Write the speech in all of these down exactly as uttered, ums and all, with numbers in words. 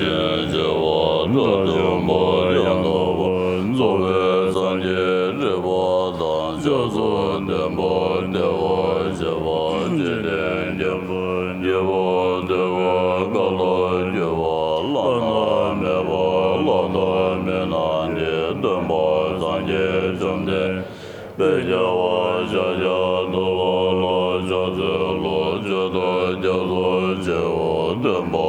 བྱེ་བ་དགྲ་བཅོམ་པ་ཡང་དག་པར་རྫོགས་པའི་སངས་རྒྱས་རིག་པ་དང་ཕྱག་རྩལ་ལྡན་པ་བདེ་བར་གཤེགས་པ་འཇིག་རྟེན་མགོན་པོ་སྐྱེས་བུ་འདུལ་བའི་བཀའ་ལ་སྤྱོད་པ་བླ་ན་མེད་པ་བླ་དང་མི་རྣམས་ཀྱི་སྟོན་པ་སངས་རྒྱས་བཅོམ་ལྡན་འདས་དཔལ་རྒྱལ་བ་ཤཱཀྱ་ཐུབ་པ་ལ་ཕྱག་འཚལ་ལོ། མཆོད་དོ་སྐྱབས་སུ་མཆིའོ། སྟོན་པ་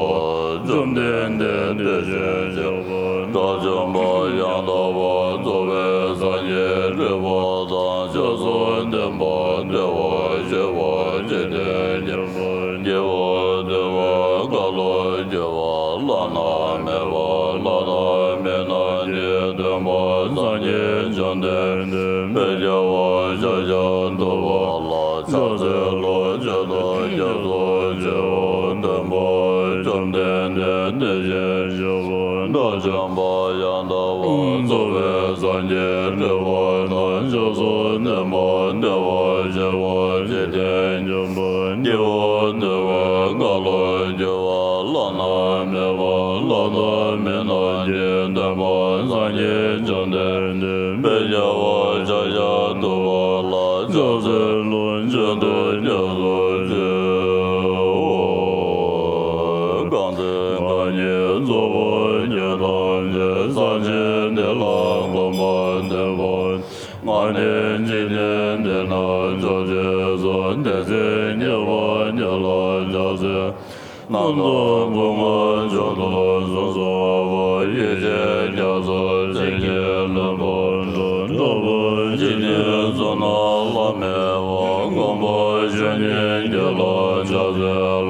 བཅོམ་ལྡན་འདས་བདེ་ཆེན་ཞིང་དུ་དགྲ་བཅོམ་པ་ཡང་དག་པར་རྫོགས་པའི་སངས་རྒྱས་རིག་པ་དང་ཕྱག་རྩལ་ལྡན་པ་བདེ་བར་གཤེགས་པ་འཇིག་རྟེན་མགོན་པོ་སྐྱེས་བུ་འདུལ་བའི་བཀའ་ལ་སྤྱོད་པ་བླ་ན་མེད་པ་བླ་དང་མི་རྣམས་ཀྱི་སྟོན་པ་སངས་རྒྱས་བཅོམ་ལྡན་འདས་དཔལ་རྒྱལ་བ་ཤཱཀྱ་ཐུབ་པ་ལ་ཕྱག་འཚལ་ལོ། མཆོད་དོ་སྐྱབས་སུ་མཆིའོ། སྟོན་པ་བཅོམ་ལྡན་འདས་བདེ་ཆེན་ཞིང་དུ་དགྲ་བཅོམ་པ་ཡང་དག་པར་རྫོགས་པའི་སངས་རྒྱས་རིག་པ་དང་ཕྱག་རྩལ་ལྡན་པ་བདེ་བར་གཤེགས་པ་འཇིག་རྟེན་མགོན་པོ་སྐྱེས་བུ་འདུལ་བའི་བཀའ་ལ་སྤྱོད་པ་བླ་ན་མེད་པ་བླ་དང་མི་རྣམས་ཀྱི་སྟོན་པ་སངས་རྒྱས་བཅོམ་ལྡན་འདས་དཔལ་རྒྱལ་བ་ཤཱཀྱ་ཐུབ་པ་ལ་ཕྱག་འཚལ་ལོ། མཆོད་དོ་སྐྱབས་སུ་མཆིའོ། རྐང་མཐིལ་ཁ་གཉིས་རྫོགས་པར་གྱུར་ཐམས་ཅད་ས་གཞི་འདི་ལ་གོམ་པ་བདུན་པོ། སྔར་ནས་འཇིག་རྟེན་འདི་ན་བྱོན་ཞེས་སོགས། བདེ་གསལ་ཉེ་བར་ཉེ་ལ་ཕྱག་འཚལ། རྣམ་དག་སྐུ་མངའ་མཆོག་ཏུ་གསོལ་གསོལ་བ། ཡེ་ཤེས་རྒྱ་མཚོ་ཆེ་ཁྱབ་ལུས་པོ་འགྲོ། འགྲོ་བའི་འཇིག་རྟེན་གསུམ་ན་བླ་མེད་པ། དགོངས་པ་བཞི་ཉིད་རྒྱུད་ལ་ཕྱག་འཚལ་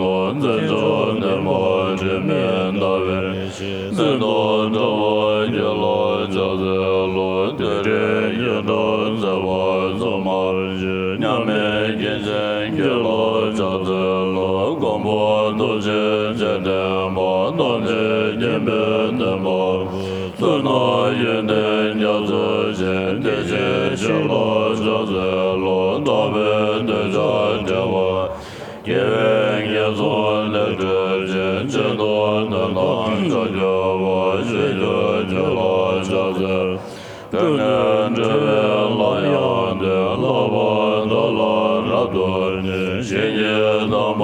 ལོ། མཚན་མཆོག་བདུན་པ་དྲི་མེད་ཟླ་བའི་གཟེངས་རྟོག་འགྲོ་བ་ཡིད་ལ་ཕྱག་འཚལ་ལོ། དུས་དྲན་ཡེ་གྲོལ་མཛད་པ་སོ་མ་བཞི། མཉམ་མེད་མཁྱེན་ཅན་ཁྱེད་ལ་ཕྱག་འཚལ་ལོ། མགོན་པོ་ཐུགས་རྗེ་ཆེ་ལྡན་པ། ཐམས་ཅད་མཁྱེན་པའི་བདེན་པ། བཙུན་ན་ཡོན་ཏན་རྒྱ་མཚོ་ཆེ། བདེ་ཆེན་ཞིང་ལ་ཕྱག་འཚལ་ལོ། དག་པའི་འདོད་ཆགས་བྲལ་བ། དགེ་བའི་ངན་སོང་ལས་གྲོལ་ཅིང་། ཆོས་དང་དོན་དམ་ཕྱོགས་གྱུར་པ། ཆོས་ཀྱི་རྒྱུད་ལ་ཕྱག་འཚལ། སྤྲོས་བྲལ་བའི་ལམ་ཡང་དུ། བསླབ་པ་དག་ལ་རབ་ཏུ་ཉོན། ཞིང་གི་དམ་པ་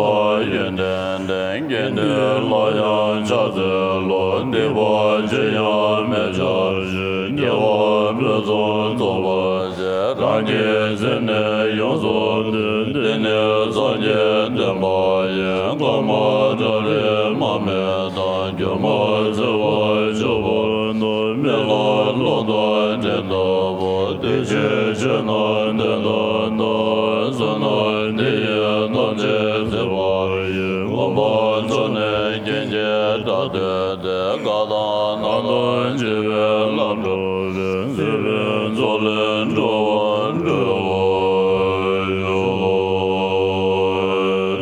ཡོན་ཏན་ལྡན། དགེ་འདུན་ལ་ཡང་ཕྱག་འཚལ་ལོ། སྡིག་པ་ཅི་ཡང་མི་བྱ་ཞིང་། དགེ་བ་ཕུན་སུམ་ཚོགས་པར་བྱེད། རང་གི་སེམས་ནི་ཡོངས་སུ་འདུལ། འདི་ནི་སངས་རྒྱས་བསྟན་པ་ཡིན། ཀརྨ་པྲ་རིགས་མ་སྨད་དང་། སྒྱུ་མ་ཟིལ་པ་འཇོམས་པ་དང་། མི་ལ་ལོག་ལྟ་འདྲེན་ལྟ་བུ། བདེ་ཆེན་ཆོས་རྣམས་དོན་དམ་དང་། བསོད་ནམས་འདི་ཡིས་ཐམས་ཅད་གཟིགས་པ་ཡི། མགོན་པོ་མཆོག་ནི་སྐྱེ་མཆེད་དགྲ་སྟོན་ཏེ། བཀའ་དང་རྣམ་དག་བྱིན་པས་བརླབ་གྲོལ་ཏེ། སྲིད་པའི་མཚོ་ལས་འགྲོ་བ་སྒྲོལ་བར་ཤོག། ཐུབ་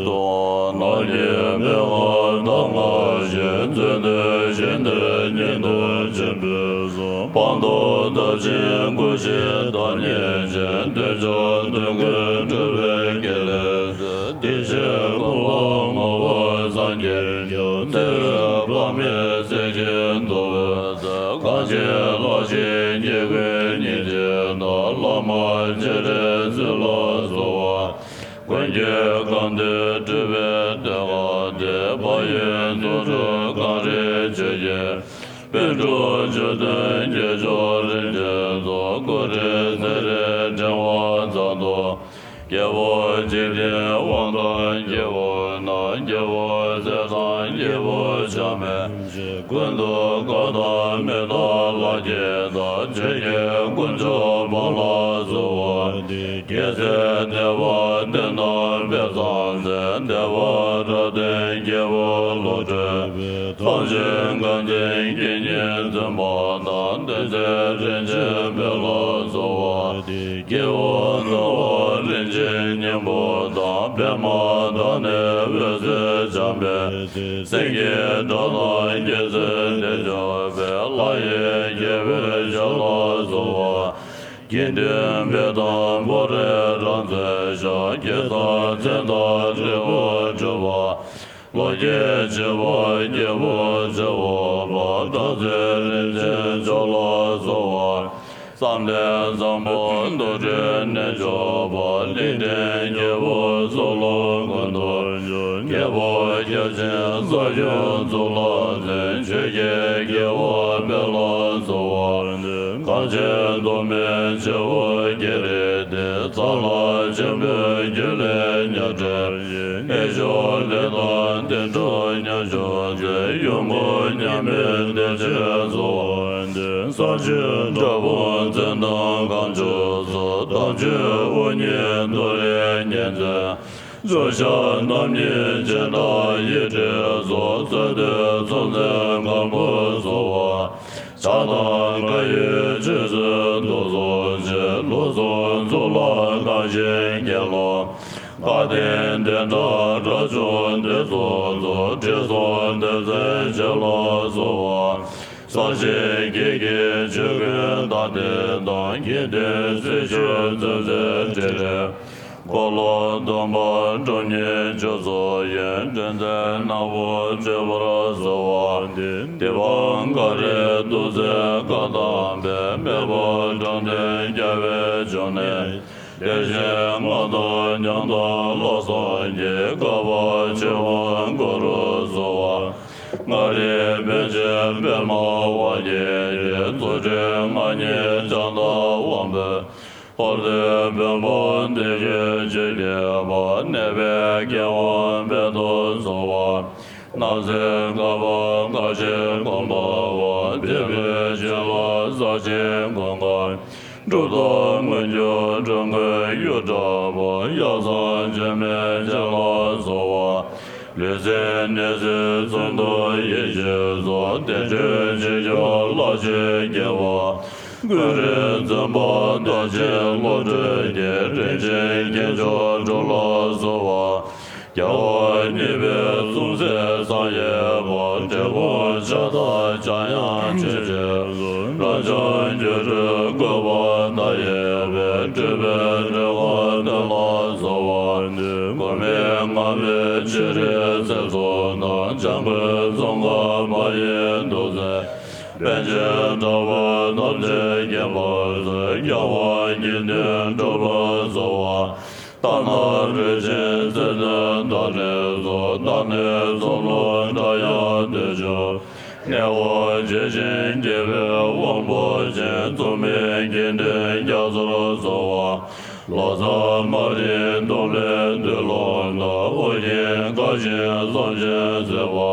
དབང་རྣམ་བསྐྱེད་མན་ངག་དང་མངའ་ཞིང་། མཛོད་བསྟོད་ཞིང་དུ་སྙན་དུ་ཕྱིན་པའི་གསུང་། སྤངས་རྟོགས་མཐར་ཕྱིན་སྐུ་བཞི་བདག་ཉིད་ཅན། དོན་བྱ་དོན་ཀུན་གྲུབ་པའི་དགེ་ལེགས་མཛོད། བདེ་གཤེགས་ཀུན་དཔལ་ངོ་བོ་སངས་རྒྱས་ཀྱང་། བདེ་བའི་དཔག་མེད་ཟིལ་གྱིས་གཏུབས་པའི་ཚུལ། གང་ཕྱིར་ལྷག་ཅིང་སྐྱེ་དགུའི་སྙིང་རྗེ་ན། བླ་མ་སྤྱན་རས་གཟིགས་ལ་གསོལ་བ། ཀུན་མཁྱེན་གང་འདུལ་སྤྲུལ་པའི་བསྟོད་པ་འདི། འཕགས་ཡུལ་ཚོགས་དྲུག་གངས་རིའི་ཆུ་སྐྱེས། པཎ་གྲུབ་བཅུ་བདུན་སྐྱེས་མཆོག་རིན་ཆེན་ཚོགས། སྐུ་བགྲེས་ཚེ་རིང་ཕྲེང་བ་ཚང་དུ། རྒྱལ་པོ་འཇིག་རྟེན་དབང་ཐང་སྐྱེས་བུ་རྣམས། རྒྱལ་པོ་ཟས་དང་སྐྱེས་བུ་ཆ་མེད་ཀུན་ཏུ་དགའ་དང་མི་རྟག་ལྷ་བརྒྱའི་བདག་ཆོས་ཀྱི་དཀོན་མཆོག་འབངས་ལ་གསོལ་བ་འདེབས། རྒྱལ་སྲས་བསྟན་པ་བསྟན་དང་དཔེ་བཟང་མཛད། བདེ་བ་རབ་ལྡན་སྐྱེས་བུ་བློ་གྲོས་པའི། ཐམས་ཅད་དགའ་ལྡན་དགེ་བསྙེན་འཛིན་པ་དང་། བསྟན་འཛིན་རིན་ཆེན་དཔལ་ལ་གསོལ་བ། སྐྱེས་བུ་ནོར་བུ་རིན་ཆེན་སྙིང་པོ་དང་། པདྨ་དང་ནི་འོད་ཟེར་འཆང་བའི་ཚེ། སེང་གེའི་སྒྲ་དང་རྒྱལ་སྲིད་དེ་འབྱུང་བའི། ལྷ་ཡི་རྒྱལ་པོའི་ཞབས་ལ་གསོལ་བ། དགེ་འདུན་བེར་དང་ཕོ་བྲང་རབ་མཛེས་ཤིང་། སྐལ་བཟང་མཚན་དང་འབྲས་བུ་འགྲུབ་པ། ལོ་བརྒྱད་བྱེད་པ་སྐྱེས་བུ་བྱེད་པ་པ། དྲག་རྩལ་རིན་ཆེན་མཆོག་ལ་གསོལ་བ། བསམ་གཏན་བཟང་པོ་རྡོ་རྗེ་རྣལ་འབྱོར་པ། གླིང་ཕྲན་སྐྱེས་བུ་ཚོགས་ལ་ཀུན་ཏུ་སྦྱོར། རྒྱལ་པོ་སྐྱབས་ཆེན་ས་སྐྱོང་གཙུག་ལག་འཛིན། ཆོས་ཀྱི་རྒྱལ་བ་དཔལ་ལ་གསོལ་བ། གངས་ཅན་སྟོད་སྨད་བྱེ་བ་བརྒྱད་རིས་ཏེ། ཚ་ལ་ཆེན་པོའི་རྒྱུད་ལས་ཉག་ཕྲ་ཞིང་། ཨེ་ཤོ་ལེ་དང་བསྟན་འགྲོ་མཉམ་བཞུགས་ཚེ། ཡོངས་བསྐོར་མཉམ་མེད་བདེ་ཆེན་གསོལ་བ་འདེབས། ས་ཆེན་བྲག་ཕུག་མཚན་དང་གངས་ལྗོངས་སུ། དམ་ཆོས་དབུ་བརྙེས་རྡོ་རིང་གཉན་བཙན། ཕྱོགས་བཞི་རྣམ་གཉིས་སྤྱན་དང་ཡེ་ཤེས་སོགས། རྩོད་ལྡན་ཚོགས་འཛིན་གང་པོར་གསོལ་བ། ཕྱག་དང་བཀའ་ཡི་ཆོས་སྲིད་དུ་གསུམ་ཆེ། ལུགས་གསུམ་གཙུག་ལག་དང་ཞིང་གི་ལུགས། བཀའ་དྲིན་དེ་འདྲ་དགྲ་བཅོམ་དེ་ཚོགས་རྫོགས། དྲི་བསུང་དེ་ཚེ་ཆེ་ལ་གསོལ་བ། ས་གཞི་སྐྱེ་རྒུའི་ཆོས་ཀུན་དག་སྟེ་དང་། དགེ་འདུན་སྲི་ཞུ་ཚུལ་འཛིན་དྲིན་ལན། འཁོར་ལོ་སྡོམ་པ་སྒྲུབ་གཉེར་མཆོད་ཚོགས་ཡོན། དྲིན་ཅན་ནག་པོ་མཆོད་པར་གསོལ་བ་འདེབས། དེ་བ་ག་རེ་ཐུགས་བརྩེ་བཀའ་དམ་པས། མེས་པོ་དགྲ་འདུལ་རྒྱལ་བའི་འབྱུང་གནས། དེ་བཞིན་ང་དང་མཉམ་དུ་ལྷག་བསམ་གྱིས། དཀའ་བ་ཆེ་བ་འགོ་རུ་གསོལ་བ། མངའ་རིས་པཎ་ཆེན་པདྨ་དབང་རྒྱལ་གྱི། རྫུ་འཕྲུལ་ང་ཉིད་བྱམས་དང་དབང་པོའི། འཁོར་འདས་བོན་པོ་འདི་ཡི་ཆོས་རྒྱལ་པ། གནས་པའི་མཁས་དབང་དཔལ་དུ་གསོལ་བ། རྣམ་སྲས་བསྐལ་པ་འགའ་ཞིག་གོམ་པ་བ། དེ་ལུས་ཕྱིར་ལོག་ས་གཞིའི་གོ་འཕང་། གྲུབ་ཐོབ་མངོན་གྱུར་འགྲོ་མགོན་གཡུ་འདྲ་བ། གཡའ་སོགས་འཇིགས་མེད་ཆེ་ལ་གསོལ་བ། ལུས་སེམས་ནད་སེལ་མཚོན་དུ་ཡེ་ཤེས་སོགས། བསྟན་སྤྱོད་ཆོས་སྐྱོང་ལ་ཆོས་རྒྱལ་བ། ཀུན་རིག་འཛིན་པ་བདག་ཆེན་བློ་གྲོས་ཀྱིས། རིན་ཆེན་སྐྱེས་མཆོག་གྲུབ་ལ་གསོལ་བ། རྒྱལ་བ་གཉིས་པའི་གསུང་གསན་མཛད་པ། འབྲས་བུ་ཕྱག་དང་ཕྱག་ཡང་ཆོས་ཀྱི་གཙོ། རབ་འབྱམས་སྒྱུ་འཕྲུལ་བཀོད་པ་མཐའ་ཡས་པའི། སྤྲུལ་པའི་འགྲེལ་པ་སྟོན་ལ་གསོལ་བ་འདེབས། གོང་མའི་མངའ་བདག་སྤྱན་རས་གཟིགས་ཚོགས་དང་། འཇམ་མགོན་ཙོང་ཁ་པ་ཡི་ཐུགས་སྲས། པཎ་ཆེན་གྲགས་པ་ཐམས་ཅད་མཁྱེན་པར་མཛོད། རྒྱལ་བ་དགེ་འདུན་གྲུབ་པར་གསོལ་བ། ལྟ་ན་རིན་ཆེན་ཚེ་བརྟན་དང་ནི་སོགས། ལྟ་ནས་ཚོགས་ལ་འདྲ་ཡང་འདོད་ཆུང་། གནས་པ་ཇི་བཞིན་སྐྱེ་བོའི་དབང་པོ་ཅན། རྩོམ་མེད་དགེ་འདུན་རྒྱ་མཚོར་གསོལ་བ། ལོ་ཙཱ་དམར་རིལ་གདུང་ལས་བཏུས་ལོ་ཟླ། ཨོ་རྒྱན་དགའ་ཞིང་བསམ་ཞིང་མཛད་པ།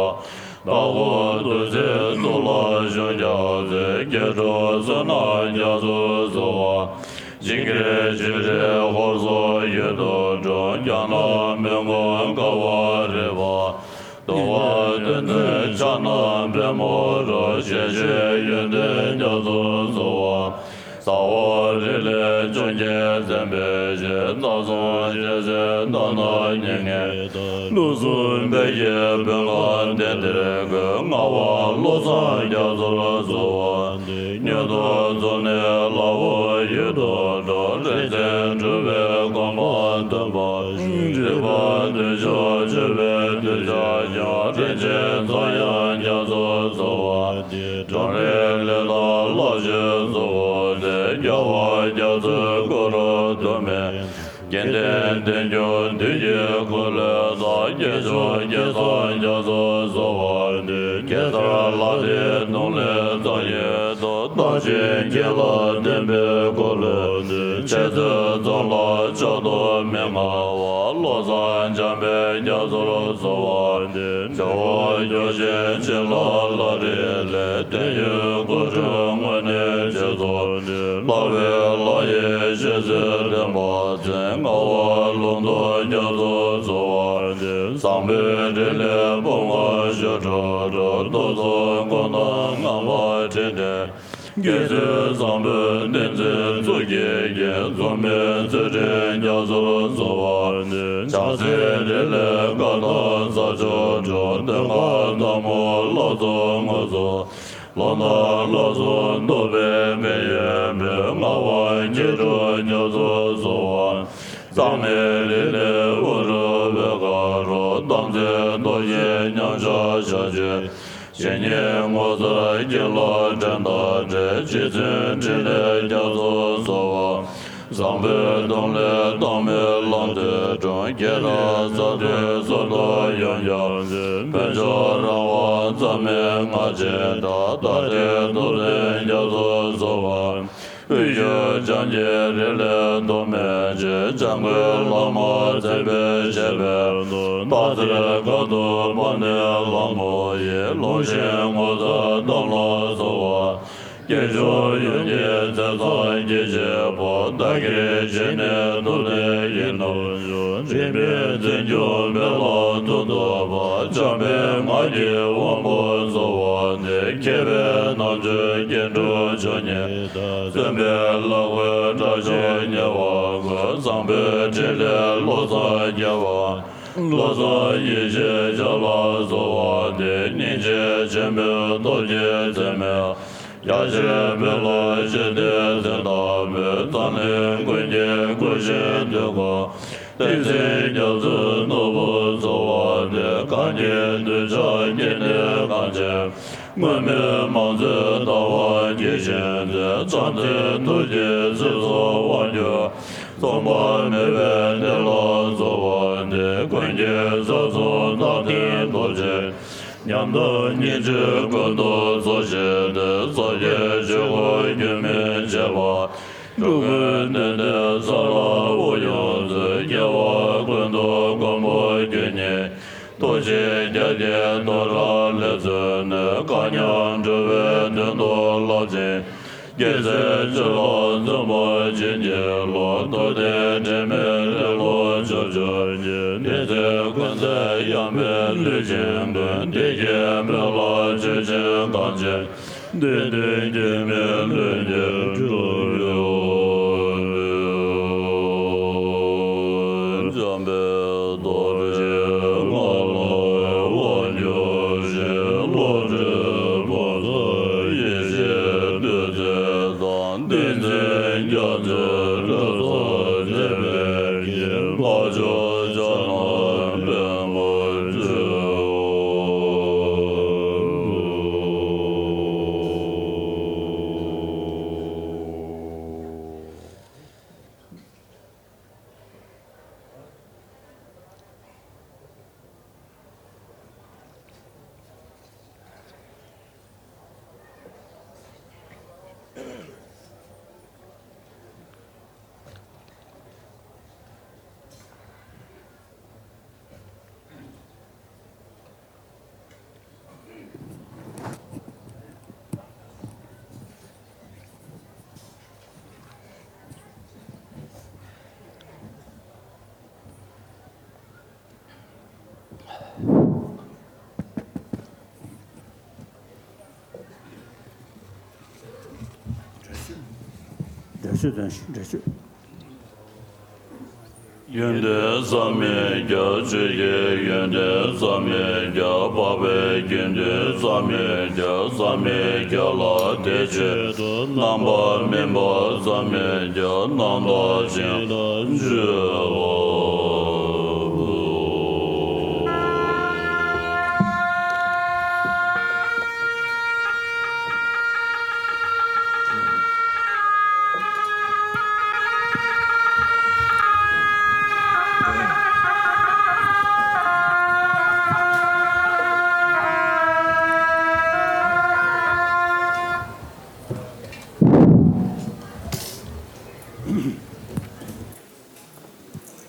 དྭགས་པོ་བདུད་རྩིའི་གཙུག་ལག་གཞུང་རྒྱ་མཚོའི། སྐྱེ་འགྲོ་བསོད་ནམས་རྒྱ་མཚོར་གསོལ་བ། ཇིང་གེ་ཇི་རིའི་ཧོར་སོག་ཡུལ་དུ་འགྲོ། རྒྱ་ནག་མོན་གྷོ་ཀ་བ་རི་པ། གདོལ་པ་དོན་ལྡན་ཕྱག་ན་པདྨོ་རོལ། ཞལ་བཞེས་ཡོན་ཏན་རྒྱ་མཚོར་གསོལ་བ། ཟ་ཧོར་རི་ལས་བྱོན་མཁན་བཙན་པོའི་ཞལ། རྩ་གསུམ་རྒྱལ་སྲས་བདག་ནང་ཉིད་ངེས། ལུགས་གསུམ་དཔལ་གྱི་བོད་ཁམས་བསྟན་འདིར་བཀོད། ལྔ་པ་བློ་བཟང་རྒྱ་མཚོར་གསོལ་བ་འདེབས། མྱུར་དུ་འཛོམས་ནས་ལྷ་བུའི་ཡུལ་དུ་འགྲོ། རིག་འཛིན་གྲུབ་པའི་གོ་འཕང་སྟོན་པར་ཤོག། སྒྲིབ་པ་དོན་བྱང་སྤྱོད་པའི་གདུལ་བྱ་ཡང་། རིན་ཆེན་ཚངས་དབྱངས་རྒྱ་མཚོར་གསོལ་བ་འདེབས། འབྲོམ་རིན་ལས་དང་ལྷ་བཞི་གཙོ་བོ་སྟེ། རྒྱལ་བ་རྒྱ་མཚོའི་སྐུ་རུ་གདོད་མའི། དགེ་འདུན་བསྟན་འགྱུར་བདུད་ཀྱི་འཁོར་ལོའི་དང་། སྐྱེས་མཆོག་སྐལ་བཟང་རྒྱ་མཚོར་གསོལ་བ་འདེབས། གེ་སར་ལྷ་དེའི་གདུང་ལས་རྩ་བརྒྱད་དུ། བདག་ཆེན་ཁྱེད་ལ་བསྟན་པའི་འཁོར་ལོ་འདི། འཆད་རྩོད་རྩོམ་ལ་ཕྱག་ཏུ་མི་མངའ་བར། བློ་བཟང་འཇམ་དཔལ་རྒྱ་མཚོར་གསོལ་བ་འདེབས། ཇོ་བོ་སྐྱོབ་ཆེན་བྱིན་རླབས་ལྷ་རིའི་ལས། བརྟན་གཡོའི་སྐུ་ཕྲེང་དངོས་གནས་རྗེས་སུ་འདེབས། ལྷ་བུའི་ལྷ་ཡི་ཞལ་གསེར་ལྡན་པ་མཚོན། ལྔ་པ་ལུང་རྟོགས་རྒྱ་མཚོར་གསོལ་བ་འདེབས། བཟང་པོའི་རིགས་ལས་བུམ་དཀར་ཞབས་དྲུང་སྒྲུབ། རྡོ་གསུམ་སྐུ་རྣམས་མངའ་འབངས་དྲིན་དྲན། དགེ་ཚུལ་བཟང་པོའི་བསྟན་འཛིན་གཙུག་གི་རྒྱན། འཛོམས་པའི་ཚུལ་ཁྲིམས་རྒྱ་མཚོར་གསོལ་བ་འདེབས། བྱང་སེམས་རིགས་ལས་བཀའ་དང་ས་མཆོག་སྒྲུབ། དོན་དཀར་ཟབ་མོ་ལྷ་ཚོགས་དངོས་སུ། ལོ་ཟླ་ལྷ་ཚོགས་ཐོབ་པའི་མི་ཡི་བུ། ལྔ་པ་མཁས་གྲུབ་རྒྱ་མཚོར་གསོལ་བ། གཙང་མའི་རི་ལས་ཨུ་རུ་བོད་ཁ་རུ། བསམ་རྩེ་རྡོ་རྗེ་མཉམ་གཞག་ཞབས་ཀྱུ་ཇི་སྙེད་ངོ་མཚར་དགེ་ལེགས་དྲན་དང་འབྲེལ། རྗེ་བཙུན་ཕྲིན་ལས་རྒྱ་མཚོ་སོགས་པ། བཟང་པོའི་སྡོམ་ལས་བཏང་མིའི་ལམ་དུ་དྲངས། སྐྱེ་རབས་ས་དུས་སུ་ཐོབ་ཡོན་ཆབ་ཕུན་ཚོགས་རང་དབང་རྩ་མེད་སྔགས་ཀྱི་བདག། རྟ་མགྲིན་ཐུབ་བསྟན་རྒྱ་མཚོ་སོགས་པ། དབུས་ཕྱོགས་འཇམ་གྱི་རི་ལས་བཟློག་མེད་ཅིང་། འཇམ་མགོན་བླ་མ་ཚེ་འཕེལ་བཞད་པའི་ཐུགས། སྟག་རྩེ་ཁ་ཐུག་དཔལ་ལྡན་ལྷ་མོ་ཡི། ལུང་བཞི་ངོ་མཚར་གཏམ་ལ་གསོལ་བ། སྐྱེས་མཆོག་ཡུམ་གྱི་མཚན་བཟང་སྐྱེ་བཞི་པོ། བདག་གིས་བཞེས་ནས་ཐུབ་བསྟན་ཡིད་དུ་འཇོག། རིག་པའི་རྩལ་འབྱུང་འཕེལ་ལ་མཐུ་སྟོབས་པ། འཇམ་དཔལ་སྔགས་ཀྱི་དབང་པོ་སྩོལ་བ་ནི། མཁས་པའི་རྣམ་དཔྱོད་སྐྱེ་འགྲོ་ཆོས་ཉིད། བརྩོན་པས་ལ་ཁོའི་དྲག་ཤུལ་ཉེ་བར་བཀོད། བཟང་པོའི་ཕྲིན་ལས་བློ་བཟང་རྒྱལ་བ། བློ་བཟང་ཡེ་ཤེས་ཞབས་ལ་གསོལ་བ་འདེབས། སྙིང་རྗེ་ཆེན་པོའི་སྟོབས་ཀྱིས་འཛད་མེད། རྒྱ་ཆེར་འཕེལ་ལ་སྤྱན་ལྡན་མཚན་བཏགས་པའི། འཛམ་གླིང་ཀུན་གྱི་སྐུ་བཞིའི་དུས་འཁོར། ཏིང་འཛིན་རྒྱ་མཚོའི་ནོར་བུ་སྩོལ་བ་འདེབས། གང་གི་གདུལ་བྱ་སྐྱེ་གནས་གང་ཆེན། མངོན་མེད་མང་ཚོགས་ལྟ་བ་སྐྱེད་བཞིན་མཛད། བྱམས་བརྩེའི་ཐུགས་ཀྱིས་ཚེ་སྲོག་དབང་བསྒྱུར། མཚུངས་པ་མེད་པའི་བདེ་ལ་གསོལ་བ་འདེབས། ཀུན་གྱི་ས་གསུམ་རྟག་བརྟན་སྟོབས་ཆེན། ཉམས་རྟོགས་སྙིང་རྗེ་ཀུན་ཏུ་རྫོགས་བྱེད་དེ། ཚོགས་ཀྱི་ཆོས་འཁོར་རྒྱུན་མི་འཆད་པ། འགྲོ་ཀུན་བདེ་སྟེར་ས་ལ་དབུགས་དབྱུང་མཛད། སྐྱེ་བ་ཀུན་ཏུ་མགོན་པོ་ཁྱོད་ཉིད། ཐུགས་རྗེ་རྒྱ་མཚོའི་རྡོ་རིང་ལས་བཙུགས་ནས། སྐལ་མཉམ་འགྲོ་བའི་དོན་དུ་བསླབ་ཅིང་། སྐྱེ་ཚེ་སྤྱོད་ལམ་བརྩོན་པ་བྱིན་གྱིས་རློབས། རྟོགས་ལྡན་དྲི་མེད་ལེ་ལོ་ཆོས་སྐྱོང་གི། བདེ་ཚེ་ཀུན་ཚེ་ཡང་མེད་ལུས་ཅན་ཀུན། བདེ་སྐྱིད་འཕེལ་ལ་ཆོས་ཅན་གང་ཆེན། བདེ་དོན་སྐྱེ་མེད་ལྷུན་གྱིས་གྲུབ་ཡོད། འཇམ་དཔལ་རྡོ་རྗེ་ལྔ་ལ་དབང་བསྒྱུར་ཞིང་། བློ་གྲོས་ཕུན་ཚོགས་ཡེ་ཤེས་བདུད་རྩི་དང་། ཏིང་འཛིན་རྒྱ་མཚོའི་རི་སོགས་འབྱེད་པའི་དཀྱིལ། ལྷ་མཆོག་ཕྱག་ན་པདྨོ་སྤྱོད། འདྲ་ཤོད་དང་འདྲ་ཤོད། ཡོན་ཏན་བསམ་མི་ཁྱབ། ཆོས་ཀྱི་ཡོན་ཏན་བསམ་མི་ཁྱབ། འཕགས་པའི་དགེ་འདུན་བསམ་མི་ཁྱབ། བསམ་མི་ཁྱབ་ལ་དེ་ཆོས་དང་། རྣམ་པར་སྨིན་པ་བསམ་མི་ཁྱབ། རྣམ་དག་ཞིང་ལ་སྤྱོད་པ་པོ།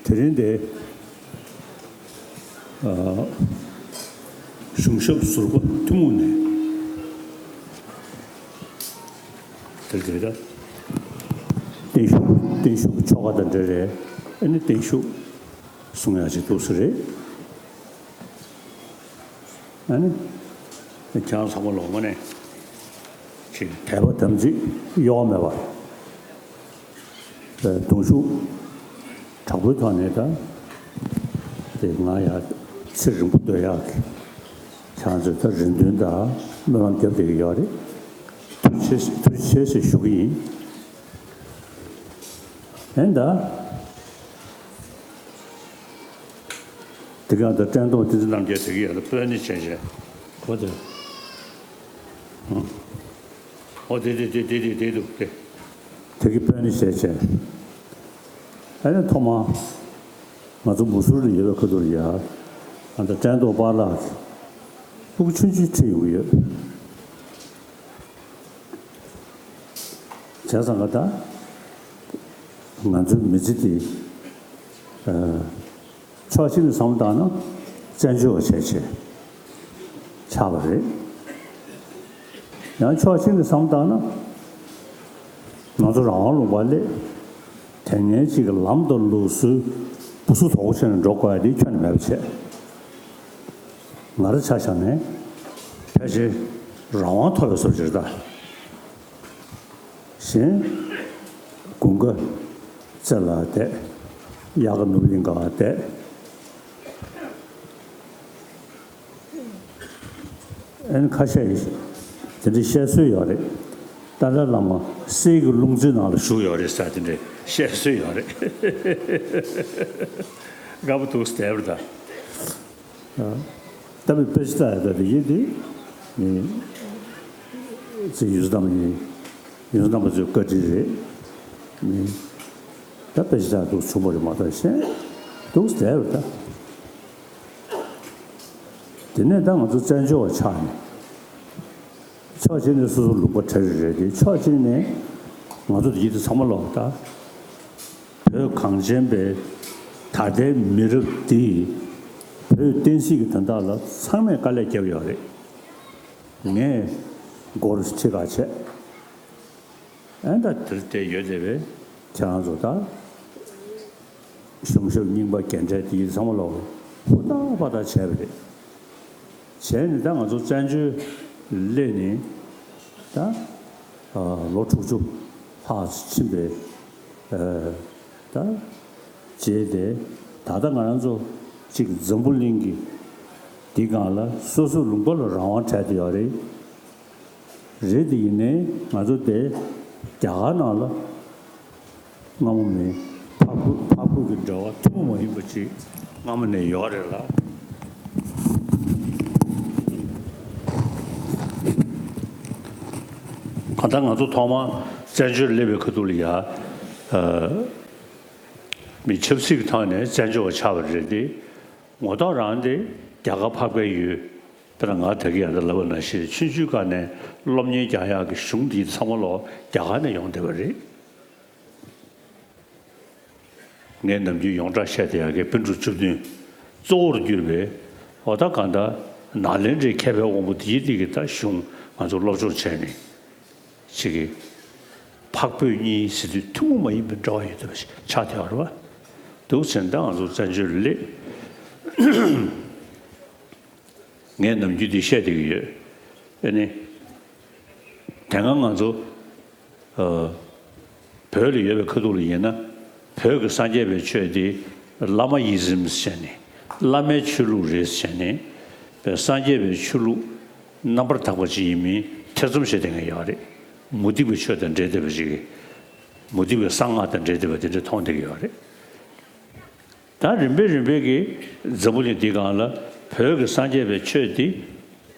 དེ་རིང་འདི་ཨ་གཞུང་ཞབས་ཟུར་པ་ཐུན་མོང་ནས་དེར་འབྲེལ་ད་བརྟན་བཞུགས་བརྟན་བཞུགས་ཆོ་ག་དང་འབྲེལ་རེད། ཨ་ནི་བརྟན་བཞུགས་གསུང་ཡག་ཅིག་འདུག་ས་རེད། ཨ་ནི་ཁྱེད་རང་ཚང་མ་ལོག་མ་ནས་ཅིག་དད་པ་དམ་ཚིག་གཡོ་བ་མེད་པར། གདུང་ཤུགས་དྲག་པོའི་ཐོག་ནས་ད་དེ་ང་ཡང་ཚེ་རིང་པོ་སྡོད་ཡག་གི་ཁྱེད་རང་ཚོས་ད་རེ་འདུན་དང་སྨོན་ལམ་བརྒྱབ་བསྡད་ཀྱི་ཡོད་རེད། ཐུགས་རྗེ་ཆེ་ཐུགས་རྗེ་ཆེ་ཞུ་གི་ཡིན། ཨེ་ད། དེ་ག་ད་བཀྲས་མཐོང་བསྟན་འཛིན་རྣམ་རྒྱལ་དེ་གི་ཡ་ལ་དཔོན་ནི་བྱས་བྱས། ཁོ་དེ། ཨོ་དེ་དེ་དེ་དེ་དེ་དེ་འདུག་དེ། དེ་གི་དཔོན་ནི་བྱས་བྱས། ཨ་ནི་ཐོག་མ། ང་ཚོ་མུ་ཟུར་ལ་ཡོད་པའི་ཁ་ཐུག་ལ་ཡ། ཨ་ད་བཀྲས་མཐོང་པཱ་ལགས་ཀྱི་སྤུ་གུ་ཆུང་ཆུང་ཁྲིད་ཡོང་གི་ཡོད། བྱས་ཙང་ག་ད། ང་ཚོའི་མི་ཚེ་འདི། ཨ། ཕྱོགས་གཅིག་ནས་བསམ་བློ་བཏང་ན་བཙན་བྱོལ་བ་བྱས་བྱས་ཆགས་པ་རེད། ཡང་ཕྱོགས་གཅིག་ནས་བསམ་བློ་བཏང་ན་ང་ཚོ་རང་དབང་ལུང་པ་སླེབས། དེ་སྔའི་གཅིག་གི་ལམ་དང་ལུགས་སྲོལ་སྦུ་སུ་དོག་པོ་བྱས་ནས་འགྲོ་དགོས་ཡ་དེ་ཁྱོན་ནས་མེད་པ་བྱས། ང་རང་ཆ་བཞག་ནས་ཕལ་ཆེར་རང་དབང་ཐོབ་པའི་བཟོ་ཅིག་རེད་ད། གཞན། དགུན་ཁ་རྩེ་ལ་བསྡད། དབྱར་ཁ་ནོར་བུ་གླིང་ག་བསྡད། ཨ་ནི་ཁ་ཤས་ཡིན། དེ་འདྲའི་བཤད་སྲོལ་ཡོད་རེད། ཏཱ་ལའི་བླ་མ་གསེར་གྱི་ལུང་མཛོད་ནང་ལ་བཞུགས་ཡོད་རེད་ཟེར་དེ་འདྲའི་བཤད་སྲོལ་ཡོད་རེད། དགའ་པོ་འདུག་ཟེར་བ་ད། ད་བི་དཔེ་ཆ་ལྟ་ཡ་ད་དེ་ཡིན་དེ། ཚེ་ཡུལ་སུ་བདམས་ཡིན། ཡུལ་སུ་བདམས་པ་ཚོའི་བཀའ་དྲིན་རེད། ད་དཔེ་ཆ་ལྟ་འདུག་བྱུང་བ་རེད་མ་གཏོགས་གཞན། འདུག་ཟེར་བ་ད། དེ་ནས་ད་ང་ཚོ་བཙན་བྱོལ་བ་ཆགས་ནས། ཕྱོགས་གཅིག་ནས་སོ་སོ་ལུང་པ་གྲ་རེ་རེད་དེ་ཕྱོགས་གཅིག་ནས་ང་ཚོ་དེ་ཡིད་དུ་ཚང་མ་ལོག་ད། བོད་གངས་ཅན་པའི་ད་ལྟའི་མི་རབས་འདིས་བོད་བསྟན་སྲིད་ཀྱི་དོན་དག་ལ་ཚང་མས་དཀའ་ལས་བརྒྱབ་ཡོད་རེད། ངས་སྒོར་ཁྲི་ཁ་བྱས། ཨན་ད་དེར་བལྟས་ཡོད་བསྡད་པས་ཁྱེད་རང་ཚོ་ད། གཞུང་ཞབས་རྙིང་པ་རྒན་གྲས་དེ་ཚང་མ་ལོག་ཧུར་ཐག་པ་ཐག་བྱས་པ་རེད། བྱས་ནས་ད་ང་ཚོ་བཙན་བྱོལ་སླེབས་ནས་ད་ལོ་དྲུག་ཅུ་ལྷག་ཕྱིན་པའི་ད་རྗེས་དེ་ད་ལྟ་ང་རང་ཚོ་གཅིག་འཛམ་བུ་གླིང་གི་འདི་སྒང་ལ་སོ་སོའི་ལུང་པ་ལ་རང་དབང་སྤྲད་དེ་ཡོད་རེད། རེད་དེ་ཡིན་ནའི་ང་ཚོ་དེ་རྒྱ་གར་ནང་ལ་སྔ་མོ་མིན་ཕ་ཁུ་ཕ་ཁུ་གི་འབྲེལ་བ་ཐུན་མོང་མ་ཡིན་པ་ཅིག་སྔ་མོ་ནས་ཡོད་རེད་ལ། གང་ལྟར་ང་ཚོ་ཐོག་མར་བཙན་བྱོལ་སླེབས་པའི་ཁ་ཐུག་ལ་ཡ། མི་ཆབ་སྲིད་ཀྱི་ཐོག་ནས་བཙན་བྱོལ་བ་ཆགས་པ་རེད་དེ། ངོ་ཐོག་རང་དེ་རྒྱ་གར་འཕགས་པའི་ཡུལ། དཔེར་ན་ང་ད་གིན་ཡང་ད་ལབ་པ་ནང་བཞིན་ཆུང་ཆུང་སྒང་ནས་སློབ་གཉེར་རྒྱག་ཡག་གི་གཞུང་འདི་ཚང་མ་ལོག་རྒྱ་གར་ནས་ཡོང་བསྡད་པ་རེད། ངས་ནམ་རྒྱུན་ཡོངས་གྲགས་བཤད་བསྡད་ཡག་གི་པཎ་གྲུབ་བཅུ་བདུན་གཙོ་བོར་གྱུར་པའི་འོ་ད་གང་ལྟར་ནཱ་ལེནྡྲའི་མཁས་པའི་དབང་པོ་དེའི་སྟེང་གི་ད་གཞུང་ང་ཚོ་སློབ་སྦྱོང་བྱས་ནས་ཅིག་གི་འཕགས་བོད་གཉིས་ཟེར་དུས་ཐུན་མོང་མ་ཡིན་པའི་འབྲེལ་བ་ཡོད་བསྡད་པ་ཞིག་ཆགས་བསྡད་ཡོད་རེད་བ། འདུག་ཟེར་ན་ད་ང་ཚོ་བཙན་བྱོལ་སླེབས། ངས་ནམ་རྒྱུན་འདི་བཤད་བསྡད་ཀྱི་ཡོད། ཨ་ནི། དེ་སྔ་ང་ཚོ། ཨ། བོད་ལ་ཡོད་པའི་ཁ་ཐུག་ལ་ཡིན་ན། བོད་ཀྱི་སངས་རྒྱས་པའི་ཆོས་འདི་བླ་མ་ཡི་ཟིམ་ཟེར་ནས། བླ་མའི་ཆོས་ལུགས་རེད་ཟེར་ནས། བོད་སངས་རྒྱས་པའི་ཆོས་ལུགས་རྣམ་པར་དག་པ་ཅིག་ཡིན་མིན་ཐེ་ཚོམ་བྱེད་བསྡད་མཁན་ཡོད་རེད། མུ་སྟེགས་པའི་ཆོས་དང་འབྲེལ་བསྡད་པ་ཅིག་མུ་སྟེགས་པའི་གསང་སྔགས་དང་འབྲེལ་བསྡད་པ་དེ་འདྲ་མཐོང་བསྡད་ཀྱི་ཡོད་རེད། ད་རིམ་པས་རིམ་པས་ཀྱིས་འཛམ་བུ་གླིང་འདིའི་སྒང་ལ་བོད་ཀྱི་སངས་རྒྱས་པའི་ཆོས་འདི་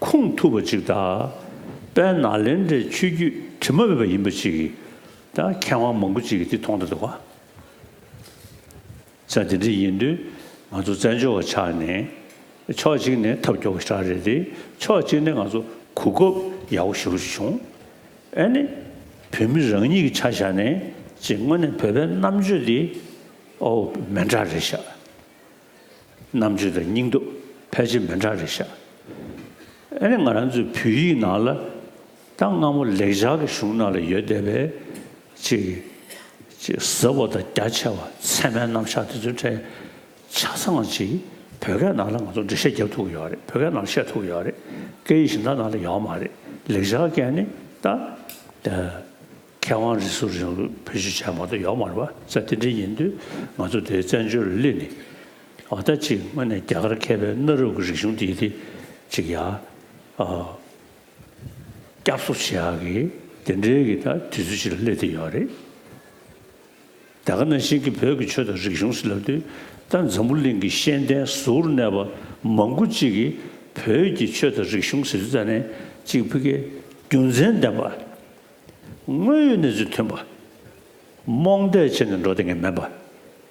ཁུངས་ཐུབ་པ་ཅིག་དང་། དཔལ་ནཱ་ལེནྡྲའི་ཆོས་བརྒྱུད་དྲི་མ་མེད་པ་ཡིན་པ་ཅིག་གིས་ད་མཁས་དབང་མང་པོ་ཅིག་གིས་འདི་མཐོང་བསྡད་འདུག་ག་ས་དེ་འདྲ་ཡིན་དུས་ང་ཚོ་བཙན་བྱོལ་བ་ཆགས་ནས་ཕྱོགས་གཅིག་ནས་ཐབས་སྐྱོ་བོ་ཞེ་དྲག་རེད་དེ། ཕྱོགས་གཅིག་ནས་ང་ཚོ་གོ་སྐབས་ཡག་པོ་ཞེ་པོ་ཅིག་བྱུང་། ཨ་ནི། བོད་མི་རང་ཉིད་ཀྱི་ཆ་བཞག་ནས་ཅིག་དངོས་གནས་བོད་པའི་རྣམ་དཔྱོད་འདི་ཨོ་མི་འདྲ་རེད་ཤག་རྣམ་དཔྱོད་དང་སྙིང་སྟོབས་ཕལ་ཆེར་མི་འདྲ་རེད་ཤག་ཨ་ནི་ང་རང་ཚོའི་བོད་ཡིག་ནང་ལ་ད་སྔ་མོ་ལེགས་སྦྱར་གྱི་གཞུང་ནང་ལ་ཡོད་བསྡད་པའི་ཅིག་ཅིག་ཟབ་པ་དང་རྒྱ་ཆེ་བ་ཚད་མའི་རྣམ་གཞག་དེ་ཚོའི་གྲས། ཆ་ཚང་ཅིག་བོད་སྐད་ནང་ལ་ང་ཚོ་འགྲེལ་བཤད་རྒྱབ་ཐུབ་ཀྱི་ཡོད་རེད། བོད་སྐད་ནང་བཤད་ཐུབ་ཀྱི་ཡོད་རེད། སྐད་ཡིག་གཞན་དག་ནང་ལ་ཡོད་མ་རེད། ལེགས་སྦྱར་སྐད་ནི་ད། ད། མཁས་དབང་རིགས་སུ་རིང་ལུགས་བེད་སྤྱོད་བྱས་མ་གཏོགས་ཡོད་མ་རེད་བ། ས་དེ་འདྲ་ཡིན་དུས་ང་ཚོ་དེའི་བཙན་བྱོལ་ལ་སླེབས་ནས། འོ་ད་ཅིག་དངོས་གནས་རྒྱ་གར་མཁས་པའི་གནའ་རབས་ཀྱི་རིག་གཞུང་དེ་དེ་ཅིག་ཡ། ཨ། བསྐྱར་གསོ་བྱེད་ཡག་གི་དེ་འདྲའི་གི་ད་དུས་ཚོད་ཅིག་ལ་སླེབས་བསྡད་ཡོད་རེད། ད་ག་ནང་བཞིན་གྱི་བོད་ཀྱི་ཆོས་དང་རིག་གཞུང་ཟེར་ལབ་དུས། ད་འཛམ་བུ་གླིང་གི་ཤེས་ལྡན་ཟུར་གནས་པ་མང་པོ་ཅིག་གིས་བོད་ཀྱི་ཆོས་དང་རིག་གཞུང་ཟེར་དུས་ཙ་ནས་ཅིག་ཕ་གིའི་རྒྱུ་མཚན་ལྡན་པ། དངོས་ཡོད་གནས་ཚུལ་མཐུན་པ། རྨོངས་དད་བྱས་ནས་འགྲོ་བསྡད་མཁན་མེད་པ།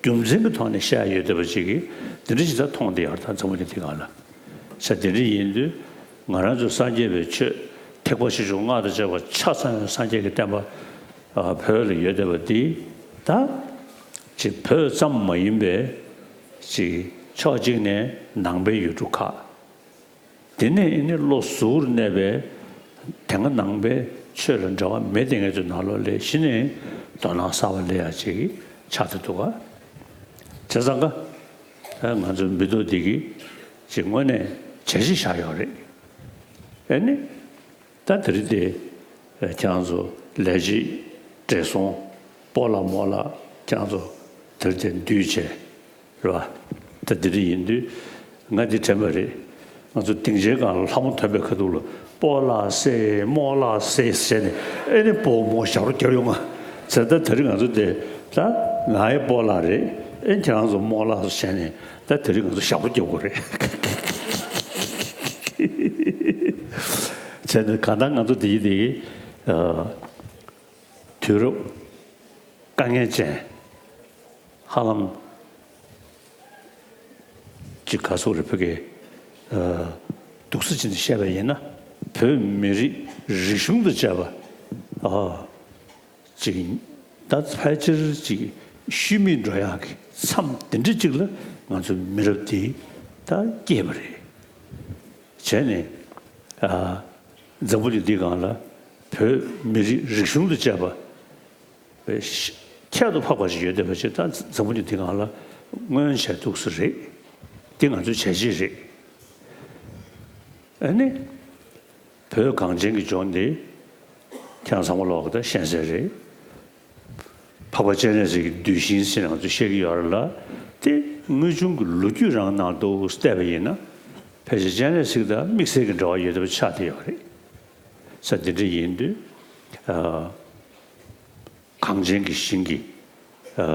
རྒྱུ་མཚན་གྱི་ཐོག་ནས་བཤད་ཡོད་བསྡད་པ་ཅིག་གིས་འདི་འདྲ་ཞིག་ད་མཐོང་བསྡད་ཡོད་རེད། ད་འཛམ་བུ་གླིང་འདི་སྒང་ལ། ས་དེ་འདྲ་ཡིན་དུས་ང་རང་ཚོ་སངས་རྒྱས་པའི་ཆོས་ཐེག་པ་ཆེ་ཆུང་སྔགས་དང་བཅས་པ་ཆ་ཚང་བའི་སངས་རྒྱས་ཀྱི་བསྟན་པ་བོད་ལ་ཡོད་བསྡད་པ་འདི། ད་ཅིག་བོད་ཙམ་མ་ཡིན་པའི་ཅིག་ཕྱོགས་གཅིག་ནས་ནང་པའི་ཡུལ་གྲུ་ཁག་དེ་ནས་ཨེ་ནི་བློ་གཟུ་བོར་གནས་པའི་དེ་སྔ་ནང་པའི་ཆོས་ལ་འབྲེལ་བ་མེད་དེ་ངེད་ཚོའི་ནང་ལོགས་ལ་གཞི་ནས་དོ་སྣང་གསར་པ་སླེབས་ཡག་ཅིག་ཆགས་ཏེ་འདུག་ག་བྱས་ཙང་ཀ་ཨ་ང་ཚོའི་མི་ཐོག་འདི་གིས་ཅིག་དངོས་གནས་བྱས་རྗེས་བཞག་ཡོད་རེད། ཨེ་ནི། ད་དེ་རིང་དེ་ཁྱེད་རང་ཚོ་ལས་བྱེད་བགྲེས་སོང་སྤོ་ལགས་རྨོ་ལགས་ཁྱེད་རང་ཚོ་དེ་རིང་དེ་འདུས་བྱས་རེད་བ། ད་དེ་རིང་ཡིན་དུས་ང་འདི་དྲན་པ་རེད། ང་ཚོ་སྡིངས་ཆའི་སྒང་ལ་ལྷ་མོ་ཐོན་པའི་ཁ་ཐུག་ལ་སྤོ་ལགས་སེ་རྨོ་ལགས་སེ་ཟེར་ནས་ཨེ་ནི་སྤོ་རྨོ་ཞབས་བྲོ་རྒྱབ་ཡོང་ང་། ཚེ་ད་དེ་རིང་ང་ཚོ་དེ་ད་ང་ཡི་སྤོ་ལགས་རེད། ཨེ་ཁྱེད་རང་ཚོ་རྨོ་ལགས་སོ་བྱས་ནས་ད་དེ་རིང་ང་ཚོ་ཞབས་བྲོ་རྒྱབ་དགོས་རེད། བྱས་ནས་གང་ལྟར་ང་ཚོ་དེ་ཡི་དེ་ཡི་དུས་རབས་དཀའ་ངལ་ཅན་ཧ་ལམ་ཅིག་ག་སོག་རེ་ཕུ་གེ་སྡུག་ས་ཅན་དུ་བཤད་པ་ཡིན་ན། བོད་མི་རིགས་རིག་གཞུང་དང་བཅས་པ་ཨ་ཅིག་ད་ཕལ་ཆེར་ཅིག་ཤུལ་མེད་འགྲོ་ཡག་གི་མཚམས་དེ་འདྲ་ཅིག་ལ་ང་ཚོ་མི་རབས་དེ་ད་སྐྱེས་པ་རེད། བྱས་ནས་ཨ་འཛམ་བུ་གླིང་འདིའི་སྒང་ལ་བོད་མི་རིགས་རིག་གཞུང་དང་བཅས་པ་ཁྱད་དུ་འཕགས་པ་ཞིག་ཡོད་བསྡད་པ་ཞིག་ད་འཛམ་བུ་གླིང་འདིའི་སྒང་ལ་མངོན་བྱས་འདུག་ས་རེད། འདི་ང་ཚོའི་བྱས་རྗེས་རེད། ཨ་ནི། བོད་གངས་ཅན་གྱི་ལྗོངས་འདི་ཁྱེད་རང་ཚང་མ་ལོག་གི་ད་ཤེས་གསལ་རེད། འཕགས་པ་སྤྱན་རས་གཟིགས་ཀྱི་གདུལ་ཞིང་ཟེར་ནས་ང་ཚོས་བཤད་ཀྱི་ཡོད་རེད་ལ། དེ་དངོས་བྱུང་གི་ལོ་རྒྱུས་རང་ནང་དུ་བལྟས་པ་ཡིན་ན། ཕལ་ཆེར་སྤྱན་རས་གཟིགས་དང་དམིགས་བསལ་གྱི་འབྲེལ་བ་ཡོད་བསྡད་པ་ཆགས་བསྡད་ཡོད་རེད། ས་འདི་འདྲ་ཡིན་དུས། ཨ། གངས་ཅན་གྱི་ཞིང་གི་ཨ་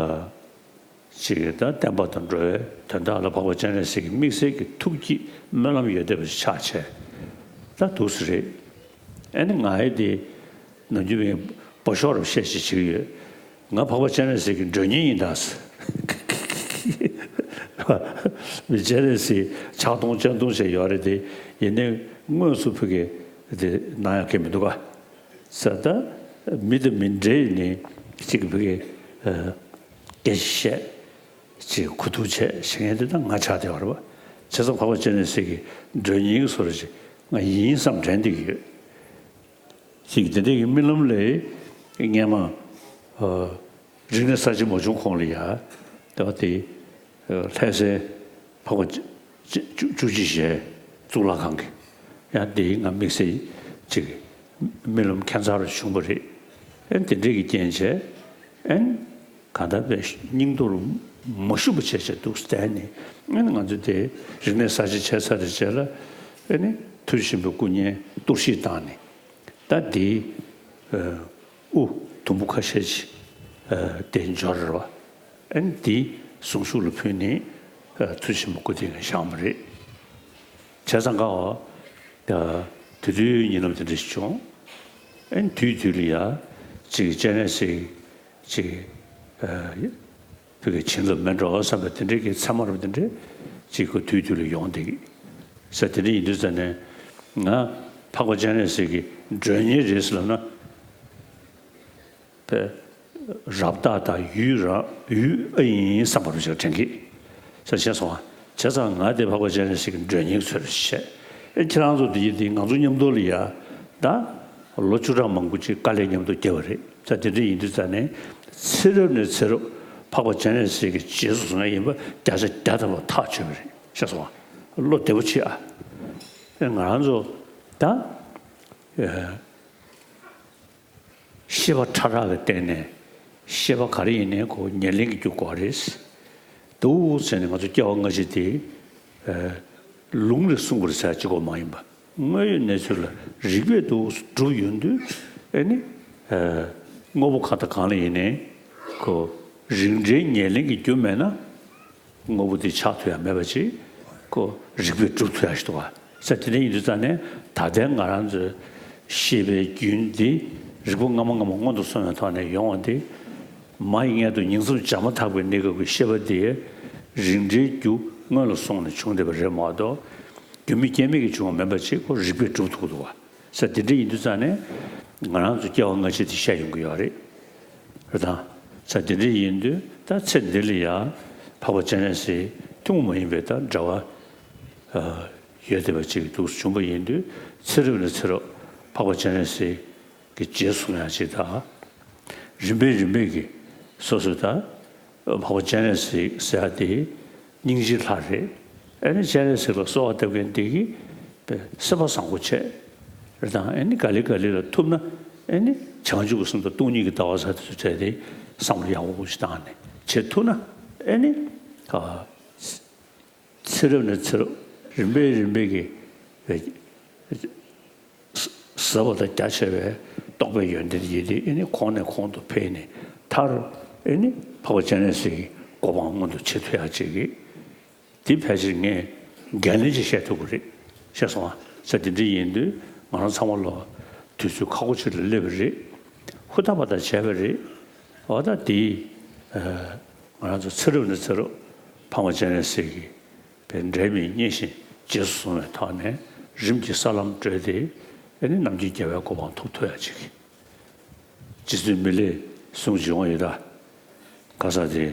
ཅིག་ད་བསྟན་པ་དང་འགྲོ་བའི་དོན་དག་ལ་འཕགས་པ་སྤྱན་རས་གཟིགས་ཀྱི་དམིགས་བསལ་གྱི་ཐུགས་ཀྱི་སྨོན་ལམ་ཡོད་བསྡད་པ་ཞིག་ཆགས་བྱས། ད་འདུག་ས་རེད། ཨ་ནི་ང་ཡི་དེ་ནམ་རྒྱུན་པའི་སྤོ་ཤོག་རབ་བཤད་ཞིག་བྱེད་ཀྱི་ཡོད། ང་འཕགས་པ་སྤྱན་རས་གཟིགས་ཀྱི་མགྲོན་གཉེར་ཡིན་ད་ཟེར། མི་སྤྱན་རས་གཟིགས་ཕྱག་སྟོང་སྤྱན་སྟོང་བྱས་ཡོད་རེད་དེ། ཡིན་ནའི་དངོས་སུ་ཕ་གི་དེ་གནང་ཡག་གི་མི་འདུག་ག་ས་ད་མི་དང་མི་འབྲེལ་ནས་གཅིག་གི་བུ་གའི་སྐད་ཆ་བཤད། གཅིག་གུ་ཐུག་བྱས་བྱེད་མཁན་དེ་ད་ང་ཆགས་བསྡད་པ་རེད་པ། བྱས་ཙང་འཕགས་པ་སྤྱན་རས་གཟིགས་ཀྱི་མགྲོན་གཉེར་གྱི་བཟོ་འདྲ་ཅིག་ང་ཡིན་བསམ་དྲན་བསྡད་ཀྱི་ཡོད། གཅིག་དེ་འདྲའི་གི་རྨི་ལམ་ལས་སྔས་མ་རིག་གནས་གསར་བརྗེ་མ་བྱུང་གོང་ལ་ཡ་ད་དེ་ལྷ་སའི་འཕགས་པ་བཅུ་བཅུ་གཅིག་ཞལ་གཙུག་ལག་ཁང་གི་ཡང་དེའི་ང་དམིགས་བསལ་ཅིག་རྨི་ལམ་ཁྱད་མཚར་བྱུང་བ་རེད། ཨན་དེ་འདྲས་ཀྱི་རྐྱེན་བྱས་ཨན་གང་ལྟར་པའི་སྙིང་སྟོབས་མ་ཞུམ་པ་བྱས་བྱས་འདུག་བསྡད་ནས། ཨན་ང་ཚོ་དེ་རིག་གནས་གསར་བརྗེ་བྱས་ཚར་རེ་བྱས་ལ་ཨ་ནི་ཐུགས་རྗེ་ཆེན་པོའི་སྐུ་བརྙན་གཏོར་བཤིག་བཏང་ནས། ད་འདི་དབུ་དུམ་བུ་ཁ་ཤས་ཅིག་དེ་འབྱོར་རེད་བ། ཨན་འདི་གཟུངས་གཞུག་ལ་ཕུལ་ནས་ཐུགས་ཆེན་པོ་སྐུ་དེ་ནས་བཞེངས་པ་རེད། བྱས་ཙང་ཀ་བ་དེ་དུས་ཡུན་ཉིན་ལམ་དེ་འདྲ་ཞིག་བྱུང་། ཨན་དུས་དུས་ལ་ཡ་ཅིག་སྤྱན་རས་གཟིགས་ཅིག་བོད་ཀྱི་བྱིན་རླབས་མེད་འགྲོ་བསམ་པའི་དེ་འདྲའི་གི་མཚན་མ་རབ་དེ་འདྲའི་ཅིག་གོ་དུས་དུས་ལ་ཡོང་བསྡད་ཀྱི་ས། དེ་འདྲ་ཡིན་དུས་ཙ་ནས་ང་འཕགས་པ་སྤྱན་རས་གཟིགས་ཀྱི་མགྲོན་གཉེར་རེད་ཟེར་ལབ་ན་པའི་རབ་རྟགས་དང་ཡུལ་རང་ཡུལ་ཨ་ཡིན་བསམ་པ་རུ་ཞིག་དྲན་གྱི་ས། ཤེས་སོང་ཨ། བྱས་ཙང་ང་དེ་འཕགས་པ་སྤྱན་རས་གཟིགས་ཀྱི་མགྲོན་གཉེར་ཚོད་རེད་བཤད། ཨེ་ཁྱེད་རང་ཚོ་དེ་ཡིན་དེ་ང་ཚོ་མཉམ་དུ་ལ་ཡ་ད་ལོ་བཅུ་ཕྲག་མང་པོ་ཅིག་དཀའ་ལས་མཉམ་དུ་བརྒྱབ་པ་རེད། ད་དེ་འདྲ་ཡིན་དུས་ཙ་ནས་ཚེ་རབས་ནས་ཚེ་རབས་འཕགས་པ་སྤྱན་རས་གཟིགས་ཀྱི་རྗེས་སུ་བཟུང་ཡ་ཡིན་པ་བརྒྱ་ཆ་བརྒྱ་ཐམ་པ་ཐག་ཆོད་པ་རེད། ཤེས་སོང་ཨ། བློ་བདེ་པོ་བྱེད་ཨ། ཨེ་ང་རང་ཚོ་ད་ཨེ་ཤེས་པ་ཕྲ་རགས་ཀྱི་སྟེང་ནས་ཤེས་པ་ག་རེ་ཡིན་ནའི་ཁོ་ཉེར་ལེན་གྱི་རྒྱུ་དགོས་རེད། འདུག་ཟེར་ནས་ང་ཚོ་སྐྱེ་བ་སྔ་ཕྱི་དེ་ཨེ་ལུང་ལས་གསུངས་པ་རེད་ཟེར་གཅིག་པོ་མ་ཡིན་པ། དངོས་ཡོད་གནས་ཚུལ་ལ་རིགས་པས་འདུག་སྒྲུབ་ཡོང་དུས་ཨེ་ནི་ཨེ་དངོས་པོ་གང་དང་གང་ལ་ཡིན་ནའི་ཁོ་ རིགས་འགྲེའི་ཉེར་ལེན་གྱི་རྒྱུ་མེད་ན། དངོས་པོ་དེ་ཆགས་ཐུབ་ཡ་མེད་པ་ཅིག་ཁོ་རིགས་པས་སྒྲུབ་ཐུབ་ཡ་ཞིག་འདུག་ག་ས་དེ་འདྲ་ཡིན་དུས་ཙང་ནས་ད་ལྟའི་ང་རང་ཚོའི་ཤེས་པའི་རྒྱུན་འདི་རིགས་པ་སྔ་མ་སྔ་མ་སྔོན་དུ་སོང་བའི་ཐོག་ནས་ཡོང་བ་འདི། མ་ཡི་མངལ་དུ་ཉིང་མཚམས་བྱ་མ་ཐག་པའི་གནས་སྐབས་ཀྱི་ཤེས་པ་འདི་རིགས་འགྲེའི་རྒྱུ་སྔོན་ལ་སོང་ནས་བྱུང་བསྡད་པ་རེད་མ་གཏོགས། རྒྱུ་མེད་རྐྱེན་མེད་ཀྱིས་བྱུང་བ་མིན་པ་ཅིག་ཁོ་རིགས་པས་སྒྲུབ་ཐུབ་ཀྱི་འདུག་ག་ས་དེ་འདྲ་ཡིན་དུས་ཙང་ནས་ང་རང་ཚོ་སྐྱེ་བ་སྔ་ཕྱི་དེ་བཤད་ཡོང་གི་ཡོད་རེད། རེད་དང་། ས་དེ་འདྲ་ཡིན་དུས་ད་ཚེ་འདི་ལ་ཡང་འཕགས་པ་སྤྱན་རས་གཟིགས་ཐུན་མོང་མ་ཡིན་པའི་ད་འབྲེལ་བ་ཡོད་བསྡད་པ་ཅིག་འདུག་བྱུང་བ་ཡིན་དུས་ཚེ་རབས་ནས་ཚེ་རབས་འཕགས་པ་སྤྱན་རས་གཟིགས་ཀྱི་རྗེས་སུ་ཡང་ཅིག་ད་རིམ་པས་རིམ་པས་ཀྱི་སོ་སོ་ད། འཕགས་པ་སྤྱན་རས་གཟིགས་ཟེར་ཡ་དེ་སྙིང་རྗེའི་ལྷ་རེད། ཨེ་ནི་སྤྱན་རས་གཟིགས་ལ་གསོལ་བ་བཏབ་མཁན་དེ་གིས་སེམས་པ་བཟང་པོ་བྱས། རེད་དང་ཨེ་ནི་ག་ལེ་ག་ལེ་ལ་ཐུབ་ན་ཨེ་ནི་བྱང་ཆུབ་ཀྱི་སེམས་དང་སྟོང་ཉིད་ཀྱི་ལྟ་བ་ཟེར་དེ་ཚོ་བྲལ་ཏེ་བསམ་བློ་ཡག་པོ་ཞིག་བཏང་ནས་བྱེད་ཐུབ་ན་ཨེ་ནི་ཚེ་རབས་ནས་ཚེ་རབས་རིམ་པས་རིམ་པས་ཀྱི་ཟབ་པ་དང་རྒྱ་ཆེ་བའི་རྟོགས་པའི་ཡོན་ཏན་ཡིན་ཏེ་ཨེ་ནི་གོང་ནས་གོང་དུ་འཕེལ་ནས་མཐར་ཨེ་ནི་འཕགས་པ་སྤྱན་རས་གཟིགས་ཀྱི་གོ་འཕང་མངོན་དུ་བྱེད་ཐུབ་ཡག་ཅིག་གི་དེ་ཕལ་ཆེར་ངས་འགན་ལེན་ཅིག་བཤད་ཐུབ་ཀྱི་རེད། ཤེས་སོང་ང་། ས་དེ་འདྲ་ཡིན་དུས་ང་རང་ཚང་མ་ལོ་དུས་ཚོད་ཁག་པོ་ཅིག་ལ་སླེབས་པ་རེད། ཧུར་ཐག་པ་དང་བྱས་པ་རེད། འོ་ད་དེ་ང་རང་ཚོ་ཚེ་རབས་ནས་ཚེ་རབས་འཕགས་པ་སྤྱན་རས་གཟིགས་ཀྱི་པའི་འབྲལ་མེད་མཉེས་གཤིན་རྗེས་སུ་བཟུང་བའི་ཐོག་ནས་རིམ་གྱིས་ས་ལམ་བགྲོད་དེ་ཨེ་ནི་ནམ་མཁའི་རྒྱལ་བའི་གོ་འཕང་ཐོབ་ཐུབ་ཡག་ཅིག་རྗེ་བཙུན་མི་ལས་གསུང་བྱུང་བ་ཡོད་ད། ག་ས་དེ།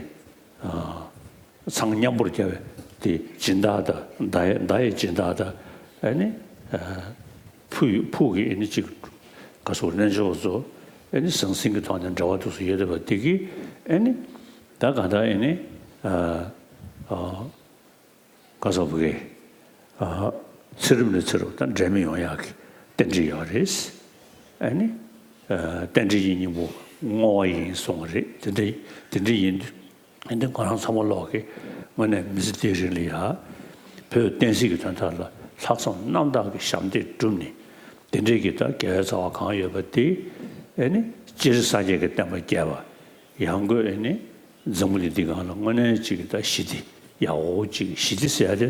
ཚངས་མཉམ་པོར་རྒྱལ་བའི་དེ་སྦྱིན་བདག་དང་མདའ་ཡི་མདའ་ཡི་སྦྱིན་བདག་དང་ཨེ་ནི། ཕུ་ཡི་ཕུག་གི་ཨེ་ནི་གཅིག་ག་སོགས་རྣལ་འབྱོར་པ་ཚོ་ཨེ་ནི་ཟང་ཟིང་གི་ཐོག་ནས་འབྲེལ་བ་འདུག་སུ་ཡོད་བསྡད་པ་དེ་གིས་ཨེ་ནི། ད་གང་ལྟར་ཨེ་ནི། ག་སོགས་པའི་ཚེ་རབས་ནས་ཚེ་རབས་དང་འབྲལ་མེད་ཡོང་ཡག་གི་རྟེན་འབྲེལ་ཡོད་རེད། ཨ་ནི། རྟེན་འབྲེལ་གྱི་སྙིང་པོ་བསྔོ་བ་ཡིན་གསུངས་པ་རེད། དེ་འདྲ་དེ་འདྲ་ཡིན་དུས་ཨ་ནི་ང་རང་ཚང་མ་ལོག་གི་དངོས་གནས་མི་ཚེ་འདིའི་རིང་ལ་ཡ་བོད་བསྟན་སྲིད་ཀྱི་དོན་དག་ལ་ལྷག་བསམ་རྣམ་དག་གི་ཞབས་འདེགས་བསྒྲུབས་ནས་དེ་འདྲའི་གི་ད་དགེ་བའི་རྩ་བ་གང་ཡོད་པ་དེ་ཨ་ནི་སྤྱིར་སངས་རྒྱས་ཀྱི་བསྟན་པ་རྒྱས་པ། ཡང་སྒོས་ཨེ་ནི་འཛམ་བུ་གླིང་འདི་སྒང་ལ་དངོས་གནས་གཅིག་གི་ད་ཞི་བདེ་ཡག་པོ་གཅིག་ཞི་བདེ་ཟེར་ཡ་དེ་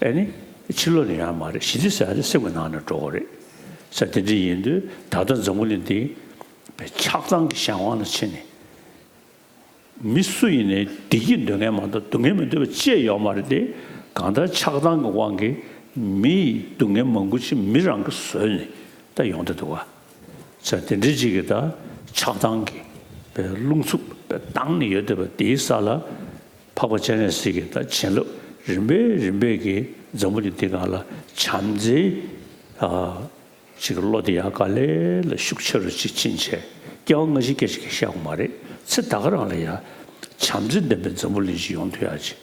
ཨེ་ནི་ཕྱི་ལོགས་ནས་ཡོང་ཡ་མ་རེད། ཞི་བདེ་ཟེར་ཡ་དེ་སེམས་ཀྱི་ནང་ནས་འགྲོ་དགོས་རེད། ས་དེ་འདྲ་ཡིན་དུས་ད་ལྟ་འཛམ་བུ་གླིང་འདི་ཆགས་སྡང་གི་གཞན་དབང་ལ་ཕྱིན་ནས་མི་སུ་ཡིན་ནའི་བདེ་སྐྱིད་འདོད་མཁན་མ་གཏོགས་སྡུག་བསྔལ་མི་འདོད་པ་ཅི་ཡང་ཡོད་མ་རེད་དེ། གང་ལྟར་ཆགས་སྡང་གི་དབང་གིས་མི་ཡི་སྡུག་བསྔལ་མང་པོ་ཅིག་མི་རང་གིས་བཟོས་ནས་ད་ཡོང་བསྡད་འདུག་ག་ས་དེ་འདྲའི་ཅིག་གི་ད་ཆགས་སྡང་གི་པའི་རླུང་འཚུབ་པའི་བཏང་ནས་ཡོད་བསྡད་པ་དེའི་ས་ལ་འཕགས་པ་སྤྱན་རས་གཟིགས་ཀྱི་ད་བྱིན་རླབས་རིམ་པས་རིམ་པས་ཀྱིས་འཛམ་བུ་གླིང་འདི་སྒང་ལ་བྱམས་བརྩེའི་ཅིག་གི་བློ་དེ་ཡང་ག་ལེ་ལ་ཤུགས་ཆེ་རུ་ཅིག་ཕྱིན་བྱས་སྐྱེ་བ་སྔ་ཕྱི་སྐད་ཆ་གང་བཤད་དགོས་མ་རེད། ཚེ་ད་ག་རང་ལ་ཡང་བྱམས་བརྩེ་ལྡན་པའི་འཛམ་བུ་གླིང་ཞིག་ཡོང་ཐུབ་ཡག་ཅིག་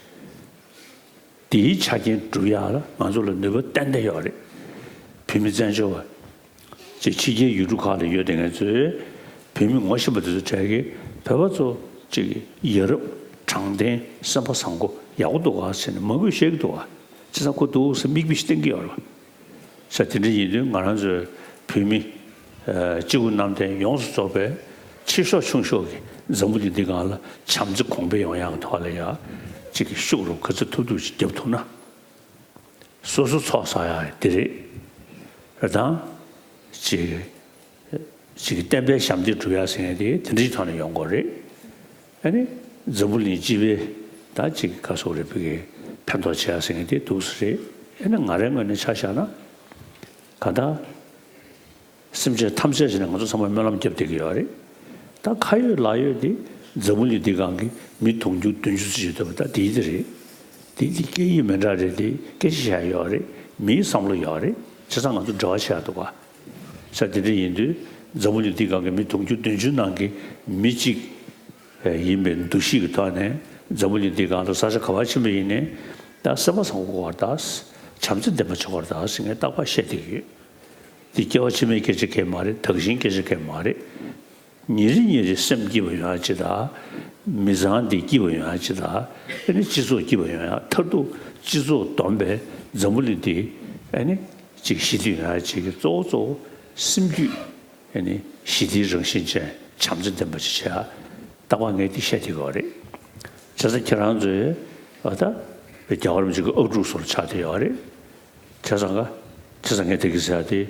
དེའི་ཆ་རྐྱེན་སྒྲུབ་ཡག་ལ་ང་ཚོ་ལ་ནུས་པ་ཏན་ཏན་ཡོད་རེད། བོད་མི་བཙན་བྱོལ་བ་ཅིག་ཕྱི་རྒྱལ་ཡུལ་གྲུ་ཁག་ལ་ཡོད་བསྡད་མཁན་ཚོས་བོད་མི་ངོ་ཤེས་པ་དེ་ཚོ་གྲས་ཀྱིས་བོད་པ་ཚོ་ཅིག་ཡ་རབས་དྲང་བདེན་སེམས་པ་བཟང་པོ་ཡག་པོ་འདུག་ག་ཟེར་ནས་མང་པོས་བཤད་ཀྱི་འདུག་ག་བྱས་ཙང་ཁོ་འདུག་ཟེར་མིག་དཔེ་ཞིག་བསྟན་གྱི་ཡོད་རེད་བ། ས་དེ་འདྲ་ཡིན་དུས་ང་རང་ཚོའི་བོད་མི་སྤྱི་བོ་གནམ་བསྟན་ཡོངས་སུ་རྫོགས་པའི་ཆེ་ཤོས་ཆུང་ཤོས་ཀྱི་འཛམ་བུ་གླིང་འདི་སྒང་ལ་བྱམས་བརྩེ་གོང་འཕེལ་ཡོང་ཡག་གི་ཐོག་ལ་ཡ་གཅིག་གི་ཤུགས་རུ་ག་ཚོད་ཐུབ་ཐུབ་ཅིག་རྒྱབ་ཐུབ་ན། སོ་སོ་ཚོགས་བསགས་ཡག་དེ་རེད། རེད་དང་། གཅིག་གཅིག་གི་བསྟན་པའི་ཞབས་འདེགས་སྒྲུབ་ཡག་ཟེར་མཁན་དེ་དེ་འདྲའི་ཐོག་ནས་ཡོང་དགོས་རེད། ཨ་ནི་འཛམ་བུ་གླིང་སྤྱི་པའི་ད་ཅིག་ག་སོགས་རེད་བོད་ཀྱི་ཕན་ཐོགས་བྱེད་ཡ་ཟེར་མཁན་དེ་འདུག་སེ་རེད། ཨ་ནི་ང་རའི་ངོས་ནས་ཆ་བཞག་ན་ག་ད་སེམས་ཅན་ཐམས་ཅད་ཀྱི་ནང་ང་ཚོ་ཚང་མ་སྨོན་ལམ་བརྒྱབ་བསྡད་ཀྱི་ཡོད་རེད། ད་ཁ་ཡོད་ལག་ཡོད་དེ་འཛམ་བུ་གླིང་འདི་སྒང་གི་མི་དུང་ཕྱུར་བདུན་ཅུ་ཙམ་ཡོད་བསྡད་པ་ད་དེ་དེ་རེད། དེ་དེ་སྐད་ཡིག་མི་འདྲ་རེད་དེ་སྐད་ཆ་བཤད་ཡ་ཡོད་རེད། མིའི་བསམ་བློ་ཡོད་རེད། བྱས་ཙང་ང་ཚོ་འབྲེལ་བ་བྱེད་ཡ་འདུག་ག་ས་དེ་འདྲ་ཡིན་དུས་འཛམ་བུ་གླིང་འདི་སྒང་གི་མི་དུང་ཕྱུར་བདུན་ཅུ་ནང་གི་མི་གཅིག་ཡིན་པའི་འདུ་ཤེས་ཀྱི་ཐོག་ནས་འཛམ་བུ་གླིང་འདི་སྒང་ལ་ས་ཆ་ག་པར་ཕྱིན་པ་ཡིན་ནའི་ད་སེམས་པ་བཟང་པོ་དགོས་པ་རེད་ད། བྱམས་བརྩེ་ལྡན་པ་བྱེད་དགོས་རེད་ད་ཟེར་ངས་རྟག་པར་བཤད་བསྡད་ཀྱི་ཡོད། འདི་སྐྱེ་བ་ཕྱི་མའི་སྐད་ཆ་གང་ཡང་མ་རེད། དག་ཞིང་སྐད་ཆ་གང་ཡང་མ་རེད། ཉིན་རེ་ཉིན་རེ་སེམས་སྐྱིད་པ་ཡོང་ཡ་ཅིག་དང་། མི་ཚང་འདི་སྐྱིད་པ་ཡོང་ཡ་ཅིག་དང་། ཨ་ནི་སྤྱི་ཚོགས་སྐྱིད་པ་ཡོང་ཡ། མཐར་ཐུག་སྤྱི་ཚོགས་བསྡོམས་པས་འཛམ་བུ་གླིང་འདི་ཨ་ནི་ཅིག་ཞི་བདེ་ཡོང་ཡ་ཅིག་གི་གཙོ་བོ་གཙོ་བོ་སེམས་རྒྱུད་ཨ་ནི་ཞི་བདེའི་རང་བཞིན་ཅན་བྱམས་བརྩེ་ལྡན་པ་ཅིག་བྱེད་ཡ། རྟག་པར་ངས་འདི་བཤད་བསྡད་ཀྱི་ཡོད་རེད། བྱས་ཙང་ཁྱེད་རང་ཚོས་ཨ་ད་རྒྱལ་བ་རིན་པོ་ཆེ་གི་ཨབ་ཕྲུག་བཟོ་འདྲ་ཆགས་བསྡད་ཡོད་རེད། བྱས་ཙང་ག་བྱས་ཙང་ངས་དེ་གི་ཟེར་ཡ་དེ།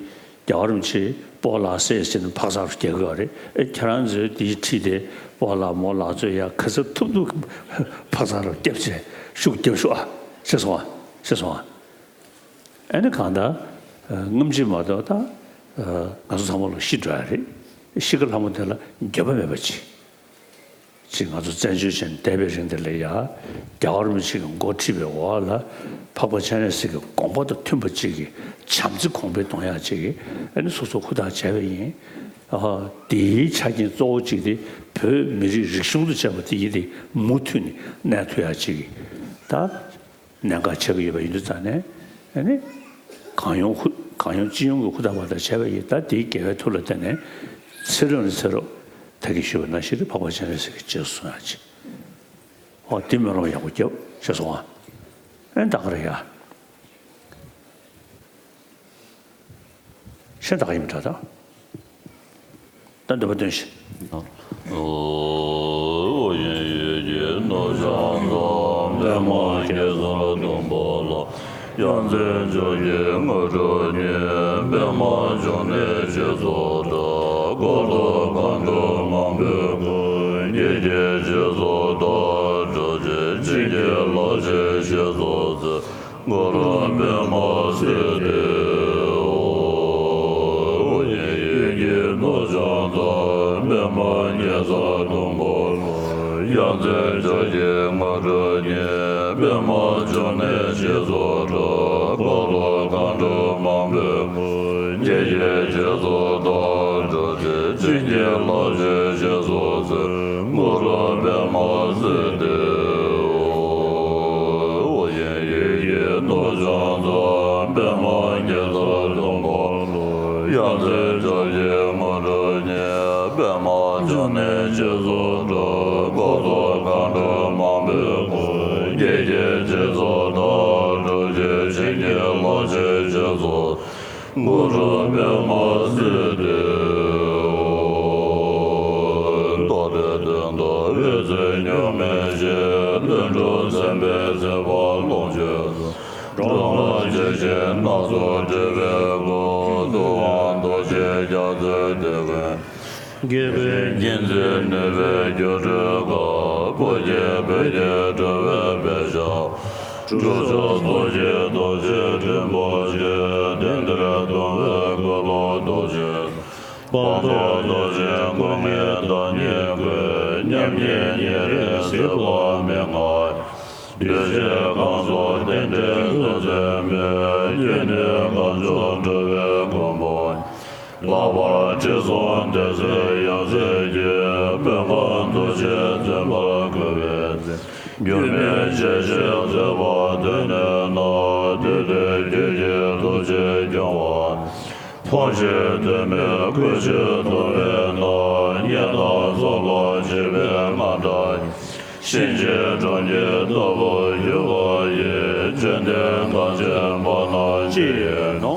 རྒྱལ་བ་རིན་པོ་ཆེ་སྤོ་ལགས་སེ་ཟེར་ནས་ཕག་ཚག་རུ་རྒྱག་གི་ཡོད་རེད། ཨེ་ཁྱེད་རང་ཚོས་དེའི་ཁྲིད་དེ་སྤོ་ལགས་མོ་ལགས་ཚོས་ཡ་ག་ཚོད་ཐུབ་ཐུབ་ཕག་ཚག་རུ་རྒྱབ་བྱས་ཤུགས་རྒྱབ་ཤོག་ཨ། ཤེས་སོང་ཨ། ཤེས་སོང་ཨ། ཨ་ནི་གང་ལྟར་སྔ་ཕྱི་མ་གཏོགས་ད་ང་ཚོ་ཚང་མ་ལོ་ཤི་འགྲོ་ཡ་རེད། ཤི་ཁ་ལྷ་མོ་དེ་ལ་འགྱོད་པ་མེད་པ་ཅིག་ཅིག་ང་ཚོ་བཙན་བྱོལ་ཅན་བསྡད་པའི་རིང་དེ་ལ་ཡ། རྒྱལ་བ་རིན་པོ་ཆེ་གི་འགོ་ཁྲིད་པའི་འོག་ལ་འཕགས་པ་སྤྱན་རས་གཟིགས་ཀྱི་དགོངས་པ་དང་མཐུན་པ་ཅིག་གི་བྱམས་བརྩེ་གོང་འཕེལ་གཏོང་ཡག་ཅིག་གི་ཨ་ནི་སོ་སོ་ཧུར་ཐག་བྱས་པ་ཡིན། ཨ་དེའི་ཆ་རྐྱེན་གཙོ་བོ་གཅིག་དེ་བོད་མི་རིགས་རིག་གཞུང་དང་བཅས་པ་དེ་ཡིན་ཏེ་མུ་མཐུད་ནས་གནས་ཐུབ་ཡག་ཅིག་གི་ད། གནད་འགག་ཆགས་ཀྱི་ཡོད་པ་ཡིན་དུས་ཙང་ནས། ཨ་ནི། གང་ཡོང་ཧུ་གང་ཡོང་ཅི་ཡོང་གི་ཧུར་ཐག་བར་ཐག་བྱས་པ་ཡིན། ད་དེའི་དགེ་བའི་མཐུ་ལ་བརྟེན་ནས། ཚེ་རབས་ནས་ཚེ་རབས་ད་གིན་ཞུས་པ་ནང་བཞིན་རེད། འཕགས་པ་སྤྱན་རས་གཟིགས་ཀྱི་རྗེས་སུ་བཟུང་ཡག་ཅིག་ཨོ་དེ་སྨོན་ལམ་ཡག་པོ་རྒྱབ་ཤེས་སོང་ཨ། ཨེ་ད་ག་རེད་ཡ། ཤེས་ད་ག་ཡིན་མི་འདྲ་ད། ད་འདོད་པ་སྟོན་ཞིག་ཨོ་ཡིན་ཡིད་ཀྱི་ནོར་བྱང་ཙམ་པདྨ་གེ་སར་སྟོན་པ་ལ། ཡ་མཚན་ཕྱོགས་ཀྱི་དངོས་གྲུབ་བརྙེས། པདྨ་འབྱུང་གནས་རྗེས་སུ་འགྲོ། འཁོར་དུ་མཁའ་འགྲོ་མང་པོས་བསྐོར། ཀྱེ་ཀྱེ་རྗེས་སུ་བདག་སྒྲུབ་ཅིང་། བྱིན་གྱིས་བརླབ་ཕྱིར་གཤེགས་སུ་གསོལ། གུ་རུ་པདྨ་སིདྡྷི་ཧོ། ཡིད་ཀྱི་ནོར་བྱང་ཙམ་པདྨ་གེ་སར་སྟོན་པ་ལ། ཡ་མཚན་ཕྱོགས་ཀྱི་དངོས་གྲུབ་བརྙེས། པདྨ་འབྱུང་གནས་རྗེས་སུ་འགྲོ། འཁོར་དུ་མཁའ་འགྲོ་མང་པོས་བསྐོར། ཀྱེ་ཀྱེ་རྗེས་སུ་བདག་སྒྲུབ་ཅིང་། བྱིན་གྱིས་བརླབ་ཕྱིར་གཤེགས་སུ་གསོལ། གུ་རུ་པདྨ་སིདྡྷི་ཧོ། ཡིད་ཀྱི་ནོར་བྱང་ཙམ་པདྨ་གེ་སར་སྟོན་པ་ལ། ཡ་མཚན་ཕྱོགས་ཀྱི་དངོས་གྲུབ་བརྙེས། པདྨ་འབྱུང་གནས་རྗེས་སུ་འགྲོ། འཁོར་དུ་མཁའ་འགྲོ་མང་པོས་བསྐོར། ཀྱེ་ཀྱེ་རྗེས་སུ་བདག་སྒྲུབ་ཅིང་། བྱིན་གྱིས་བརླབ་ཕྱིར་གཤེགས་སུ། གུ་རུ་པདྨ་སིདྡྷི་ཧོ། མདོ་སྡེ་དོན་དུ་འོད་ཟེར་འགྱུར་མེད་ཞིང་། ལྷུན་གྲུབ་སེམས་དཔའི་སྤྱན་དཔའ་ལོངས་སྤྱོད་སོགས། འགྲོ་ལ་ཇི་བཞིན་སྣ་ཚོགས་སྤྲུལ་པའི་སྐུ། ཐུབ་དབང་རྡོ་རྗེ་རྒྱ་མཚོའི་དེད་དཔོན། དགྱེས་པའི་མཁྱེན་བརྩེ་ནུས་པའི་སྒྱུ་འཕྲུལ་དཀར། བོད་ཀྱི་བོད་ཀྱི་འགྲོ་བའི་དཔལ་བྱ། གྲུབ་མཆོག་རྡོ་རྗེ་རྡོ་རྗེ་ཕྲེང་བ་ཆེ། དེང་འདིར་སྟོན་པའི་ཀུན་སློང་རྡོ་རྗེ། སྤངས་རྟོགས་རྡོ་རྗེ་སྐུ་ལྔའི་བདག་ཉིད་སྐུ། མཉམ་ཉིད་ཉེ་རིང་སྲིད་པ་མི་མངའ། འདུས་བྱས་གང་སོགས་རྟེན་འབྲེལ་དོན་མཛད་མོད། རྒྱུད་སྣོད་གང་བྱུང་འགྲོ་བའི་མགོན་པོ། ལྷག་པར་དྲི་བསུང་དེ་ཚེ་ཡང་སྲིད་ཀྱི། སྨོན་ཁང་རྡོ་རྗེ་འཛིན་པར་བསྐུལ་བའི་ཚེ། འགྱུར་མེད་ཞལ་བཞེས་མཛད་པ་དོན་གནས་ན། དུས་དེར་རྒྱུད་ཀྱི་རྡོ་རྗེ་སྐྱོང་བ། ཕོངས་ཤིང་དོན་མེད་ཀུན་སྤྱོད་སྡོམ་པས་ན། ཉེས་དང་ཚོགས་ལ་འཇིགས་པའི་དངངས་སྐྲག་ཡིས། གཤིན་རྗེའི་གྲོང་ཁྱེར་ལྟ་བུར་གྱུར་པ་ཡི། བཅོམ་ལྡན་གངས་ཅན་བར་ན་ཅི་ཡིན་ནོ།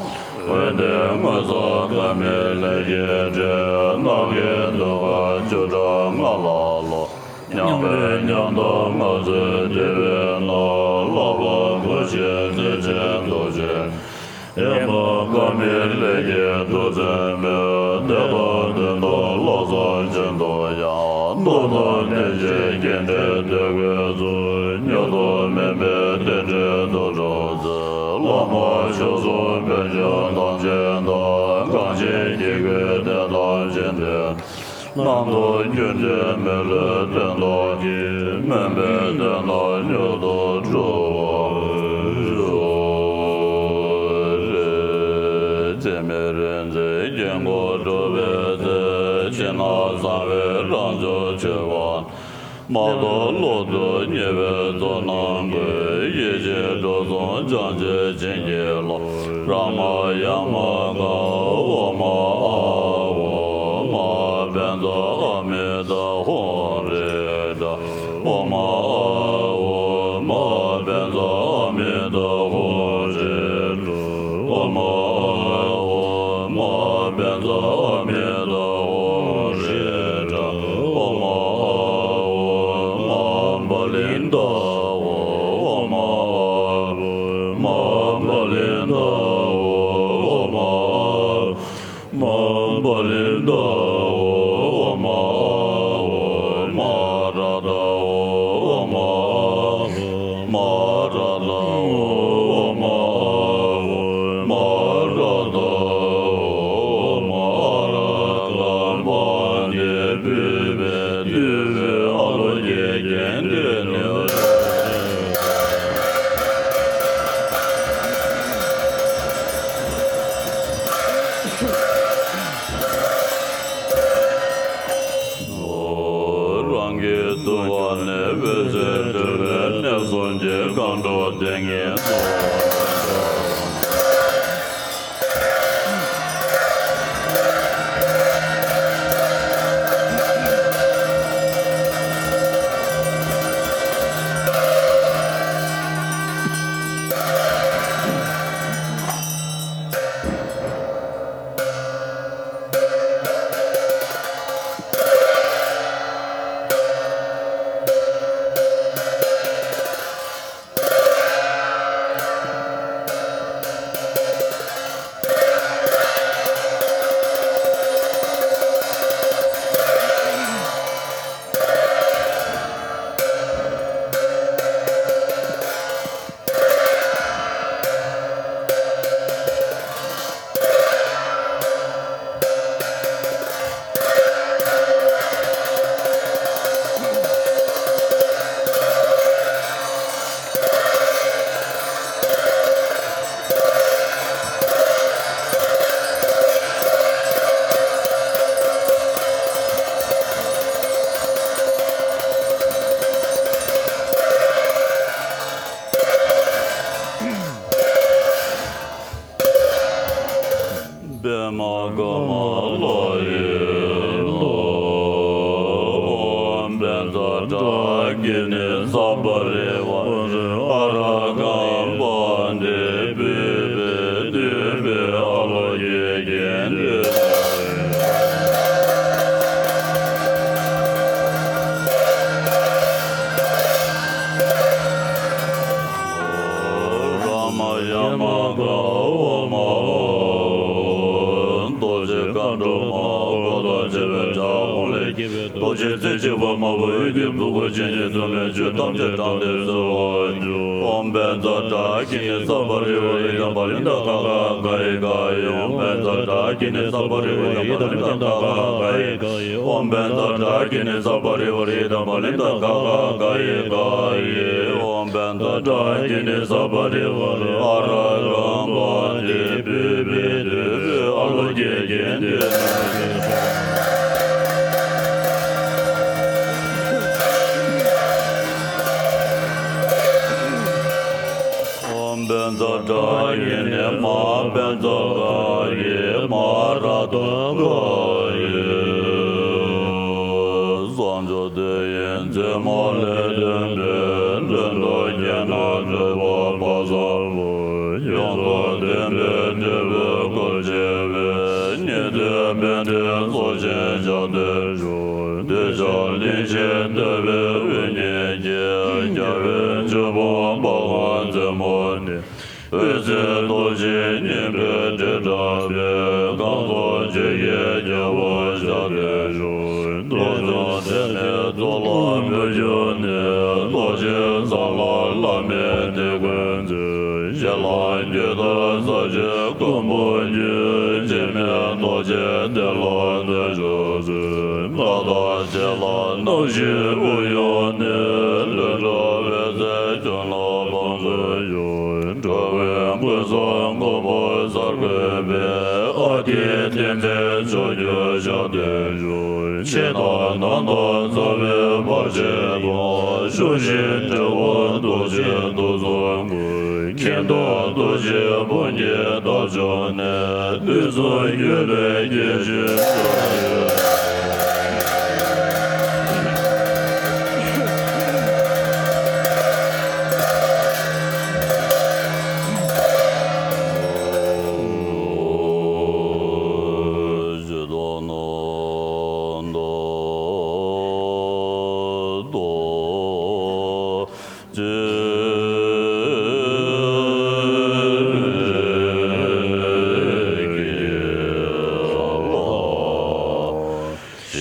འོན་ཏེ་མངོན་སུམ་བཀའ་མའི་ལས་ཀྱི་ཕྲིན། ནམ་མཁའི་ཟློས་གར་བཅུ་ཕྲག་ལྔ་ལ་སློབ། མཉམ་པའི་ཉམས་རྟོགས་ལྔ་ཚུལ་བདེ་བས་ན། ལྷག་པར་གུས་ཕྱིར་བརྩེ་ཆེན་རྡོ་རྗེ། ཨེ་མ་བཀའ་མའི་ལས་ཀྱི་མཐུ་བཙན་མོས། དད་དང་འདུན་དང་ལྷག་བསམ་ཅན་དུ་ཡང་། སྟོབས་དང་ལྡན་ཞིང་རྒྱས་འབྲིང་བདེ་བའི་ཚོགས། བསྙོན་དུ་མེད་པའི་རྟེན་འབྲེལ་དུ་འགྲོ་མཛད། བླ་མ་མཆོག་གསུམ་དཔལ་འབྱོར་ཐམས་ཅད་དང་། གང་ཞིག་བགྱིས་པའི་དོན་ཐམས་ཅད་འདིར། རྣམ་རྟོག་སྐྱོན་ཅན་མི་ལུས་དོན་དམ་གྱི། སྨོན་པའི་དོན་རྣམས་མྱུར་དུ་འགྲུབ་པར་ཤོག། རྗེ་མི་རིགས་འཛིན་སྐྱེ་འགོག་གྲུབ་པའི་ཚེ། ཕྱི་ནང་གསང་བའི་རང་བྱུང་ཆེ་བ། མ་རྟོགས་ལོག་རྟོག་ཉེས་པའི་ཚོགས་རྣམས་ཀུན། ཡེ་ཤེས་གྲོགས་བཟུང་སྦྱངས་བྱས་བྱིན་གྱིས་རློབས། ར་མ་ཡ་མ་ག་ཨོ་མ་ཨ་ཨོ་མ། བཛྲ་ཨ་མི་ཏ་ཧོ་རེ་ཏྲ། ཨོ་མ་ཨ་ཨོ་མ། བཛྲ་ཨ་མི་ཏ་ཧོ་རེ་ཏྲ། ཨོ་མ་ཨ་ཨོ་མ། བཛྲ་ཨ་མི་ཏ་ཧོ་རེ་ཏྲ། ཨོ་མ་ཨ་ཨོ་མ། བ་ལི་ ཏའོ། ཨོཾ་ཨཱཿཧཱུྃ། མ་པ་ལི་ཏའོ། ཨོཾ་ཨཱཿཧཱུྃ། མ་པ་ལི་ཏའོ། ཨོཾ་ཨཱཿཧཱུྃ། མ་ར་ཏའོ། ཨོཾ་ཨཱཿཧཱུྃ། མ་ར་ཏའོ། ཨོཾ་ཨཱཿཧཱུྃ། མ་ར་ཏའོ། ཨོཾ་ཨཱཿཧཱུྃ། ཨ་ར་ཀ་པ་ཏི་པུཥྤེ་ཏུཥྤེ་ཨཱ་ལོ་ཀེ་ཀན་ཏི་ནི། རང་གི་ཐུབ་པ་ནི་འོད་ཟེར་འཕྲོས་པས་གནས་གསུམ་གྱི་མཁའ་འགྲོ་སྡེ་བརྒྱད་དང་། པདྨ་ཀ་མ་ལ་ཡི་ལོ། ཨོཾ་བཛྲ་ཏྲ་ཀི་ནི་ཙ་པ་རི་ཝ་རེ་ཨ་ར་ཀམ་པ་ཏི་པུཥྤེ་ཏུཥྤེ་ཨཱ་ལོ་ཀེ་ཀན་ཏི་ནི། རཱ་མ་ཡ་མ་ག་ཨོཾ་ཨཱཿཧཱུྃ། རྡོ་རྗེ་མཁའ་འགྲོ་མ་འཁོར་དང་བཅས་པའི་དགྲ་དགུང་ལས་སྐྱེས་པའི་རྡོ་རྗེ་རྩེ་གཅིག་པ་དམར་པོ་འོད་ཀྱི་ཕུང་པོ་ཅན་གྱི་གདོང་ལས་ཆོས་ཐམས་ཅད་དྲངས་ཏེ་གསོལ་བར་ཞུ། ཨོཾ་བཛྲ་ཏྲ་ཀི་ནི་ཙ་པ་རི་ཝ་རེ་ཨི་དམ་བ་ལི་ཏ་ག་ག་ག་ཡེ་ག་ཡེ། ཨོཾ་བཛྲ་ཏྲ་ཀི་ནི་ཙ་པ་རི་ཝ་རེ་ཨི་དམ་བ་ལི་ཏ་ག་ག་ག་ཡེ་ག་ཡེ། ཨོཾ་བཛྲ་ཏྲ་ཀི་ནི་ཙ་པ་རི་ཝ་རེ་ཨི་དམ་བ་ལི་ཏ་ག་ག་ག་ཡེ་ག་ཡེ། ཨོཾ་བཛྲ་ཏྲ་ཀི་ནི་ཙ་པ་རི་ཝ་རེ་ཨ་ར་ཀམ་པ་ཏི་པུཥྤེ་ཏུཥྤེ་ཨཱ་ལོ་ཀེ་ཀན་ཏི་ནི། ཨོཾ་བཛྲ་ཏྲ་ཀི་ནི་མ་བཛྲ་ག་ཡེ་མ་ར་ཏ་ག་ཡེ། བསང་མཆོད་དུས་ཡུན་ཕྱེད་མ་ལས་ཐོན་པའི་ལྷུན་གྲུབ་ཀྱི་ནང་སྤྲུལ་པ་དཔལ་བཟང་པོ། ཡོངས་སུ་བསྟན་པའི་སྤྲུལ་པའི་སྐུར་བྱོན་པའི་ཉན་ཐོས་པཎྜི་ཏ་ཚོགས་ཆེན་ཞབས་བརྟན་ཞུ། གདུལ་བྱ་གླིང་བཞི་བསྟོད་པའི་དབུ་བརྙེས་ཀྱི། རྒྱལ་བའི་ཆོས་འབུམ་པ་དབང་བཙན་པོ་ནི། འོད་གསལ་རྡོ་རྗེ་སྙིང་པོའི་དྲིལ་བསྒྲགས་པའི། གང་ཚོགས་ཆོས་ཀྱི་རྒྱལ་པོ་ཞབས་བརྟན་ཞུ། རྡོ་རྗེ་འཆང་ཐོས་པའི་གཙུག་ལག་མུ་ཁྱུད་ནས། རྡོ་རྗེ་འཆང་ལ་བླ་མའི་དེད་དཔོན་མཛད། ཞལ་ལག་རྒྱུད་དང་ས་བཅུའི་མགོན་པོ་རྒྱུད། འཆི་མེད་རྡོ་རྗེ་གདན་ལ་གདན་འཇོག་མཛད། མངའ་བདག་རྗེ་ལ་རྣམ་བཞིའི་དབུ་གཡོགས་ནས། ལྷུན་གྲུབ་འོད་ཟེར་ཁྱོན་ལ་ཕོངས་སུ་གཡོ། འགྲོ་བའི་ཀུན་སེལ་མགོན་པོ་གསར་འཁོད་པའི། ཨ་ཏིའི་ཏིང་འཛིན་ཕྱོགས་བཅུར་ཞབས་བརྟན་ཞུ། ཕྱི་དང་ནང་དང་རྩ་བའི་བར་ཆད་སྤོང་། ཕྱོགས་བཞིར་འགྲོ་བ་རྡོ་རྗེ་གདུགས་གསུམ་འཁོར། ཁེན་ཏུ་རྡོ་རྗེ་དཔུང་གི་མདའ་མཆོག་ནི། དུས་གསུམ་གཡུལ་ལས་སྐྱེས་ཕྱིར་འགྲོ། ས་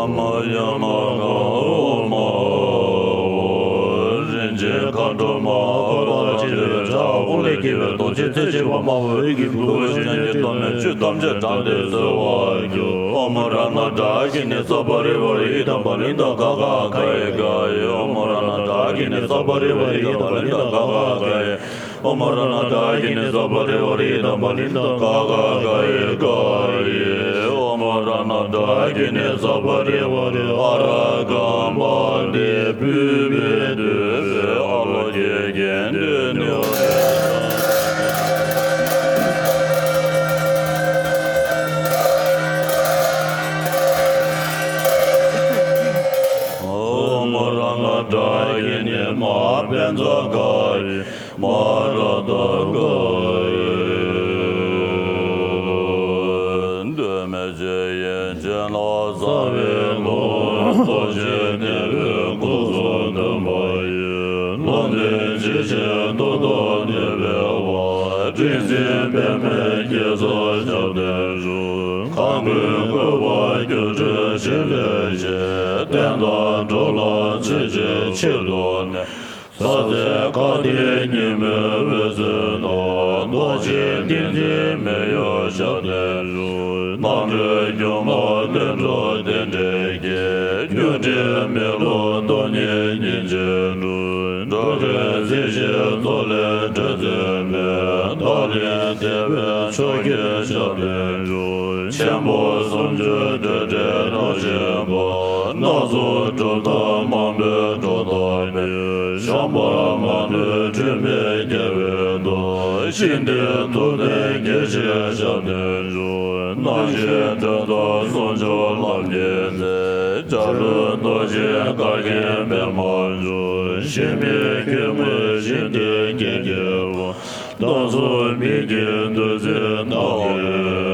མ་ཡ་མ་ག་འོ་མ་འོ། རིན་ཆེན་མཁའ་འགྲོ་མ་འཁོར་ལོ་ཆེ་བའི་བྲག་ཁུང་ལས་སྐྱེས་པའི་རྡོ་རྗེ་རྩེ་གཅིག་པ་དམར་པོ་འོད་ཀྱི་སྤུ་གུ་བཞིན་གྱི་གཏོར་མའི་ཆུ་ཐམས་ཅད་དགྲ་ལས་སོལ་བར་གྱུར། ཨོ་མ་ར་ཎ་བཛྲ་གི་ནི་ས་པ་རི་ཝ་རི་ཨི་དམ་བ་ལི་ཏ་ག་ག་ག་ཡེ་ག་ཡེ། ཨོ་མ་ར་ཎ་བཛྲ་གི་ནི་ས་པ་རི་ཝ་རི་ཨི་དམ་བ་ལི་ཏ་ག་ག་ག་ཡེ། ཨོ་མ་ར་ཎ་བཛྲ་གི་ནི་ས་པ་རི་ཝ་རི་ཨི་དམ་བ་ལི་ཏ་ག་ག་ག་ཡེ་ག་ཡེ། ཨོ་མ་ར་ཎ་བཛྲ་གི་ནི་ས་པ་རི་ཝ་རི་ཨ་ར་གམ་པ་ཏི་བུས་པའི་བདུད་རྩི་ཨ་ལོ་ཀེ་གན་དུ་ནུ། ཨོ་མ་ར་ཎ་བཛྲ་གི་ནི་མ་པཉྩ་ག་ཡེ། མ་ར་ཏ་ག་ཡེ། གདོད་མའི་ཆུ་ཡི་བྱིན་རླབས་གསང་བའི་ཀློང་། རྡོ་རྗེ་ལྟེ་བའི་སྐུ་གསུང་ཐུགས་མ་ཡིན། ལུང་བསྟན་ཇི་བཞིན་རྟོགས་ཐུབ་ནུས་པའི་དབང་། སྤྲིན་ཆེན་པདྨའི་སྐྱེད་ཚལ་ཞབས་བརྟན་དྲུག། གང་ཀུན་བཀོད་པ་སྒྱུ་འཕྲུལ་ཕྲིན་ལས་ཆེ། བསྟན་དང་འགྲོ་ལ་མཛོད་ཅིང་མཆོད་དུ་གནས། ཟབ་གསལ་སྐལ་ལྡན་ཉི་མའི་འོད་ཟེར་སྟོང་། རྡོ་རྗེ་ཏིང་འཛིན་མི་གཡོ་ཞབས་བརྟན་དྲུག། རྣམ་གྲོལ་སྒྱུ་མ་དོན་གྲུབ་རྟེན་འབྲེལ་གྱི། སྒྱུ་འཕྲུལ་མེ་ལོང་སྟོང་ཉིད་ཉིན་བྱེད་འགྲུབ། འགྲོ་དོན་རྩེ་གཅིག་རྫོགས་ལས་སྒྲོལ་མཛད་པའི། བདག་ལ་དད་པའི་མཆོག་གི་ཞབས་བརྟན་དྲུག། ཆེན་པོ་སུམ་ཅུ་སྤྲོས་བྲལ་རང་བཞིན་པ། སྣ་ཚོགས་གྲུབ་མཐའ་མང་པོས་སྒྲོ་བཏགས་པའི། བྱམས་པ་མ་ལུས་སྒྲོན་མེའི་རྒྱལ་པོའི་གདུང་། ཞི་བདེའི་ཐུབ་བསྟན་རྒྱལ་ཆེན་ཞབས་བརྟན་དྲུག། རྣམ་བཞིའི་དོན་རྟོགས་ཟུང་འཇུག་ལམ་གྱི་རྩལ། བྱ་རུང་རྡོ་རྗེ་བཀའ་བརྒྱད་པད་མ་འབྱུང་། གཞི་མེད་སྐྱེ་མེད་ཞི་བདེའི་རྒྱལ་གྱི་དབང་། རྟོག་ཚོགས་མིག་གི་བདུད་རྩི་རྣམ་གྱི།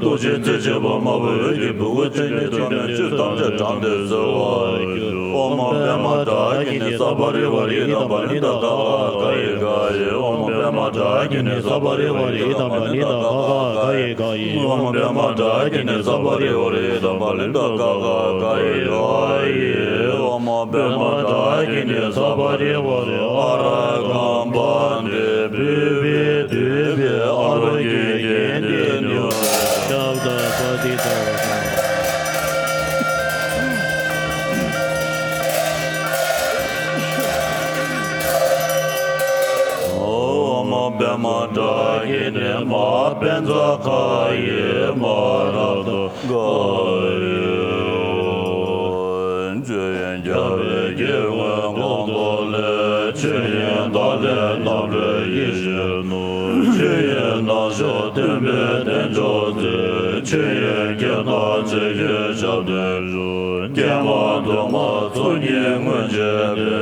ཐུགས་རྗེ་བརྩེ་ཆེན་པོ་མ་བུ་འོད་ཀྱི་བུ་གུ་ཐུགས་ཀྱི་ཐུགས་ཀྱི་ཐོག་ནས་ཆོས་ཐམས་ཅད་དྲངས་ཏེ་གསོལ་བ། ཨོཾ་པདྨ་བཛྲ་གི་ཎི་ས་པ་རི་ཝ་རི་ཏམ་བ་ལི་ཏ་ག་ག་ག་ཡི་ག་ཡི། ཨོཾ་པདྨ་བཛྲ་གི་ཎི་ས་པ་རི་ཝ་རི་ཏམ་བ་ལི་ཏ་ག་ག་ག་ཡི་ག་ཡི། ཨོཾ་པདྨ་བཛྲ་གི་ཎི་ས་པ་རི་ཝ་རི་ཏམ་བ་ལི་ཏ་ག་ག་ག་ཡི་ག་ཡི། ཨོཾ་པདྨ་བཛྲ་གི་ཎི་ས་པ་རི་ཝ་རི་ཨ་ར་ཀམ་བན་དེ་བྷཱུ་བྷེ་དུད་པའི་ཨ་རོ་གྱི་གན་དེ་ནི། ཤབྡ་པ་ཏི་ཏ། ཨོཾ་པདྨ་བཛྲ་གི་ཎི་མ་པཉྩ་ཁ་ཡེ་མ་ར་ཏ་ག་ཡེ། ཆོས་དབྱིངས་རྒྱལ་བའི་དཀྱིལ་འཁོར་གང་དུ་ལྷོད། ཆོས་དབྱིངས་དག་ལས་རྣམ་གྲོལ་ཡེ་ཤེས་ནོར། ཆོས་དབྱིངས་རྣམ་དག་སྟོན་པའི་བསྟན་མཆོག་སྩོལ། ཆོས་དབྱིངས་སྐད་དང་ཆོས་ཀྱི་ཞབས་བརྟན་སྒྲོགས། ཀྱེ་མ་འདུས་མ་ཚོགས་གཉིས་མངོན་བྱེད་པའི།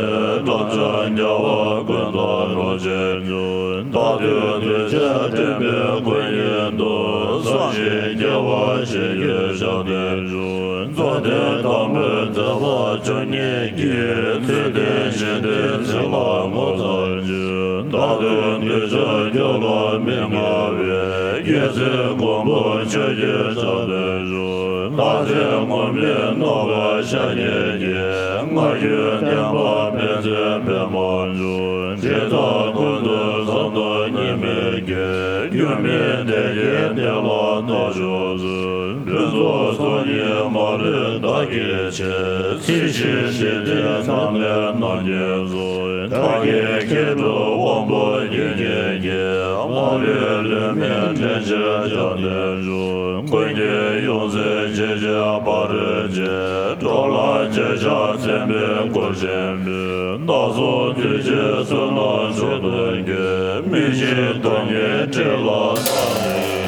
དམ་ཆོས་རྒྱལ་བ་ཀུན་ཏུ་རོལ་ཕྱིར་སྤྱོད། བདག་མདུན་གདུལ་བྱ་འདྲེན་པའི་སྐུ་ཉིད་དུ། སངས་རྒྱས་རྒྱལ་བ་ཞིང་གི་ཞབས་བརྟན་སྒྲོགས། མཛོད་བརྟན་དམ་པའི་མཛད་པ་བཅུ་གཉིས་ཀྱིས། ཚུལ་ལྡན་ཞིང་དུ་ཚེ་ལ་ངོ་མཚར་སྤྱོད། བདག་མདུན་གདུལ་བྱ་སྐྱོབ་པ་མི་མངའ་བའི། རྒྱལ་སྲས་མགོན་པོ་ཁྱོད་ཀྱི་ཞབས་བརྟན་སྒྲོགས། རྟག་འཛིན་ངུར་སྨྲིག་རྣམ་པར་ཤར་གྱི་རྒྱལ། མངའ་ཁྱོད་བསྟན་པ་འཕེལ་ཚེ་པདྨ་འབྱུང་། འཇིག་རྟེན་ཀུན་ཏུ་ཟབ་ཏུ་གཉིས་མེད་ཀྱི། འགྱུར་མེད་བདེ་དགེ་བདེ་ལ་རྟག་བཞུགས་སུ། ཕུན་ཚོགས་སྟོང་ཉིད་མ་ལུས་བདག་གིས་ཆེ། ཚེ་ཕྱི་འཇིག་རྟེན་ནམ་མེད་རྣམ་མཁྱེན་གཙོ། དག་གི་མཁས་གྲུབ་དབང་པོ་དགྱེས་མཁན་གྱི། མ་ལུས་ལུས་མེད་འདྲེན་བྱེད་ཞབས་བརྟན་སྒྲོགས། ཀུན་གྱི་ཡོངས་འཛིན་འཇིགས་བྱེད་ཕ་རོལ་ཕྱིན། འགྲོ་ལ་སྐྱོན་ཆགས་མཚོན་པའི་སྐུར་བཞེངས་པའི། བདག་སོགས་གདུལ་བྱའི་བསོད་ནམས་མཆོག་ཏུ་འགྱུར། མི་ཤིགས་སྟོང་ཉིད་ཁྲི་ལ་བསམ་པའི།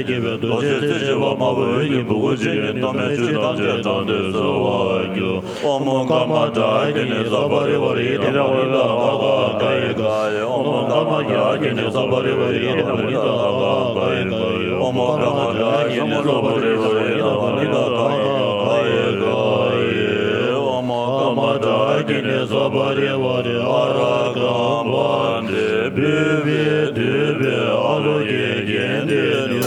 སྐྱེ་བའི་རྡོ་རྗེ་རྩེ་གཅིག་པ་དམར་པོ་འོད་ཀྱི་བུ་གུ་ཆེན་གྱི་སྟོད་སྨད་ཆོས་ཐམས་ཅད་དྲངས་ཏེ་གསོལ་བར་བསྐྱོད། ཨོཾ་ཀ་མ་ཏྲ་ཨ་ཀི་ནི་ས་པ་རི་ཝ་རི་ཏ་པ་ལི་ཏ་ཀ་ཀ་ཀ་ཡེ་ཀ་ཡེ། ཨོཾ་ཀ་མ་ཏྲ་ཨ་ཀི་ནི་ས་པ་རི་ཝ་རི་ཏ་པ་ལི་ཏ་ཀ་ཀ་ཀ་ཡེ་ཀ་ཡེ། ཨོཾ་ཀ་མ་ཏྲ་ཨ་ཀི་ནི་ས་པ་རི་ཝ་རི་ཏ་པ་ལི་ཏ་ཀ་ཀ་ཀ་ཡེ་ཀ་ཡེ། ཨོཾ་ཀ་མ་ཏྲ་ཨ་ཀི་ནི་ས་པ་རི་ཝ་རི་ཨ་ར་ཀམ་བྷན་ཏེ། བུས་པའི་བསྡུས་པའི་ཨ་ལོ་ཀེ་གན་དྷེ་ནི།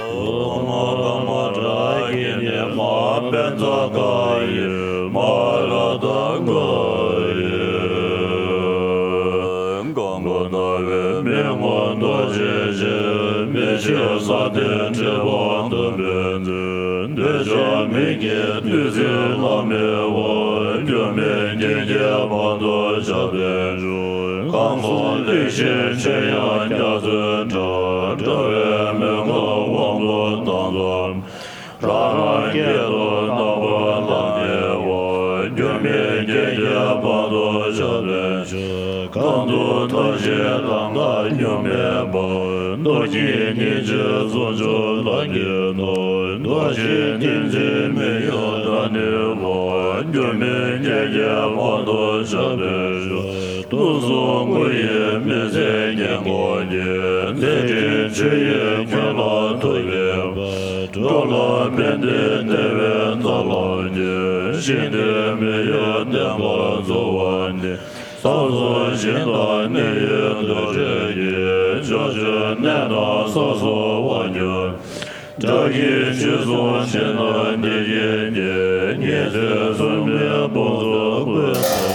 ཨོཾ་ཀ་མ་ཏྲ་ཨ་ཀི་ནི་མ་ཧཱ་པཉྩ་ཀ་ཡེ་མ་ཧཱ་རཀྟ་ཀ་ཡེ། གང་གི་ལྟ་བའི་མི་མངོན་རྡོ་རྗེ་ཅན། མི་ཕྱེད་ས་སྟེང་ཁྲི་པ་འདབ་མའི་ཚལ། འདོད་ཆགས་མི་སྐྱེ་བདུད་རྩིའི་ལྷ་མོའི་དབང་། སྐྱོན་མེད་སྐྱེ་མཆེད་བར་དོ་ཞབས་བརྟན་མཆོག་གང་སོགས་ལེགས་བཤད་ཆོས་དབྱངས་རྒྱ་མཚོའི་སྒྲ། འགྲོ་བའི་མི་མངོན་དབང་པོ་དང་འཛོམས། རང་རང་སྐད་དུ་རྣམ་པར་བསླང་ནས་འོང་། སྐྱོན་མེད་སྐྱེ་མཆེད་བར་དོ་ཞབས་བརྟན་མཆོག་གང་དུ་བདག་གཞན་ལང་ཀ་མྱུར་མེད་པ། རྡོ་རྗེ་སྙིང་རྗེའི་གསུང་མཆོག་ལམ་གྱི་ནོར། རྡོ་རྗེ་ཏིང་འཛིན་མི་གཡོ་བརྡ་ནི་བ། སྐྱོན་མེད་སྐྱེ་མཆེད་བར་དོ་ཞབས་བརྟན་མཆོག་སྟོང་གསུམ་སྐུ་ཡི་མི་ཚེ་ཉེན་ཁོག་གི། མཛད་འཕྲིན་ཆུ་ཡི་ཁྱོན་ལ་ཐུགས་བསྐྱེད་པ། འགྲོ་ལ་ཕན་བདེའི་བདེ་བའི་རྩ་ལམ་གྱི། ཞི་བདེ་མི་གཡོ་བདེན་པར་རྫོགས་པ་ནི། སངས་རྒྱས་ཞིང་དང་གནས་ཡུལ་འདུ་འབྲལ་གྱི། ཕྱོགས་བཅུའི་གནས་དང་ས་སོགས་དབང་སྒྱུར། དགྲ་བགེགས་ཆོས་སྲུང་གཞན་དང་བདེ་སྐྱིད་ཀྱི། ཉེ་ཚེ་བཙུན་མའི་དཔུང་ཚོགས་བསྐུལ་ཏོ།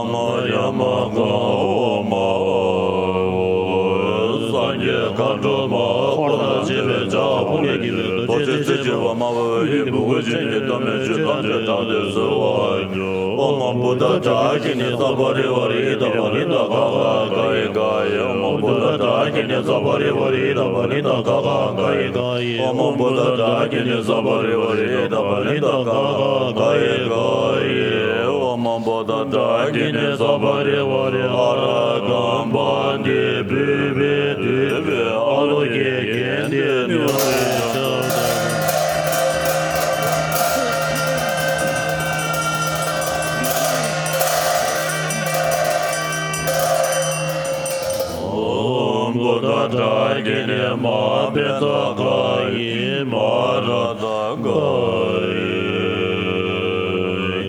སངས་རྒྱས་མཁའ་འགྲོ་མ། འཁོར་དང་བཅས་པའི་བྱ་བ་ཕུང་ལས་སྐྱེས་པའི་རྡོ་རྗེ་རྩེ་གཅིག་པ་དམར་པོ་འོད་ཀྱི་བུ་གུ་ཅན་གྱི་སྟོད་སྨད་ཆོས་ཐམས་ཅད་དྲངས་ཏེ་གསོལ་བ། ཨོཾ་བུདྡྷ་ཏྲཱ་ཨ་ཀི་ནི་ས་པ་རི་ཝ་རི་ཏ་པ་ལི་ཏ་ཀ་ཀ་ཀ་ཡེ་ཀ་ཡེ། ཨོཾ་བུདྡྷ་ཏྲཱ་ཨ་ཀི་ནི་ས་པ་རི་ཝ་རི་ཏ་པ་ལི་ཏ་ཀ་ཀ་ཀ་ཡེ་ཀ་ཡེ། ཨོཾ་བུདྡྷ་ཏྲཱ་ཨ་ཀི་ནི་ས་པ་རི་ཝ་རི་ཏ་པ་ལི་ཏ་ཀ་ཀ་ཀ་ཡེ་ཀ་ཡེ། ཨོཾ་ མང་པོ་དང་བདག་གིས་ནི་ཟབ་པ་རེ་བ་རེ་ཨ་ར་གམ་པ་འདི་བོད་པའི་འདུས་པའི་ཨ་ལོ་ཀེ་གན་དེ་ནི་ཨོ་རེ་ཤ། ཨོཾ་བུདྡྷ་ཏྲཱ་ཀི་ནི་མ་པེ་ཙ་ག་ཡི་མ་ར་ཙ་ག་ཡི།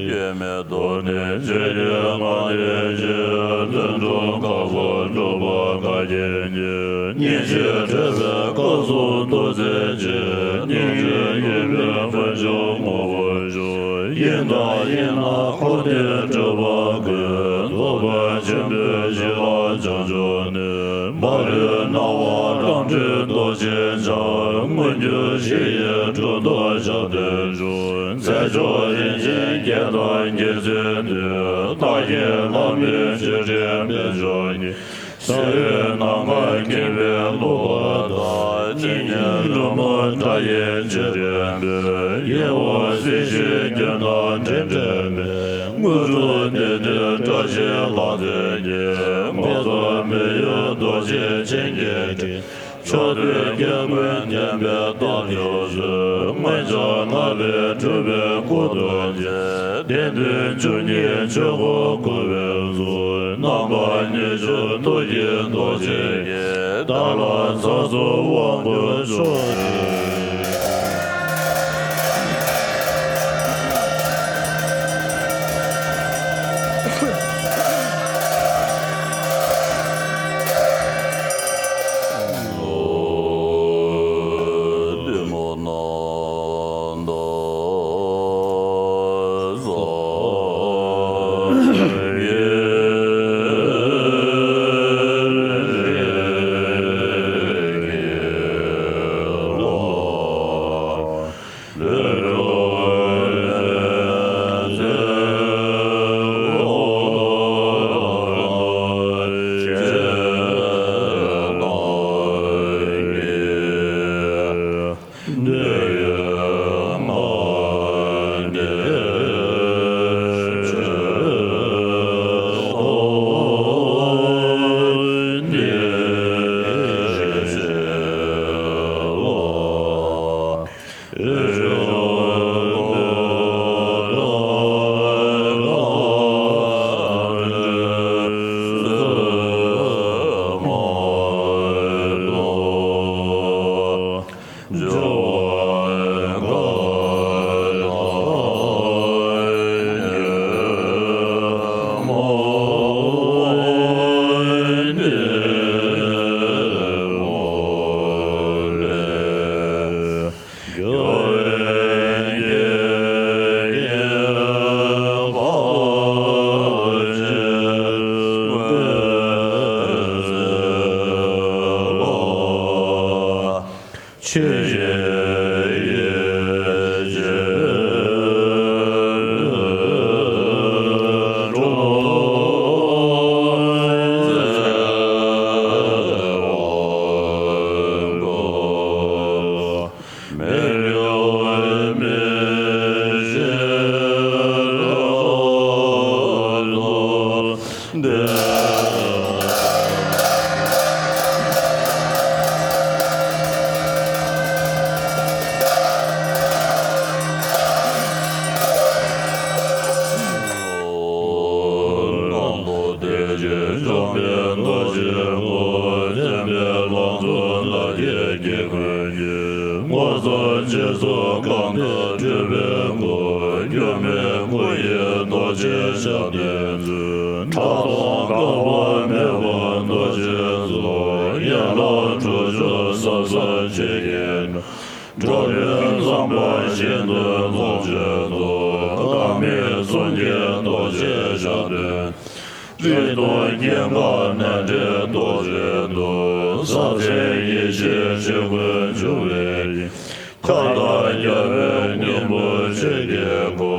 སྐྱེ་མེད་རྡོར་གནས་ཆོས་ཀྱི་སྔགས་བཟླས་ཕྱིར། ལྷུན་གྲུབ་འཁོར་ལོ་སྒྲུབ་པ་ག་གེ་ཉིད། སྙིང་རྗེ་ཁྲོས་པའི་སྐུ་གསུང་ཐུགས་བརྩེ་ཆེ། སྙིང་རྗེ་ཡུལ་པའི་དཔལ་འབྱོར་ངོ་བོར་ཤོག། ཡིན་དང་ཡིན་ན་འཁོར་འདས་སྤྲུལ་པ་ཀུན། རྫོགས་པ་ཆེན་པོའི་གཞི་ལ་བྱང་ཆུབ་ནས། འཕགས་ལུས་སྣང་བ་རང་གྲོལ་རྡོ་རྗེ་འཆང་། མངོན་གྱུར་གཞི་ཡི་གྲུབ་ཐོབ་ཞབས་བརྟན་ཤོག། མཛད་མཆོག་རིན་ཆེན་བརྒྱད་དང་རྒྱལ་མཚན་འདུས། བདག་གི་བླ་མའི་མཆོད་སྤྲིན་འབེབས་མཆོག་ཉིད། ཕྱི་རོལ་ནམ་མཁའ་ཁྱིམ་པའི་ལྷུ་བ་དང་། ཉེ་སྙིང་རོལ་མོ་དགྲ་ཡི་མཆོད་སྤྲིན་འབུལ། གཡས་འོག་སྲིད་ཞིའི་རྒྱུན་དང་འབྲེལ་འབྲེལ་མེད། དངོས་གྲུབ་བདེ་ལྡན་བཀྲ་ཤིས་ལྷ་མཛེས་ཀྱི། ངོ་ཚ་མི་གཡོ་རྡོ་རྗེ་འཆང་གི་སྤྲིན། མཆོག་ཐུན་རྒྱལ་ཀུན་བསྟན་པའི་རྟགས་ཀྱི་ཚུལ། མངོན་བྱང་ལྷ་བས་སྤྲུལ་པའི་སྐུ་རྡོ་རྗེ། བདེན་དོན་བཅུ་གཉིས་ཆོས་འཁོར་བསྐོར་བའི་ཚུལ། རྣམ་པ་ཉི་ཤུ་ཐུགས་ཀྱི་རྡོ་རྗེ་ཡིས། བདག་ལ་ཚོགས་སུ་དབང་བསྐུར་ཤོག། དེ་བཞིན་འཇོམས་པའི་རྡོ་རྗེའི་སྐུ། མཁྱེན་པའི་ལང་ཚོ་ལ་ཡི་གེ་ཀུན་གྱི། ངོ་ཚ་རྗེས་སུ་གང་དུ་སྤྲུལ་པའི་སྐུ། སྒྱུ་མའི་སྐུ་ཡི་རྡོ་རྗེ་ཞབས་བརྟན་མཛོད། ཕྲག་དོག་དགག་པ་མེད་པ་རྡོ་རྗེའི་གཟུགས། ཡན་ལག་དྲུག་ཅུ་ཟབ་གསལ་ཆོས་ཀྱི་སྒྲ། འགྲོ་དོན་ཚངས་པ་ཤིན་ཏུ་རྫོགས་བྱེད་དོ། འགག་མེད་གསུང་གི་རྡོ་རྗེ་ཞབས་བརྟན། རིག་སྟོང་སྐྱེ་འགག་རྣམ་འགྲེལ་རྡོ་རྗེའི་མདོ། ཟབ་ཆེན་ཡེ་ཤེས་ཆོས་ཀུན་འབྱུང་བའི་དབྱིངས། མཁའ་དང་རྒྱལ་པོའི་སྙིང་པོ་ཆོས་ཀྱི་སྒོ།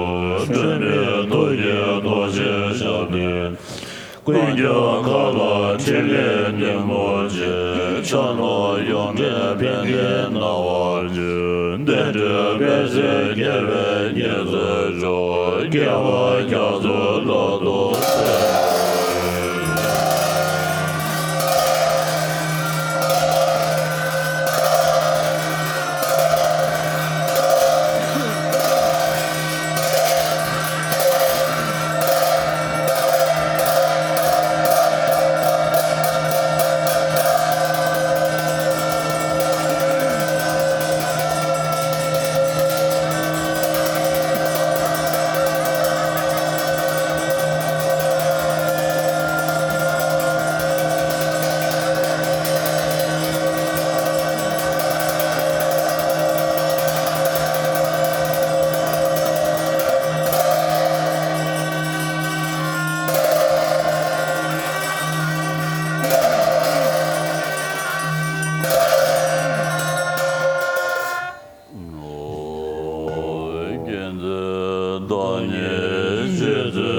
སྤྲོས་མེད་ཐུགས་ཀྱི་རྡོ་རྗེ་ཞབས་བརྟན། ཀུན་ཁྱབ་མཁའ་ལ་ཕྲིན་ལས་སྙིང་པོ་ཆེ། ཕྱག་ན་ཡོངས་བསྒྲིལ་ཕན་བདེའི་སྣང་བ་སྤྱོད། པཎ་གྲུབ་པད་ཚལ་རྒྱལ་བའི་བསྙེན་རྫོགས་མཆོག་རྒྱལ་བ་རྒྱ་མཚོ་ལོ་ཏོག་གསལ། མཁྱེན་བརྩེ་བདག་ཉིད་ཆེ་བརྩེ་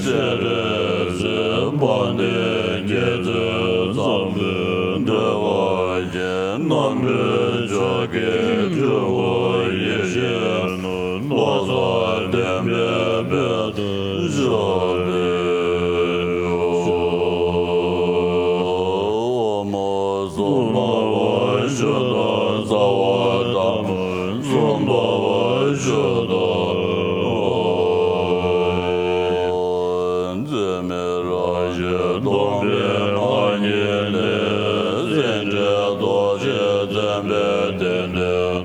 སྤྱན་རས་གཟིགས། དཔལ་ལྡན་རྒྱལ་མཚན་ཚོགས་ཀྱིས་བདེ་བ་ཅན། རྣམ་གྲོལ་མཆོག་གི་སྤྲུལ་སྐུ་ཡེ་ཤེས་ནོར། བློ་གསལ་བདེན་པའི་དཔལ་དུ་ཕྱག་འཚལ་ལོ། འོག་མ་སུམ་པ་བ་ཞུ་དང་རྩ་བ་དང་པོ་སུམ་པ་བ་ཞུ་དང་། འཛད་མེད་རང་བཞིན་སྟོང་པའི་ངང་ཉིད་ནས། སེམས་ཅན་རྟོག་བཅས་མཚོན་པའི་གཏེར་ནས་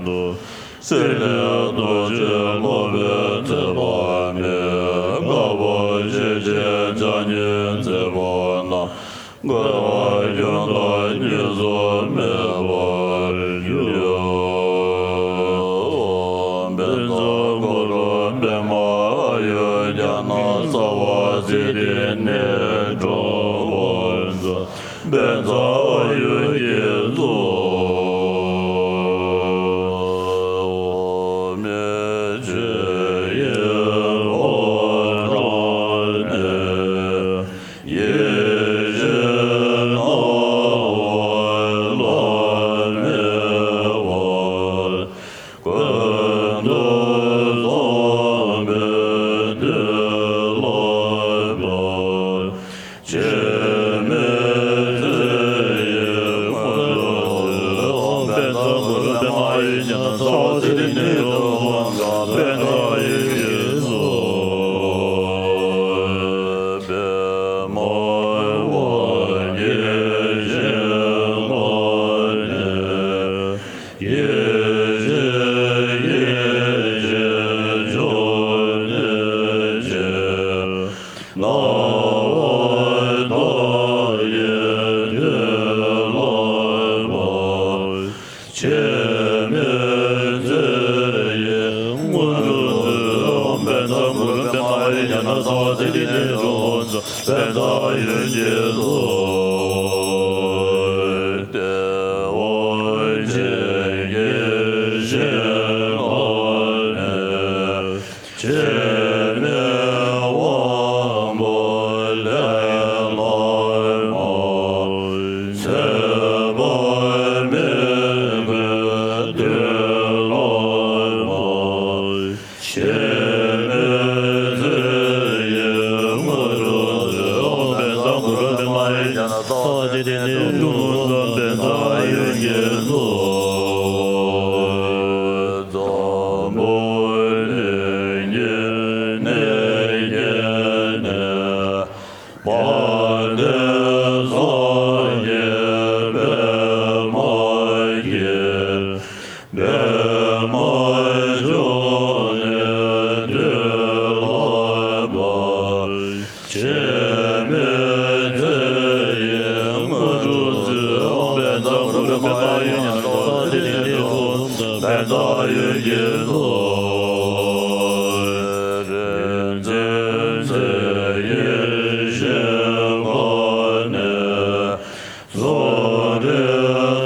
ཐོན། སྲེད་ལས་ལྡོག་ཕྱིར་སློབ་དཔོན་ཚེ་དཔག་མེད། དཀའ་བ་སྤྱད་བྱས་བྱམས་སྙིང་བརྩེ་བ་རྣམས། བསྐལ་པ་ཁྱོན་དང་གཉིས་སུ་མེད་པར་གྱུར། དཔལ་འཛམ་བུ་རུ་པདྨ་ཨཱ་ཡུར་ཛྙཱ་ན་སརྦ་སིདྡྷི་ནཻ་རཉྫ། དཔལ་འཛམ་ཨཱ་ཡུར་གྱི་གཙོ། མི་ཕྱེད་ཡེ་ཧོ་ཏ་ནེ། ཡེ་ཤེས་སྣང་བ་བླ་མེད་པ། ཀུན་ཏུ་བཟང་པོའི་གདུལ་བྱ། འཆི་མེད་ཚེ་ཡི་དངོས་གྲུབ་སྩོལ། དཔལ་འཛམ་བུ་རུ་པདྨ་ཨཱ་ཡུར་ཛྙཱ་ན་སརྦ་སིདྡྷི་ནཻ་རཉྫ། དཔལ་འཛམ་ཨཱ་ཡུར་གྱི་གཙོ། པདྨ་དབང་གི་ཞིང་ཁམས་ནས། ཡེ་ཤེས་ཡེ་ཤེས་མཆོག་ཐུགས་རྗེ་ཆེ། སྣང་བ་མཐའ་ཡས་གདུལ་བྱ། འཆི་མེད་ཚེ་ཡི་དངོས་གྲུབ་སྩོལ། དཔལ་འཛམ་བུ་རུ་པདྨ་ཨཱ་ཡུར་ཛྙཱ་ན་སརྦ་སིདྡྷི་ནཻ་རཉྫ། དཔལ་འཛམ་ཨཱ་ཡུར་གྱི་གཙོ། བདེ་བ་ཅན་གྱི་ཞིང་ཁམས་ནས། འཆི་མེད་དབང་པོ་ལས་སླར་མར། ཚེ་དཔག་མེད་ཀྱི་གདུལ་བྱ། འཆི་མེད་ཚེ་ཡི་དངོས་གྲུབ་སྩོལ། དཔལ་འཛམ་བུ་རུ་པདྨ་ཨཱ་ཡུར་ཛྙཱ་ན་སརྦ་སིདྡྷི་ནཻ་རཉྫ། དཔལ་འཛམ་ཨཱ་ཡུར་གྱི་གཙོ། འཛམ་བུ་གླིང་གི་གནས་བརྒྱད་ནས། དཔལ་ལྡན་སངས་རྒྱས་པདྨ་གིས། པདྨ་འབྱུང་གནས་གདུལ་བྱ། འཆི་མེད་ཚེ་ཡི་དངོས་གྲུབ་སྩོལ། དཔལ་འཛམ་བུ་རུ་པདྨ་ཨཱ་ཡུར་ཛྙཱ་ན་སརྦ་སིདྡྷི་ནཻ་རཉྫ། དཔལ་འཛམ་ཨཱ་ཡུར་གྱི་གཙོ། རིག་འཛིན་ཚེ་ཡི་ཞིང་ཁམས་ནས། རྫོགས་པའི་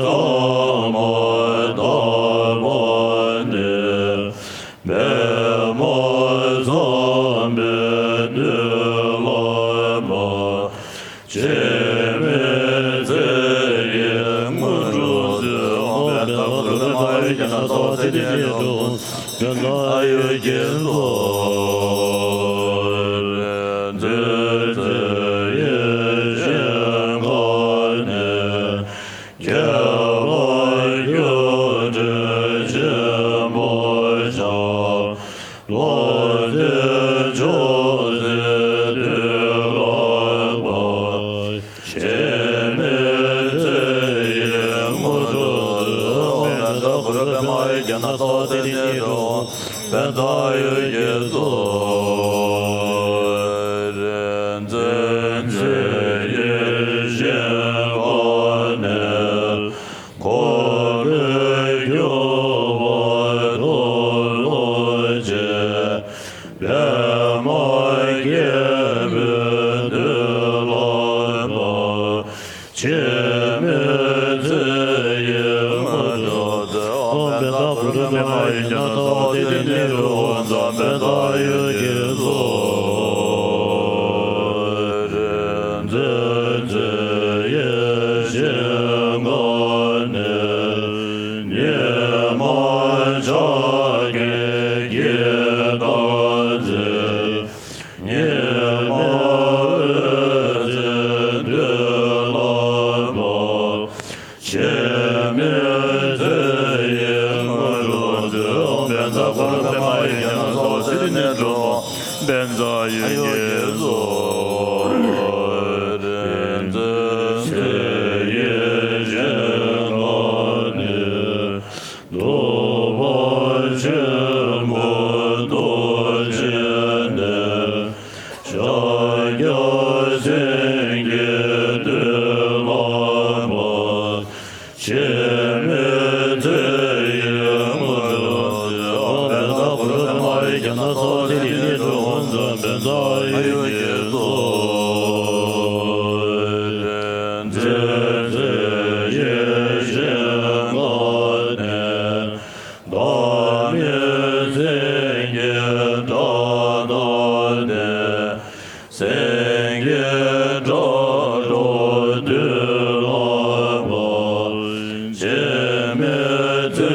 ཟབ་མོ་ལྟ་བ་ནི། པདྨ་འཇམ་དཔལ་གདུལ་བྱ། འཆི་མེད་ཚེ་ཡི་དངོས་གྲུབ་སྩོལ། དཔལ་འཛམ་བུ་རུ་པདྨ་ཨཱ་ཡུར་ཛྙཱ་ན་སརྦ་སིདྡྷི་ནཻ་རཉྫ། ཕན་བཏགས་ཡོད་ཀྱི་ཚོགས། མཛོད་རྩེ་ཡེ་ཤེས་མཁའ་ནས། ཁྱད་པར་སྒྱུ་འཕྲུལ་ཆེན་པོ་ཤར། ལྷོ་མཛོད་ཕྱོགས་བཅུའི་དུས་ལ་བབ། འཆི་མེད་ཚེ་ཡི་དངོས་གྲུབ་སྩོལ། ཨོཾ་པད་ཟ་གུ་རུ་པདྨ་ཨཱ་ཡུར་ཛྙཱ་ན་ཚ་བ་ཙི་ཏི་ནཻ་རོ། ཕན་བཏགས་ཡོད་ཀྱི་ཚོགས། མཛོད་རྩེ་ཡེ་ཤེས་མཁའ་ནས། འཁོར་ལོས་སྒྱུར་བ་རྡོ་རྗེ། པདྨ་རྒྱལ་པོའི་མདུན་ལ་བབ། འཆི་མེད་ཚེ་ཡི་དངོས་གྲུབ་སྩོལ། ཨོཾ་པད་ཟ་གུ་རུ་པདྨ་ཨཱ་ཡུར་ཛྙཱ་ན་ཚ་བ་ཙི་ཏི་ནཻ་རོ། ཨོཾ་ཕན་བཏགས་ཡོད་ཀྱི་ཚོགས། མཛོད་རྩེ་ཡེ་ཤེས་མཁའ་ནས། ཉི་མ་འཆར་ཀའི་དཀྱིལ་ལྟར་མཛེས། ཉི་མ་འོད་ཟེར་འདུས་ལ་བབ། འཆི་མེད་ཚེ་ཡི་དངོས་གྲུབ་སྩོལ། ཨོཾ་པད་ཟ་གུ་རུ་པདྨ་ཨཱ་ཡུར་ཛྙཱ་ན་ཚ་བ་ཙི་ཏི་ནཻ་རོ། ཕན་བཏགས་ཡོད་ཀྱི་ཚོགས། མཛོད་རྩེ་ཡེ་ཤེས་མཁའ་ནས། གདུག་པ་ཆེན་པོ་རྡོ་རྗེ་གདན། ཕྱག་རྒྱ་སེང་གེའི་མདུན་ལ་བབ། འཆི་མེད་ཚེ་ཡི་དངོས་གྲུབ་སྩོལ། ཨོཾ་པད་ཟ་གུ་རུ་པདྨ་ཨཱ་ཡུར་ཛྙཱ་ན་ཚ་བ་ཙི་ཏི་ནཻ་རོ། ཨོཾ་ཕན་བཏགས་ཡོད་ཀྱི་ཚོགས། མཛོད་རྩེ་ཡེ་ཤེས་མཁའ་ནས། བདག་མེད་སེང་གེའི་སྒྲ་དང་ལྡན། སེང་གེའི་སྒྲ་སྒྲོགས་དུས་ལ་བབ། འཆི་མེད་ཚེ་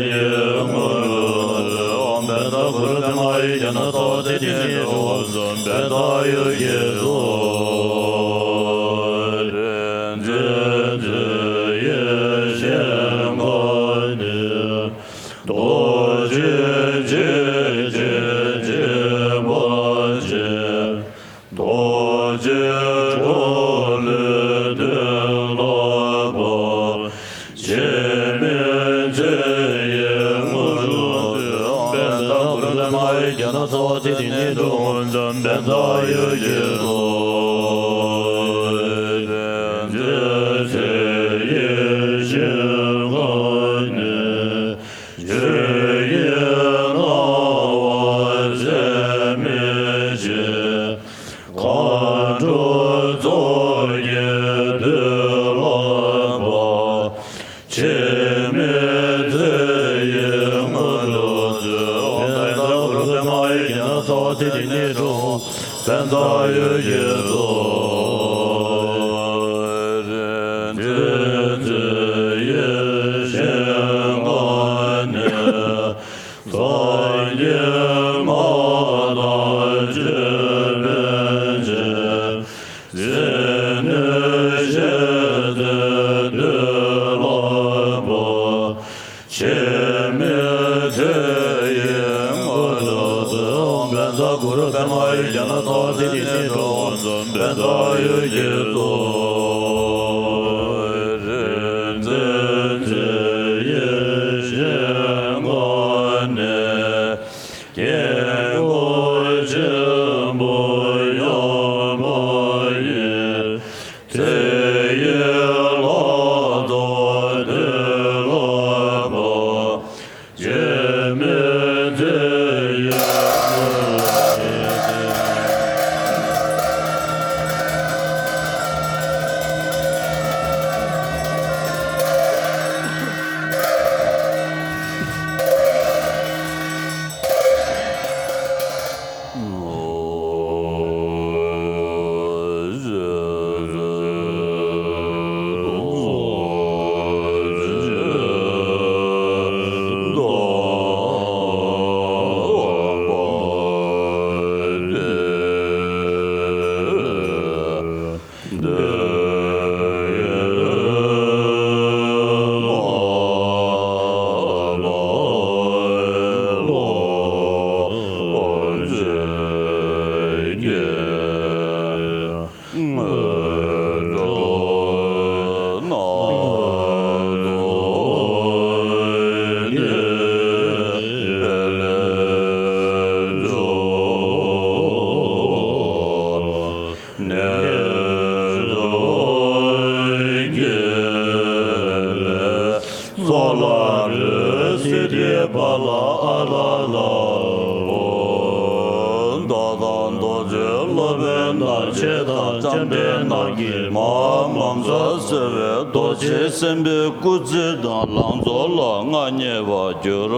ཡི་དངོས་གྲུབ་སྩོལ། ཨོཾ་པད་ཟ་གུ་རུ་པདྨ་ཨཱ་ཡུར་ཛྙཱ་ན་ཚ་བ་ཙི་ཏི་ནཻ་རོ། ཨོཾ་ཕན་བཏགས་ཡོད་ཀྱི་ཚོགས། མཛོད་རྩེ་ཡེ་ཤེས་མཁའ་ནས། རྡོ་རྗེ་འཆི་བྱེད་འཆི་བར་བྱེད། རྡོ་རྗེ་གྲོ་ལོད་དུས་ལ་བབ། འཆི་མེད་ཚེ་ཡི་དངོས་གྲུབ་སྩོལ། ཨོཾ་པད་ཟ་གུ་རུ་པདྨ་ཨཱ་ཡུར་ཛྙཱ་ན་ཚ་བ་ཙི་ཏི་ནཻ་རོ། ཨོཾ་ཕན་བཏགས་ཡོད་ཀྱི་ཚོགས། མཛོད་རྩེ་ཡེ་ཤེས་མཁའ་ནས། ཆོས་ཀྱི་སྣང་བ་ཟད་མི་ཤེས། མཁའ་འགྲོ་ཚོགས་ཀྱི་མདུན་ལ་བབ། འཆི་མེད་ཚེ་ཡི་དངོས་གྲུབ་སྩོལ། ཨོཾ་ཕད་ཟ་གུ་རུ་པདྨ་ཨཱ་ཡུར་ཛྙཱ་ན་ཚ་བ་ཙི་ཏི་ནཻ་རོ། ཕན་བཏགས་ཡོད་ཀྱི་ཚོགས། མཛོད་རྩེ་ཡེ་ཤེས་མཁའ་ནས། སངས་རྒྱས་མངའ་ཐང་ཅོད་པན་ཅན། ཟིལ་གནོན་གཤེགས་པའི་མདུན་ལ་བབ། འཆི་མེད་ཚེ་ཡི་དངོས་གྲུབ་སྩོལ། ཨོཾ་ཕད་ཟ་གུ་རུ་པདྨ་ཨཱ་ཡུར་ཛྙཱ་ན་ཚ་བ་ཙི་ཏི་ནཻ་རོ། ཨོཾ་ཕན་བཏགས་ཡོད་ཀྱི་ཚོགས། མཛོད་རྩེ་ཡེ་ཤེས་མཁའ་ནས། དཀྱིལ་འཁོར་ཆེན་པོ་ཡངས་པ་ཡི། ཚེ་ཡི་ལྷ་ཚོགས་མདུན་ལ་བབ། འཆི་མེད་ཚེ་ཡི་དངོས་གྲུབ་སྩོལ། ཨ་ལ་ལ་ཨོ། བདག་དང་རྡོ་རྗེ་སློབ་དཔོན་རྣམས། ཆོས་དང་ལྕམ་དྲལ་རྣམས་ཀྱིས་མ་ཧཱ་མཉྫ་ཟེར་བའི་རྡོ་རྗེ་སེམས་དཔའི་སྐུ་ཚིག་དང་ལང་ཚོ་ལ་མངའ་བརྙེས་པར་གྱུར།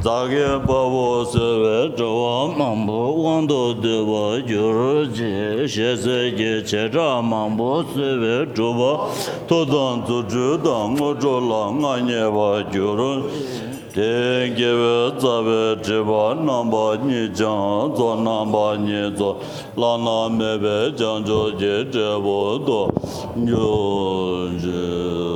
ཛ་གི་པ་བོ་ཟེར་བའི་དྲི་བ་མང་པོ་དབང་དུ་བསྡུས་པར་གྱུར་ཅིག་ཞེས་ཟེར་གྱི་བྱེ་བྲག་མང་པོ་ཟེར་བའི་སྒྲུབ་པ་མཐུ་དང་རྫུ་འཕྲུལ་དང་དངོས་གྲུབ་ལ་མངའ་བརྙེས་པར་གྱུར། དེའི་དགེ་བའི་རྩ་བའི་སྒྲིབ་པ་རྣམ་པ་གཉིས་ཀྱང་རྫོགས། རྣམ་པ་གཉིས་རྫོགས། བླ་ན་མེད་པའི་བྱང་ཆུབ་ཀྱི་འབྲས་བུ་ཐོབ་འགྱུར་ཅིག་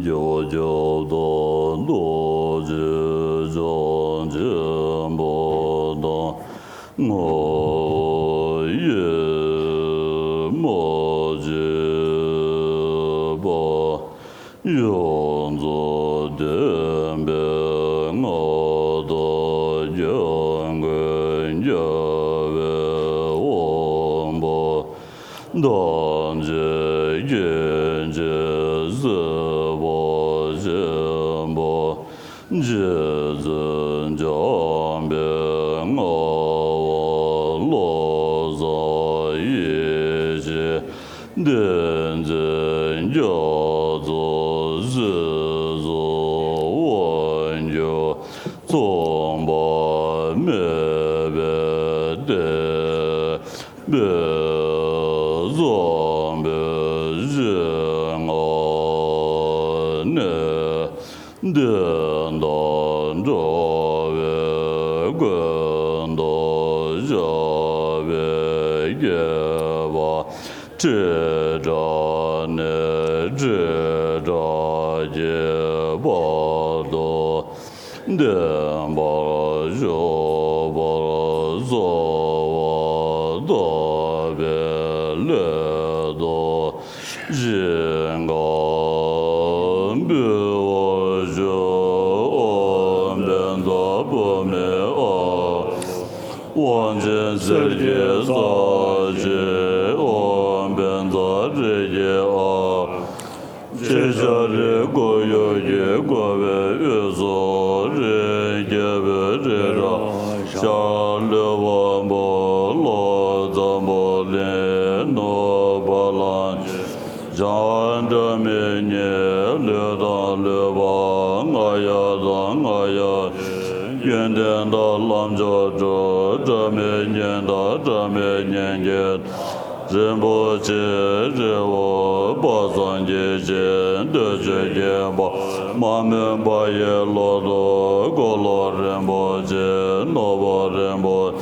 རྒྱལ་བ་ཁྱབ་བདག་རྡོ་རྗེ་འཆང་ཆེན་པོ་དང་། ང་ཡིས་མ་བྱས་པ། ཡོངས་རྫོགས་བསྟན་པའི་མངའ་བདག་ཀྱང་མགོན་རྒྱལ་བའི་དབང་པོ། ཐམས་ཅད་མཁྱེན་ཅིང་གཟིགས་པ་ཆེན་པོ། རྗེ་བཙུན་འཇམ་དཔལ་མངའ་དབང་བློ་བཟང་ཡེ་ཤེས། བསྟན་འཛིན་རྒྱ་མཚོ་སྲིད་གསུམ་དབང་སྒྱུར་མཚུངས་པ་མེད་པའི་བསྟན་པའི་བཟང་པོའི་ཞིང་ཁམས་ནས། བསྟན་དང་འགྲོ་བའི་མགོན་དུ་ཤར་བའི་སྐྱེས་པ། ཁྲི་ཕྲག་ནས་ཁྲི་ཕྲག་གི་བར་དུ་བརྟན་པར་བཞུགས་པར་གསོལ་བ་བཏབ་པའི་སླད་དུ། ཞིང་ཁམས་འབུལ་བར་ཞུ། ཨོཾ་བཛྲ་བྷཱུ་མི་ཨཱཿཧཱུྃ། དབང་ཆེན་གསེར་གྱི་ས་གཞི། ཨོཾ་བཛྲ་རིགས་ཀྱི་ཨཱཿཧཱུྃ། ཕྱི་ཤ་རི་སྐོར་ཡུག་གིས་བསྐོར་བའི་དབུས་སུ་རི་རྒྱལ་པོའི་རི་རབ་ཤར། ལུས་འཕགས་པོ་ལ་འཛམ་བུ་གླིང་། ནུབ་བ་ལང་སྤྱོད་འཇམ་དབྱངས་སྒྲ་མི་སྙན། ལུས་དང་ལུས་འཕགས་རྔ་ཡབ་དང་རྔ་ཡབ་ཀྱི་ཡོན་ཏན་དང་ལམ་མཆོག་གྲུབ། སྒྲ་མི་སྙན་དང་སྒྲ་མི་སྙན་གྱི་རིན་པོ་ཆེ། རི་བོ་དཔག་བསམ་གྱི་ཞིང་། འདོད་ཆེན་ཁྱིམ་པ་མ་མོན་པ་ཡི་ལོགས་སུ། འཁོར་ལོ་རིན་པོ་ཆེ། ནོར་བུ་རིན་པོ་ཆེ།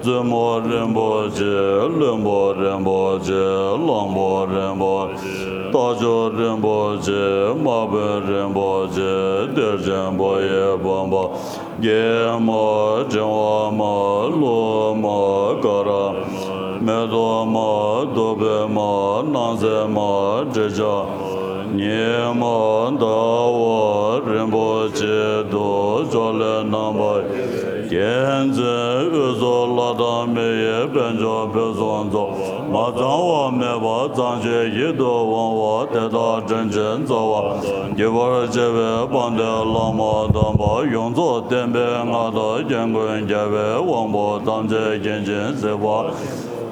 བཙུན་མོ་རིན་པོ་ཆེ། བློན་པོ་རིན་པོ་ཆེ། གླང་པོ་རིན་པོ་ཆེ། རྟ་མཆོག་རིན་པོ་ཆེ། དམག་དཔོན་རིན་པོ་ཆེ། གཏེར་ཆེན་པོ་ཡི་བུམ་པ། སྐྱེས་མ། ཕྲེང་བ་མ། ལྷུ་མ། ཀ་ར་མ། མེ་ཏོག་མ། བདུག་སྤོས་མ། སྣང་གསལ་མ། དྲི་ཆབ་ཉི་མ། ཟླ་བ་རིན་པོ་ཆེ་དུ། ཕྱོགས་ལས་རྣམ་པར་རྒྱལ་བའི་མཁྱེན་བརྩེ་དབུས་སུ། ལྷ་དང་མི་ཡི་དཔལ་འབྱོར་ཕུན་སུམ་ཚོགས། མ་ཚང་བ་མེད་པར་གཙང་ཞིང་ཡིད་དུ་འོང་བ། དེ་དག་དྲིན་ཅན་རྩ་བ་དང་། བགྱི་བར་བྱ་བའི་དཔལ་ལྡན་ལྷ་མོ་དམ་པ། ཡོངས་རྫོགས་བསྟན་པའི་མངའ་བདག་ཀྱང་མགོན་རྒྱལ་བའི་དབང་པོ། ཐམས་ཅད་མཁྱེན་ཅིང་གཟིགས་པ།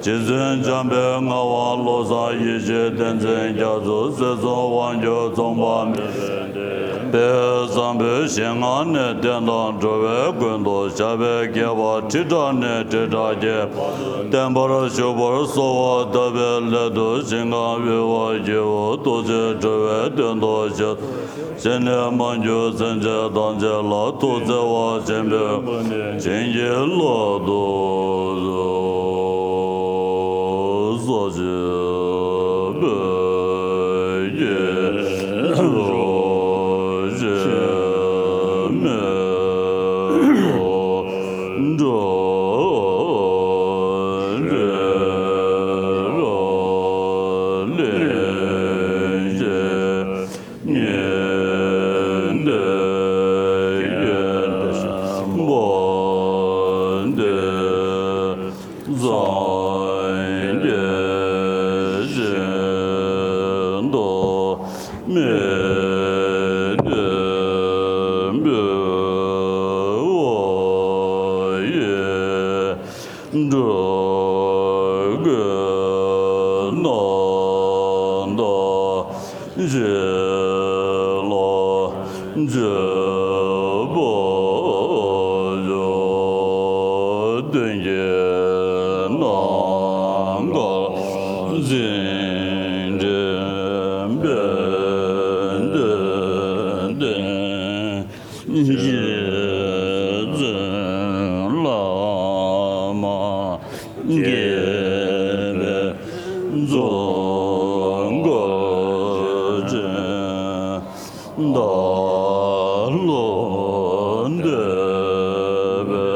རྗེ་བཙུན་འཇམ་དཔལ་མངའ་དབང་བློ་བཟང་ཡེ་ཤེས། བསྟན་འཛིན་རྒྱ་མཚོ་སྲིད་གསུམ་དབང་སྒྱུར་མཚུངས་པ་མེད་པའི་བསམ་པའི་ཞིང་ཁམས་ནས། བསྟན་དང་འགྲོ་བའི་མགོན་དུ་ཤར་བའི་སྐྱེས་པ། ཁྲི་ཕྲག་ནས་ཁྲི་ཕྲག་གི་བར་དུ་བརྟན་པར་བཞུགས་པར་གསོལ་བ་བཏབ་པའི་སླད་དུ། ཞིང་ཁམས་དབུལ་བ་སྐྱེ་བོ་ཐུགས་རྗེ་འགྲོ་བའི་དོན་དུ་ཞིང་དུ་སྤྱན་ནས་མ་གྱུར་སེམས་ཅན་ཐམས་ཅད་ལ། ཐུགས་བརྩེ་བ་ཆེན་པོས་བསྐུལ་ནས། བྱིན་གྱིས་བརླབ་ཏུ་གསོལ། ས་གཞི་བོད་ཀྱི་རྡོ་རྗེ་མེ་ཏོག་འགྲོ་བའི་ ཞི་ལ་འཇུག་པ་སྟེ། སྟོན་གྱི་རྣམ་དཀར་འཛིན་འདྲེན་པའི་མདུན་དེར། རྗེ་བཙུན་བླ་མ་དགྱེས་པའི་གཙུག་ལག་ཅན། བདག་བློ་འདས་པའི་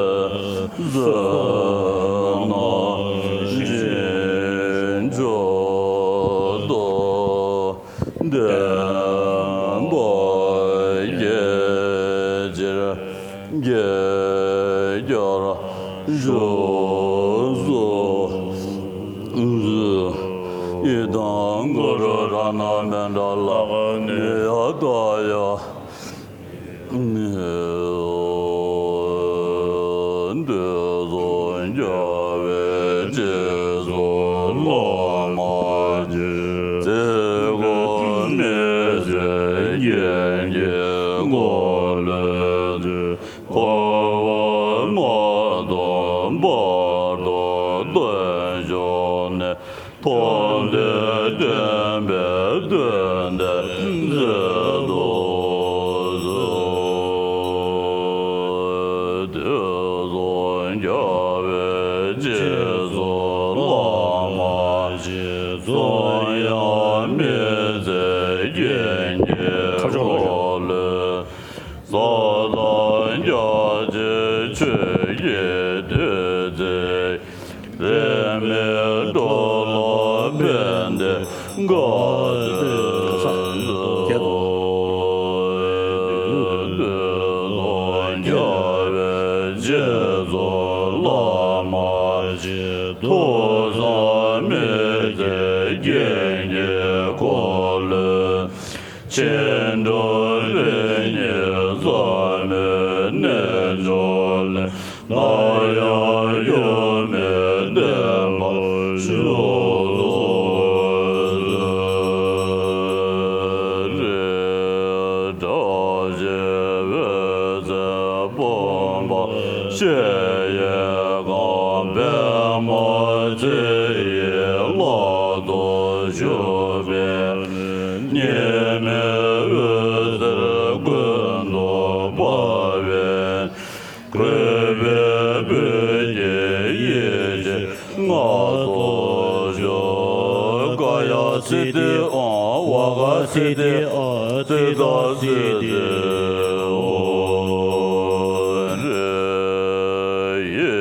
བསོད་ནམས་ཞིང་མཆོག་ཏུ། བདེན་པ་རྒྱས་ཕྱིར་རྒྱས་གྱུར་བཞུགས་སུ་གསོལ། ཡི་དམ་གུ་རུ་རཏྣ་མཎྜལ་ལ་ནི་ཡ་ད་ཡ། དུས་གསུམ་རྒྱལ་བའི་རྗེ་བཙུན་བླ་མ་ཡི། ཚེ་འགོག་མི་བཟད་རྒྱན་གྱི་འཁོར་ལོའི་མཐུས། འཁོར་བ་མ་དོན་བར་དུ་བརྟན་བཞུགས་ནས། ཐོབ་འདོད་བདེན་པའི་དོན་དེ་མཛད་དུ་གསོལ། དུས་གསུམ་རྒྱལ་བའི་རྗེ་བཙུན་བླ་མ་ཡི། གསུང་དབྱངས་མི་ཟད་རྒྱན་གྱི་འཁོར་ལོའི། ས་དང་རྒྱ་ཆེ་ཆོས་ཀྱི་བདུད་རྩི། རིས་མེད་འགྲོ་ལ་ཕན་བདེ་ག་ཚོད་འདོད། དུས་གསུམ་རྒྱལ་བའི་རྗེ་བཙུན་བླ་མ་ཡི། ཐུགས་བསམ་མི་ཟད་རྒྱན་གྱི་འཁོར་ལོའི། ཕྱིན་དྲུག་པའི་ཉི་ཟེར་མའི་རྣལ་འབྱོར་ལས། སླར་ཡང་ཡུམ་མི་བདེན་པར་བཞུགས་སུ་གསོལ། བཀྲ་ཤིས་འོད་ཟེར་ཕུང་པོ་ཞིག་གཡས་བསྐུམ། པདྨ་ཚེ་ཡི་ལག་ཏུ་ཞུགས་པའི་ཉི་མའི་འོད་ཟེར་ཀུན་ཏུ་འབར་བའི། གུས་པས་བོད་ཀྱི་ཡེ་ཤེས་མངའ་གསོལ་ཞུ། ཀཱ་ཡ་སིདྡྷི་ཨོཾ། ཝཱ་ག་སིདྡྷི་ཨོཾ། ཙིཏྟ་སིདྡྷི་ཨོཾ། ཡེ་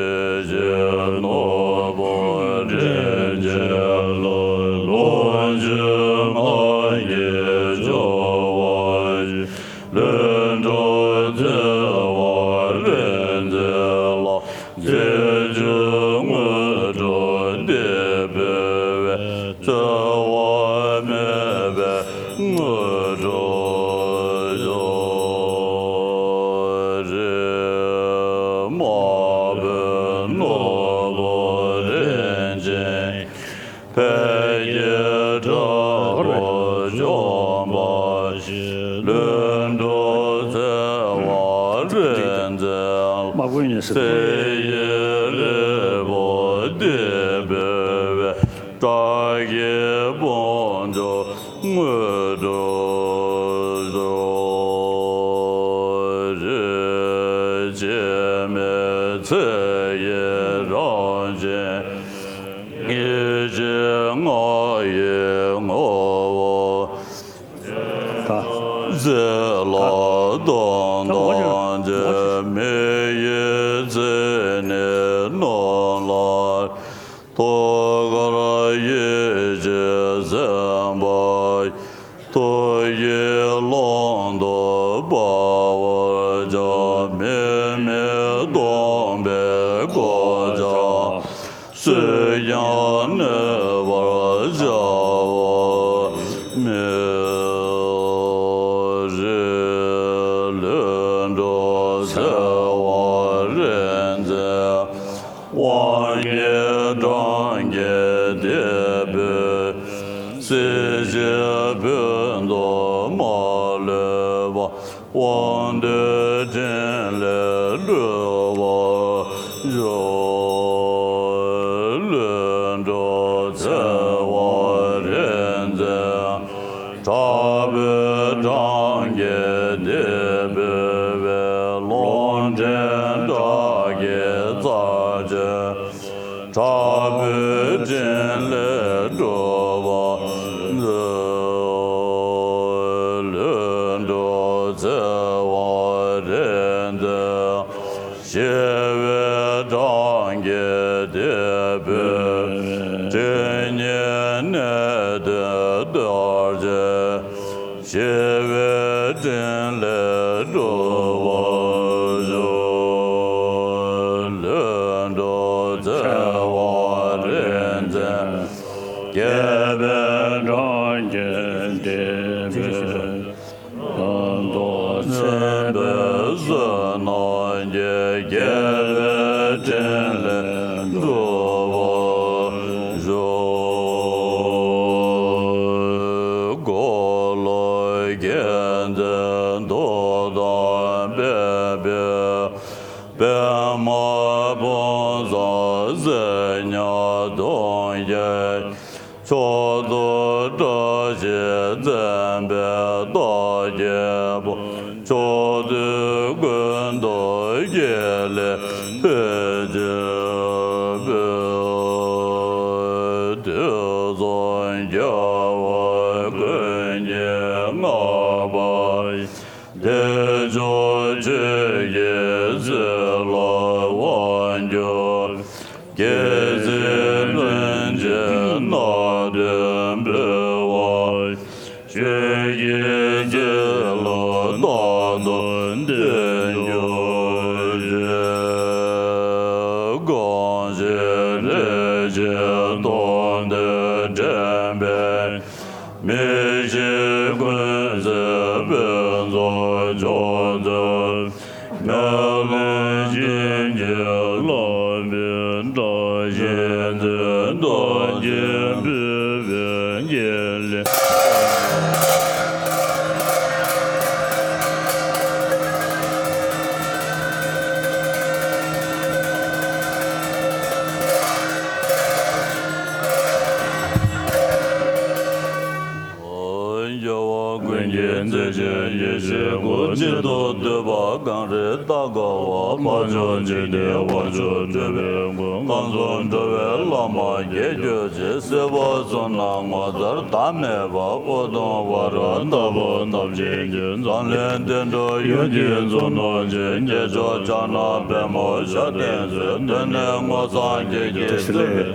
ཤེས་ནོར་བུ་རིན་ཆེན་ལ། ལོངས་སྤྱོད་ལྔ་ཡི་སྦྱོར་བ་བཞི། ལྷུན་གྲུབ་ཚེ་དབང་རིག་འཛིན་ལ། རྫས་བཅུད་དངོས་གྲུབ་འདི་འབུལ་བས། འཚེ་བ་མེད་པའི་དངོས་གྲུབ་ཤོག། རེད། དམར་པོའི་ནོར་བུ་རིན་ཆེན། ཕལ་སྐད་དྲག་པོ་འཇོམས་པ་ཡི། ལྷུན་གྲུབ་ཚེ་དབང་རིག་འཛིན་ལ། དམར་པོའི་ནས་ཚེ་ཡི་རིལ་བུ་འདི་འབུལ་བས། དགྲ་བགེགས་དཔུང་འཇོམས་དངོས་གྲུབ་ཤོག། རེད། འཆི་མེད་ཚེ་ཡི་རང་བཞིན། ཡེ་ཤེས་ལྔ་ཡི་ངོ་བོ། ད། ཟས་ལ་སྡང་དང་བཅས་མེ་ཡི་ཚིག་ནི་རྣོ་ལ། ཐུགས་ཀར་ཡེ་ཤེས་སེམས་དཔའ་ཡི། ཐུགས་ཀྱི་ཀློང་དུ་འབར་བར་བྱ། མི་མེད་སྟོང་པའི་གོ་ཆ་སུས་ཀྱང་གནོད་པར་བྱ་བ་མེད། རེད། ལྷུན་གྲུབ་ཚེ་དབང་རིག་འཛིན། དབང་གི་གྲངས་ཀྱིས་འདི་འབུལ། སྲིད་ཞིའི་ཕུད་དུ་མ་ལུས་པ། དབང་སྡུད་ཕྲིན་ལས་སྒྲུབ་པར་ཤོག་ལྷུན་གྲུབ་ཚེ་དབང་རིག་འཛིན། དྲག་པོའི་འཕྲང་གིས་འདེགས་འབུལ་བའི། ལོག་འདྲེན་དགྲ་བགེགས་ཚར་གཅོད། དྲག་པོའི་ཕྲིན་ལས་སྒྲུབ་པར་མཛོད། ལྷུན་གྲུབ་ཚེ་དབང་རིག་འཛིན། ཞི་བའི་འཕྲང་གིས་འདེགས་འབུལ། སྒྲིབ་གཉིས་གནད་དོན་གཏོར་བྱེད། ཞི་བའི་ཕྲིན་ལས་སྒྲུབ་པར་ཤོག་ལྷུན་གྲུབ་ཚེ་དབང་རིག་འཛིན། རྒྱས་པའི་འཕྲང་གིས་འདེགས་འབུལ། ལྷུན་གྲུབ་ཚེ་དཔལ་བསོད་ནམས་ཀྱིས། རྒྱས་པའི་ཕྲིན་ལས་སྒྲུབ་པར་ཤོག་འཁོར་ལོ་རྒྱལ་མཚན་ཐུགས་དམ་བརྟན་པའི། པདྨ་དཔུང་ཚོགས་སྲིད་ཉག་གདུང་བརྒྱད། མཆོག་ཏུ་བཀྲ་ཤིས་འཛིན་པའི་རྟགས་བརྒྱད་པོ། ཕྱོགས་དུས་ཀུན་ཏུ་དགེ་ལེགས་ཕུན་སུམ་ཚོགས། དུས་གསུམ་རྒྱལ་བ་ཀུན་གྱིས་བསྔགས་པ་ཡི། བདེ་མཆོག་ཆོས་ཀྱི་སྲིད་ལ་དབང་བསྒྱུར། རྒྱལ་སྲིད་ལྷུན་གྱིས་སྣ་བདུན་འབུལ་བ། ཆོས་ཀྱི་སྤྱོད་ལམ་རྟག་ཏུ་བསྟན་གྱུར་ཅིག་གང་ཞིག་རེ་ཞིག་སྟོང་དུ་འདྲེན་པའི། མི་ཤིགས་ཀུན་གཟིགས་ཕུན་ཚོགས་མཆོག་སྩོལ། མི་ལུས་བྱིན་གྱིས་བརླབས་པའི་བཀྲ་ཤིས་འཛིན། རྟག་བརྒྱད་འབུལ་བའི་དགེ་ལེགས། རྒྱལ་བ་ཀུན་གྱི་མཛེས་ཆེན་ཡེ་ཤེས་སྐུ། གཅིག་ཏུ་བསྡུས་པ་གངས་རི་ལྟ་དཀའ་བ། འཕགས་མཆོག་འཇིག་རྟེན་དབང་ཕྱུག་སྤྲུལ་པའི་སྐུ། གང་གསུང་འགྲོ་བའི་བླ་མ་རྒྱལ་གྱུར་ཅིག་སྲིད་པ་གསུམ་ན་ངོ་མཚར་ཟླ་མེད་པ། ཨུ་དུམ་ཝ་ར་ལྟ་བུ་རྣམ་མཁྱེན་གྱི། འཛམ་གླིང་བསྟན་འགྲོ་ཡུམ་གྱིས་འཛུགས་གནང་ཞིང་། སྐྱེས་མཆོག་ཕྱག་ན་པདྨོ་ཞབས་བརྟན་གཟིགས། གདོད་ནས་སྔོ་སངས་རྒྱས་ཀྱིས་གཙོས་པའི།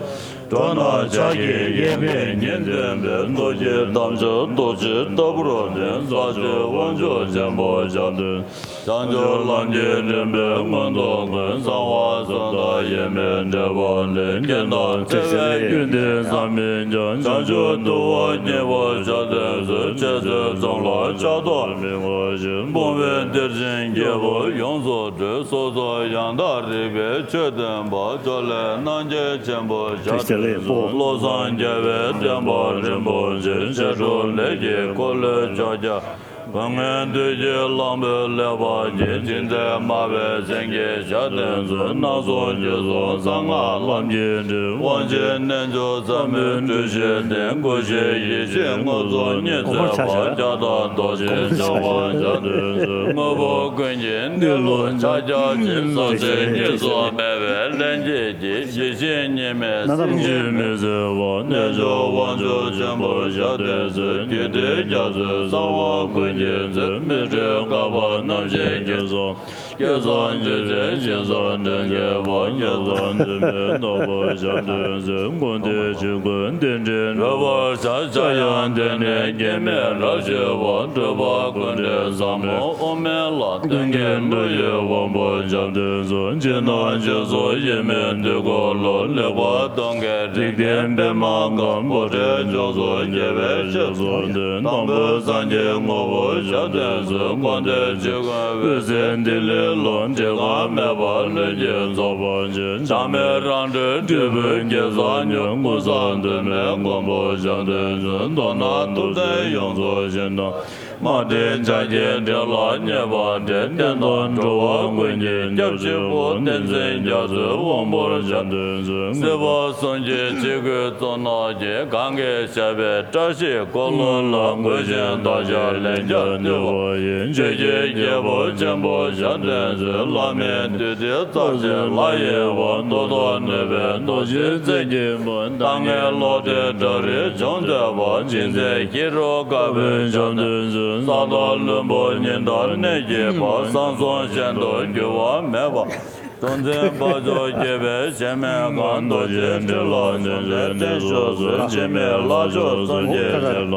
འགྲོ་རྣམས་ཕྱག་གི་གཡས་འཁྱིལ་ཉིན་མཐུན་པའི། རྡོ་རྗེ་ལྡན་ཕྱོགས་རྡོ་རྗེ་ལྟ་བུར་ལྡན། ས་སྤྱོད་དབང་ཕྱུག་ཆེན་པོ་ཞབས་བརྟན། བྱང་ཆུབ་ལམ་གྱི་རིམ་པའི་མངོན་རྟོགས་ཀུན། གསང་བ་གསུམ་དང་དབྱེར་མེད་འབྲེལ་བ་ལས། རྐྱེན་དང་བྲལ་བའི་རྒྱུད་སྡེ་བསམ་མི་ཁྱབ། བྱང་ཆུབ་འདུལ་བ་བརྙེས་པ་ཞབས་བརྟན་གཟིགས། འཆད་རྩོད་གསུམ་ལ་ཕྱག་རྡོར་མི་དབང་ཞིང་། སྤོང་བའི་གཏེར་ཆེན་རྒྱལ་པོ་ཡོངས་སུ་གྲོལ། སོ་སོར་ཡང་དག་རིག་པའི་ཆོས་སྟོན་པ། ཕྱོགས་ལས་སྣང་མཛད་ཆེན་པོ་ཞབས་བརྟན་གཟིགས། བློ་བཟང་རྒྱལ་བའི་བསྟན་པ་རིན་པོ་ཆེ། མཆེད་གྲོགས་ལས་ཀྱི་འཁོར་ལོའི་ཕྱག་རྒྱ། སྐུ་ངལ་དུས་ཀྱི་གླང་པོའི་ཀླད་པ་གྱིས། ཅི་མཛད་སྨྲ་བའི་སེང་གེ་ཞབས་བརྟན་གཟིགས། སྣང་གསུམ་རྒྱུད་གསུམ་གསང་སྔགས་ལམ་གྱི་རིམ། དབང་ཆེན་རྣལ་འབྱོར་ཟབ་མོའི་འགྲོས་ཤིང་ལྡན། སྐུ་བཞི་ཡེ་ཤེས་མངོན་རྫོགས་ཉི་ཚེ་འཕགས། ལྕགས་བདག་རྡོ་རྗེ་འཆང་བ་ཞབས་བརྟན་གཟིགས། དངོས་པོ་ཀུན་གྱི་གནས་ལུགས་ཕྱག་རྒྱ་ཆེ། ཟང་ཟིང་གཉིས་སུ་མེད་པའི་ལྷན་སྐྱེས་ཀྱི། ཡེ་ཤེས་གཉིས་མེད་སེམས་ཀྱི་མི་ཟད་པ། རྣལ་འབྱོར་དབང་ཕྱུག་ཆེན་པོ་ཞབས་བརྟན་གཟིགས། རྒྱུད་སྡེ་རྒྱ་མཚོའི་གསང་བ་ཀུན་གྱི་མཛོད། མི་འབྲལ་བསྐལ་པ་རྣམ་བཞིའི་རྒྱུད་གསུམ། སྐལ་བཟང་རྒྱུད་ཚན་ཞིང་གསུམ་དྲན་བརྒྱད་པ། སྐལ་བཟང་འཛིན་པའི་ནོར་བུ་ཞབས་བརྟན་གཟིགས། ཀུན་བདེ་ཆོས་ཀུན་རྟེན་འབྲེལ་འགྲོ་བར་བྱ། ཕྱྭ་གཡང་སྡེ་སྣོད་སྐྱེ་མེད་རབ་ཞི་བ། སྤྲུལ་པ་ཀུན་འདུས་ཟབ་མོ་དབུ་མའི་ལམ། ཀུན་མཁྱེན་ཀླུ་ཡི་དབང་པོ་ཞབས་བརྟན་གཟིགས། ཕྱི་ནང་ཕྱོགས་སུ་ཡིད་མི་འདུལ་འཁོར་ལོ། ལེགས་པར་སྟོན་མཁན་རིགས་ལྡན་པདྨ་སྒང་། པོ་ཏི་ལྗོངས་སུ་རྒྱལ་བའི་སྐུ་གསུང་ཐུགས། དང་པོ་སངས་རྒྱས་ངོ་བོ་ཞབས་བརྟན་གཟིགས། ཀུན་བདེ་ཆོས་ཀུན་འོད་ཟེར་ཐིག་ལེ། ལོ། འགྲིག་གང་མེད་པར་ལྷུན་གྱིས་རྫོགས་པར་བྱེད། ཆགས་མེད་རང་གྲོལ་སྤྲུལ་པའི་གེ་སར་ཉིད། ཀུན་བཟང་དུ་མའི་མགོན་པོ་ཞབས་བརྟན་མཛོད། མདོར་ན་ཐུབ་བསྟན་ཡོངས་རྫོགས་ཞིང་དང་། མ་འདྲེས་ཕྱག་རྒྱའི་སྒྲིབ་ལ་ཉེས་པ་བྲལ། བསྟན་དང་འགྲོ་བ་ཀུན་གྱི་སྐྱབས་གཅིག་པུ། བསྟན་འཛིན་རྒྱ་མཚོའི་དབང་པོར་ཞབས་བརྟན་མཛོད། སྲིད་པ་གསུམ་གྱི་ཕྱི་རྒོལ་གཙུག་ན་མཆོད། གང་གི་ཞབས་པད་བཀྲ་ཤིས་འཁོར་ལོ་ལ། འགོད་ཅིང་བདག་ཅག་ལན་བརྒྱར་བཏུད་པ་ཡི། ཆོས་ཀྱི་རྒྱལ་པོ་ཆེན་པོ་ཞབས་བརྟན་མཛོད། བླ་མེད་བདུད་སྡེའི་རྩ་བཅད་ལ་གཡེང་བ། གཏོར་དང་གནོད་པའི་རྡོ་རྗེའི་རྩེ་གཅིག་པུ། ལྟ་ངན་ལོག་ལྟའི་དགྲ་རིགས་འཇོམས་མཛད་པ། ཅི་མཛད་ཤེས་རབ་དཀར་པོའི་ཞབས་བརྟན་མཛོད། ས་དང་བློན་པོ་ཉི་ཟླ་གནས་བརྒྱད་པ། གསང་གསུམ་གཞན་དུ་འགྱུར་བ་མེད་པ། གཟུང་འཛིན་འཕགས་མཆོག་བརྒྱད་པའི་གཞལ་མེད་ཁང་། རྡོ་རྗེ་ཕྲིན་ལས་ཟུང་འབྲེལ་བརྟན་བཞུགས་སུ། འཆི་མེད་ལྷ་མཆོག་གསུམ་གྱི་རྗེ་ལ།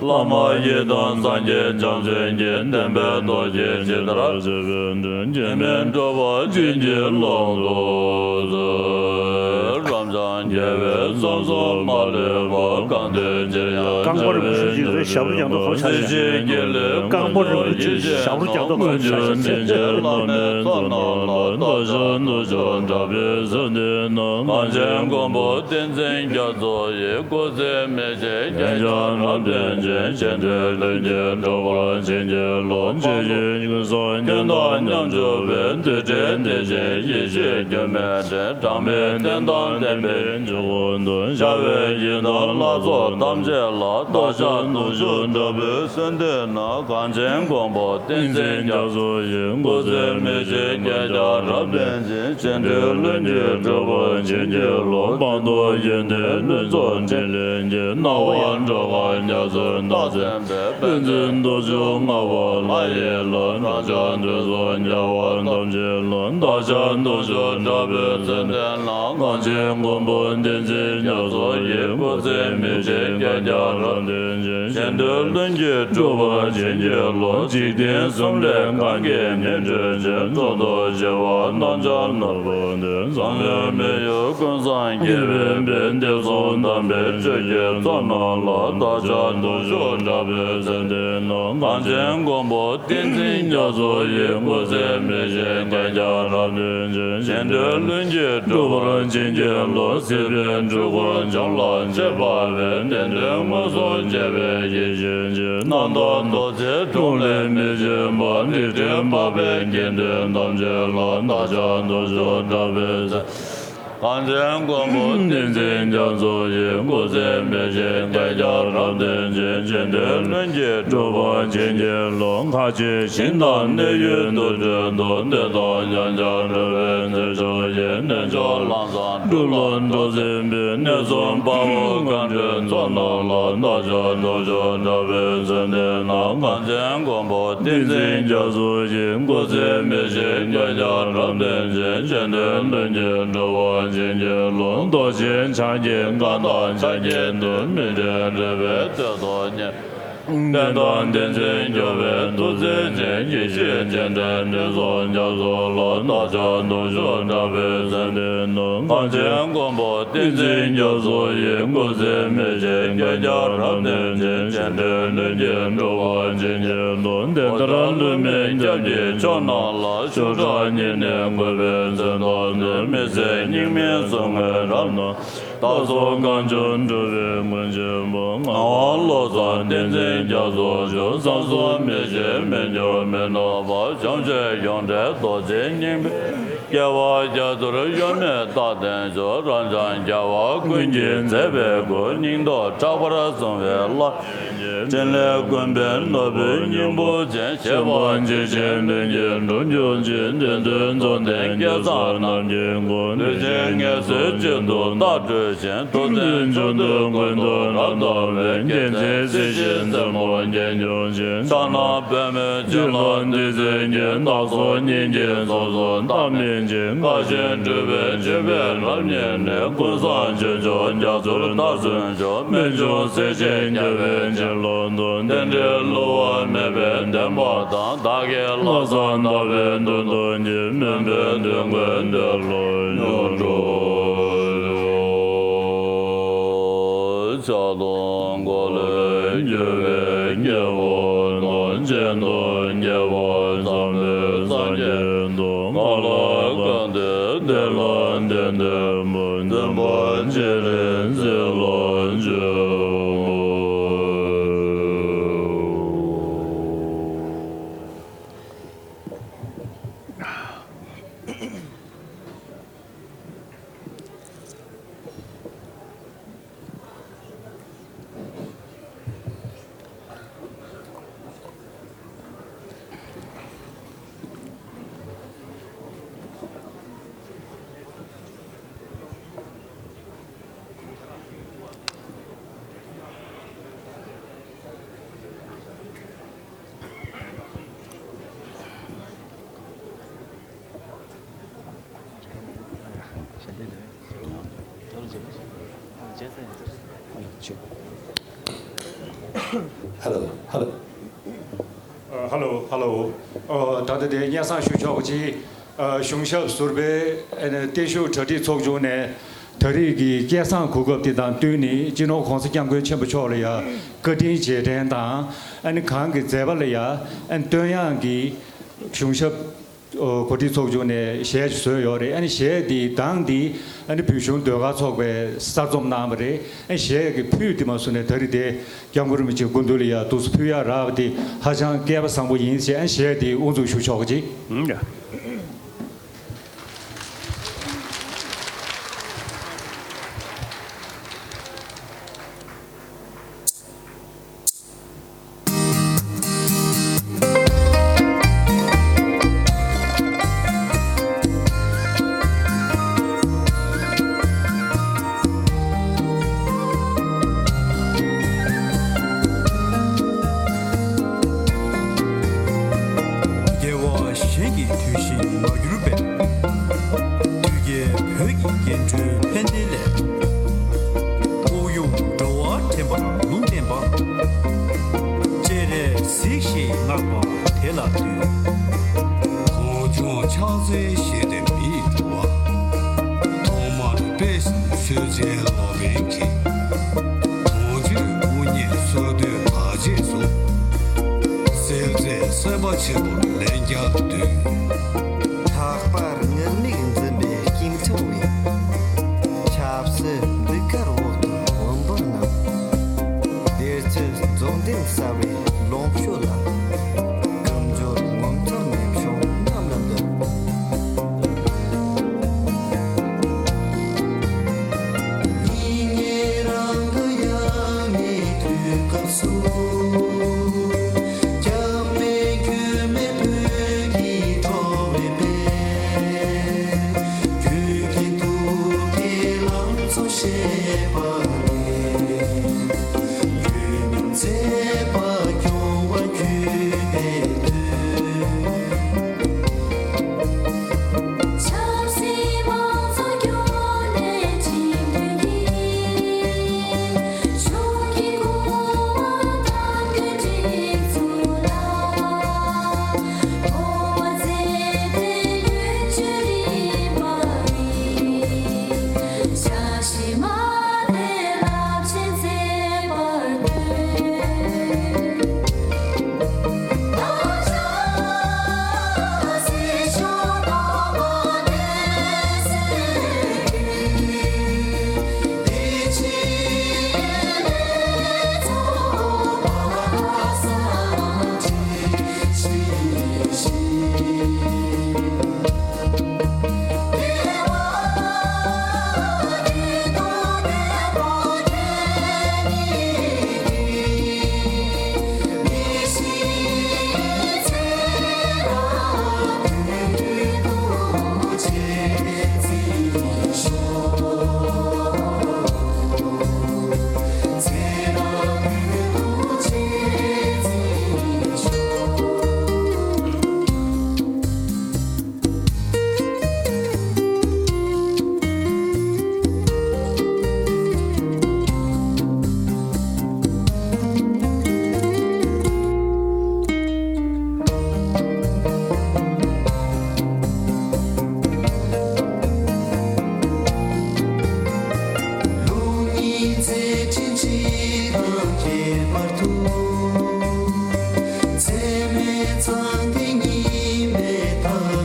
བླ་མ་ཡི་དམ་སངས་རྒྱས་བྱང་ཆུབ་ཀྱི། བདེན་པའི་རྡོ་རྗེ་ཇི་ལྟར་བརྗོད་པའི་དོན། སྐྱེ་མེད་གྲུབ་པ་བྱིན་གྱིས་རློབ་ཏུ་གསོལ། རབ་འབྱམས་རྒྱལ་བའི་གསང་གསུམ་མ་ལུས་པ། གང་འདུལ་ཕྱིར་ཡང་རྐང་པ་རིན་པོ་ཆེ་ཞིག་རེད། ཞབས་བྲོ་རྒྱག་མདོག་ཁ་པོ་ཆགས་ཤག་རྐང་པ་རིན་པོ་ཆེ་ཞབས་བྲོ་རྒྱག་མདོག་ཁ་པོ་ཆགས་ཤག་བླ་མའི་ཚོགས་རྣམས་ལ། བདག་ཅག་མདུན་ཕྱོགས་དྲག་པོའི་མཚན་ལྡན་ན། གངས་ཅན་མགོན་པོ་བསྟན་འཛིན་རྒྱ་མཚོ་ཡི། སྐུ་ཚེ་མི་ཤིགས་བསྐལ་བརྒྱར་རབ་བརྟན་ཅིང་། ཆེ་འབྲིང་ལྷུན་གྱིས་གྲུབ་པར་བྱིན་གྱིས་རློབས། ཇི་ཞིག་ཀུན་བཟང་ཁྱོད་དང་མཉམ་བཞུགས་པའི། འདུས་བྱས་བདེ་ཆེན་ཡེ་ཤེས་སྒྱུ་མའི་ཕྲེང་། གྲངས་མེད་རྟེན་དང་བརྟེན་པའི་འཇུག་ངོགས་འདིར། ཤར་བའི་ཡི་དམ་ལྷ་ཚོགས་ཐམས་ཅད་ལ། བདག་ཅག་མདུན་ཕྱོགས་དྲག་པོའི་མཚན་ལྡན་ན། གངས་ཅན་མགོན་པོ་བསྟན་འཛིན་རྒྱ་མཚོ་ཡི། སྐུ་ཚེ་མི་ཤིགས་བསྐལ་བརྒྱར་རབ་བརྟན་ཅིང་། ཆེ་འབྲིང་ལྷུན་གྱིས་གྲུབ་པར་བྱིན་གྱིས་རློབས། སྤངས་རྟོགས་ཡོན་ཏན་ལྷུན་རྫོགས་འཕྲིན་ལས་ཀྱི། སྣང་བ་འགྲོ་བ་རྒྱ་མཚོའི་རྟགས་མཚོན་པའི། དཔལ་ལྡན་རྡོ་རྗེ་ལྔ་པ་ལྷ་ཡི་ལྷ། རབ་འབྱམས་དུས་གསུམ་རྒྱལ་བ་ཐམས་ཅད་ལ། བདག་ཅག་མདུན་ཕྱོགས་དྲག་པོའི་མཚན་ལྡན་ན། གངས་ཅན་མགོན་པོ་བསྟན་འཛིན་རྒྱ་མཚོ་ཡི། སྐུ་ཚེ་མི་ཤིགས་བསྐལ་བརྒྱར་རབ་བརྟན་ཅིང་། ཆེ་འབྲིང་ལྷུན་གྱིས་གྲུབ་པར་བྱིན་གྱིས་རློབས། འཇིག་རྟེན་གསུམ་ལས་གང་གིས་ཉེར་འགྲོལ་ཕྱིར། གཙུག་ཏོར་ཞི་བ་རྣམ་ཐར་ནོར་བུ་འདི། འཛམ་གླིང་མི་ཡུལ་ཀུན་བཟང་དགེ་བའི་བུ། བདེ་སོགས་དམ་པའི་ཆོས་ཀྱི་ཚོགས་རྣམས་ལ། བདག་ཅག་མདུན་ཕྱོགས་དྲག་པོའི་མཚན་ལྡན་ན། གངས་ཅན་མགོན་པོ་བསྟན་འཛིན་རྒྱ་མཚོ་ཡི། སྐུ་ཚེ་མི་ཤིགས་བསྐལ་བརྒྱར་རབ་བརྟན་ཅིང་། ཆེ་འབྲིང་ལྷུན་གྱིས་གྲུབ་པར་བྱིན་གྱིས་རློབས། སྲིད་པའི་འཁྲུལ་འཁོར་འཇོམས་ལ་ཆེས་དཔའ་བའི། བདེན་དོན་མངོན་སུམ་མཇལ་བའི་ཡིད་བཞིན་གྱི། རྣམ་དག་ཐུགས་བརྩེའི་དྲུང་ལས་མི་ཕྱིན་པ། རིགས་དྲན་འཕགས་པའི་དགེ་འདུན་ཐམས་ཅད་ལ། བདག་ཅག་མདུན་ཕྱོགས་དྲག་པོའི་མཚན། གངས་ཅན་མགོན་པོ་བསྟན་འཛིན་རྒྱ་མཚོ་ཡི། སྐུ་ཚེ་མི་ཤིགས་བསྐལ་བརྒྱར་རབ་བརྟན་ཅིང་། ཆེ་འབྲིང་ལྷུན་གྱིས་གྲུབ་པར་བྱིན་གྱིས་རློབས། མཁའ་སྤྱོད་ཞིང་དང་གནས་ཡུལ་དུར་ཁྲོད་དུ། བདེ་དང་མཉམ་སྦྱོར་གྲུབ་པའི་ཚེ་མཆོག་ཡིན། གནས་མཆོག་ལམ་བཟང་སྒྲུབ་ལ་འགྲོ་ཟིན་པའི། གནས་གསུམ་དཔའ་བོ་མཁའ་འགྲོའི་ཚོགས་རྣམས་ལ། བདག་ཅག་མདུན་ཕྱོགས་དྲག་པོའི་མཚན་ལྡན་ན། གངས་ཅན་མགོན་པོ་བསྟན་འཛིན་རྒྱ་མཚོ་ཡི། སྐུ་ཚེ་མི་ཤིགས་བསྐལ་བརྒྱར་རབ་བརྟན་ཅིང་། ཆེ་འབྲིང་ལྷུན་གྱིས་གྲུབ་པར་བྱིན་གྱིས་རློབས། རྡོ་རྗེ་འཆང་གི་བཀའ་དང་ཕྱག་རྒྱའི་མཐུས། མི་འབྲལ་རོལ་པའི་གཏེར་དུ་གཉེར། བསྟན་དང་བསྟན་འཛིན་སྐྱོབ་པའི་ཐུགས་བརྩེ་ཅན། ཡེ་ཤེས་སྤྱན་རས་དྲི་བསུང་རྒྱ་མཚོ་ལ། བདག་ཅག་མདུན་ཕྱོགས་དྲག་པོའི་མཚན་ལྡན་ན། གངས་ཅན་མགོན་པོ་བསྟན་འཛིན་རྒྱ་མཚོ་ཡི། སྐུ་ཚེ་མི་ཤིགས་བསྐལ་བརྒྱར་རབ་བརྟན་ཅིང་། ཆེ་འབྲིང་ལྷུན་གྱིས་གྲུབ་པར་བྱིན་གྱིས་རློབས། བདེན་མཐར་ལུས་མེད་སྐྱབས་ཀྱི་མཆོག་རྣམས་ལ། ཤུགས་དྲག་ཉེར་གནས་འགོད་པའི་མཚན་རྟགས་འདི། མི་ཟད་སྙིགས་མའི་ཟུག་རྔུ་རབ་རྣམས། རྟག་ཚོགས་གང་བྱུང་འགྲུབ་པའི་མགོན་ཆེན་པོ། ངག་དབང་བློ་བཟང་བསྟན་འཛིན་རྒྱ་མཚོ་མཆོག། བསམ་གསུམ་མི་ཤིགས་མི་འགྱུར་མི་ནུབ་པ། བྱང་ཆུབ་ཡོངས་བྲལ་རྡོ་རྗེ་སྙིང་པོའི། སྐྱེ་བ་རྒྱ་མཚོར་གཡོ་མེད་རྟག་བརྟན་མཆོག། རབ་འབྱམས་རྒྱལ་བ་ཀུན་གྱི་མཛད་པའི་སྐུ། སྙིང་སྟོབས་ཕྲག་པར་བཟུང་བའི་བླ། ཕྲིན་ལས་ཀུན་ཕན་ནོར་བུའི་སྙིང་པོ་ཅན། བྱེ་བ་འཇིགས་ཆེན་བདུན་གྱིས་འགྲུབ་གྱུར་ཅིག། བདུད་འདུལ་རྫོགས་ལྡན་སྐལ་བཟང་རྣམས་ཀྱི་མགོན། ལུས་ཅན་ངལ་གསོའི་དཀྱིལ་དུ་བདག་སྤྲུལ་ཞིང་། ཐུབ་བསྟན་མཆོག་ཏུ་ཀུན་ཏུ་རབ་བརྟན་པའི། རྒྱལ་མཚན་སྲིད་ཞིའི་མཛོད་སྤུ་རྒྱན་འཁྱོངས་ཤིང་། ཕྱག་ན་པདྨོའི་བྱིན་རླབས་བདུད་རྩི་གིས། བདག་སོགས་སྙིང་རྗེའི་ཚོགས་སུ་བདག་སྨིན་ཅིང་། དགའ་ཞིང་སྤྲུལ་པའི་སྤྱོད་པས་རབ་མཉེས་ནས། ཀུན་བཟང་སྤྱོད་མཆོག་རྒྱ་མཚོར་བདག་སོན་ཤོག། རྨད་བྱུང་སྲས་ཆེན་རྒྱལ་བའི་བྱིན་རླབས་དང་། རྟེན་འབྲེལ་བསླུ་བ་མེད་པའི་བདེན་པ་དང་། བདག་གི་ལྷག་བསམ་དག་པའི་མདུན་དུ་ཉིད། མོན་པའི་མདུན་མཁན་འདི་ལ་མྱུར་འགྲོ་ཞུ། ཕྱག་དང་འཁོར་ལོས་སྒྱུར་བའི་སྐྱེ་བོ་དང་། སྤྱན་དང་རྒྱལ་བ་བཟང་པོའི་སངས་ བདེན་དང་ལྔ་ལ་དགའ་བདེ་བདེ་ལ་བདེ་བདེ་མོ། བདེན་པ་ཅི་རིགས་འཛིན་ལ་འཇུག་མོ། Hello, hello. ཨ། hello, hello. ཨ། ད་ལྟ་དེ་སྙན་སེང་ཞུ་ཆོག་གི། ཨ། གཞུང་ཞབས་ཟུར་པའི་ཨ་ནི་བརྟན་བཞུགས་གྲ་སྒྲིག་ཚོགས་ཆུང་ནས་ད་རེས་ཀྱི་སྐལ་བཟང་གོ་སྐབས་འདི་དང་བསྟུན་ནས་སྤྱི་ནོར་༸གོང་ས་༸སྐྱབས་མགོན་ཆེན་པོ་མཆོག་ལ་ཡང་བཀའ་དྲིན་རྗེས་དྲན་དང་། ཨ་ནི་གང་གི་མཛད་པ་ལ་ཡང་ཨ་ནི་བསྟོད་དབྱངས་ཀྱི་གཞུང་ཞབས་ཨོ། གོ་སྒྲིག་ཚོགས་ཆུང་ནས་གཞས་ཅིག་བཟོས་ཡོད་རེད། ཨ་ནི་གཞས་འདི་གདངས་འདི་ཨ་ནི་བོད་གཞུང་ཟློས་གར་ཚོགས་པས་གསར་རྩོམ་གནང་བ་རེད། ཨ་ནི་གཞས་ཀྱི་ཕུད་འདི་མ་བཟོས་ནས་ད་རེས་དེ་༸སྐྱབས་མགོན་རིན་པོ་ཆེའི་སྐུ་མདུན་ལ་ཡ་འདུག་སེ་ཕུལ་ཡག་རག་པ་དེ་ཧ་ཅང་སྐལ་པ་བཟང་པོ་ཡིན་ཞེས། ཨ་ནི་གཞས་འདི་དབུ་འཛུགས་ཞུ་ཆོག་གི། ཨང་། དགེ་བ་གཞན་གྱི་དུས་བཞིན་མ་གྱུར་པའི། དུས་རྒྱལ་བོད་ཀྱི་རྒྱན་སྤྲུལ་ཕན་བདེའི་སླད། དབུགས་དབྱུང་འགྲོ་བ་འདྲེན་པར་ལུང་བསྟན་པ། སྤྱན་རས་གཟིགས་ཞེས་བསྔགས་པ་དེ་ལ་འདུད། གངས་ལྗོངས་ཕྱག་འཚལ་ཞེས་དེ་མིའི་འགྲོ་བ། ཐོག་མར་དཔེ་བཤེས་གསོལ་ཚེ་ལོ་པཎ་གྱི། གངས་ཅན་དབུ་བརྙེས་སྲོལ་གཏོད་དར་རྒྱས་སུ། གསལ་མཛད་སེམས་དཔའ་ཆེན་པོར་ལན་བརྒྱར་འདུད། ལྷག་པར་ངུར་སྨྲིག་འཛིན་པའི་སྐྱིད་འཕྲེང་བའི། ཆབ་སྲིད་འདི་གར་འོག་ཏུ་འོད་འབར་རྣམས། བདེ་སྐྱིད་རྫོགས་ལྡན་གསལ་བའི་ལོངས་སྤྱོད་ལ། ཀུན་སྦྱོར་ངོ་མཚར་ནུས་ཤུགས་རྣམས་ལ་འདུད། སྙིགས་ལྔའི་རང་གི་ཡ་ངའི་དུས་སྐབས་སུ། སྐྱབས་མེད་མགོན་མེད་བོད་ཀྱི་འགྲོ་བའི་དཔལ། རྒྱུད་ཀྱི་ཐུགས་ཀྱི་ལང་ཚོ་ཞེས་པ་ནི། རྒྱུད་མིན་མཛད་པ་སྐྱོང་བ་གུས་པས་འདུད། ཆབ་སྲིད་དམངས་གཙོ་སྐྱོང་ནས་ཁྲིམས་མཐུན་གྱི། ཕྱོགས་ཀྱི་གོ་བ་དམ་མཐུན་སྒྲིག་འཛུགས་ལ། གོང་མ་མཛད་པའི་ལོ་རྒྱུས་རིམ་པ་ཡིས། ཞྭ་ཕྱི་མ་དེ་རླབས་ཆེན་མཛད་པར་འདོད། ལུགས་གཉིས་མཛད་འཕྲིན་གཅིག་དང་ཁྱད་པར་དུ། འཚེ་མེད་གཙང་སྟེང་གཉིས་མེད་དར་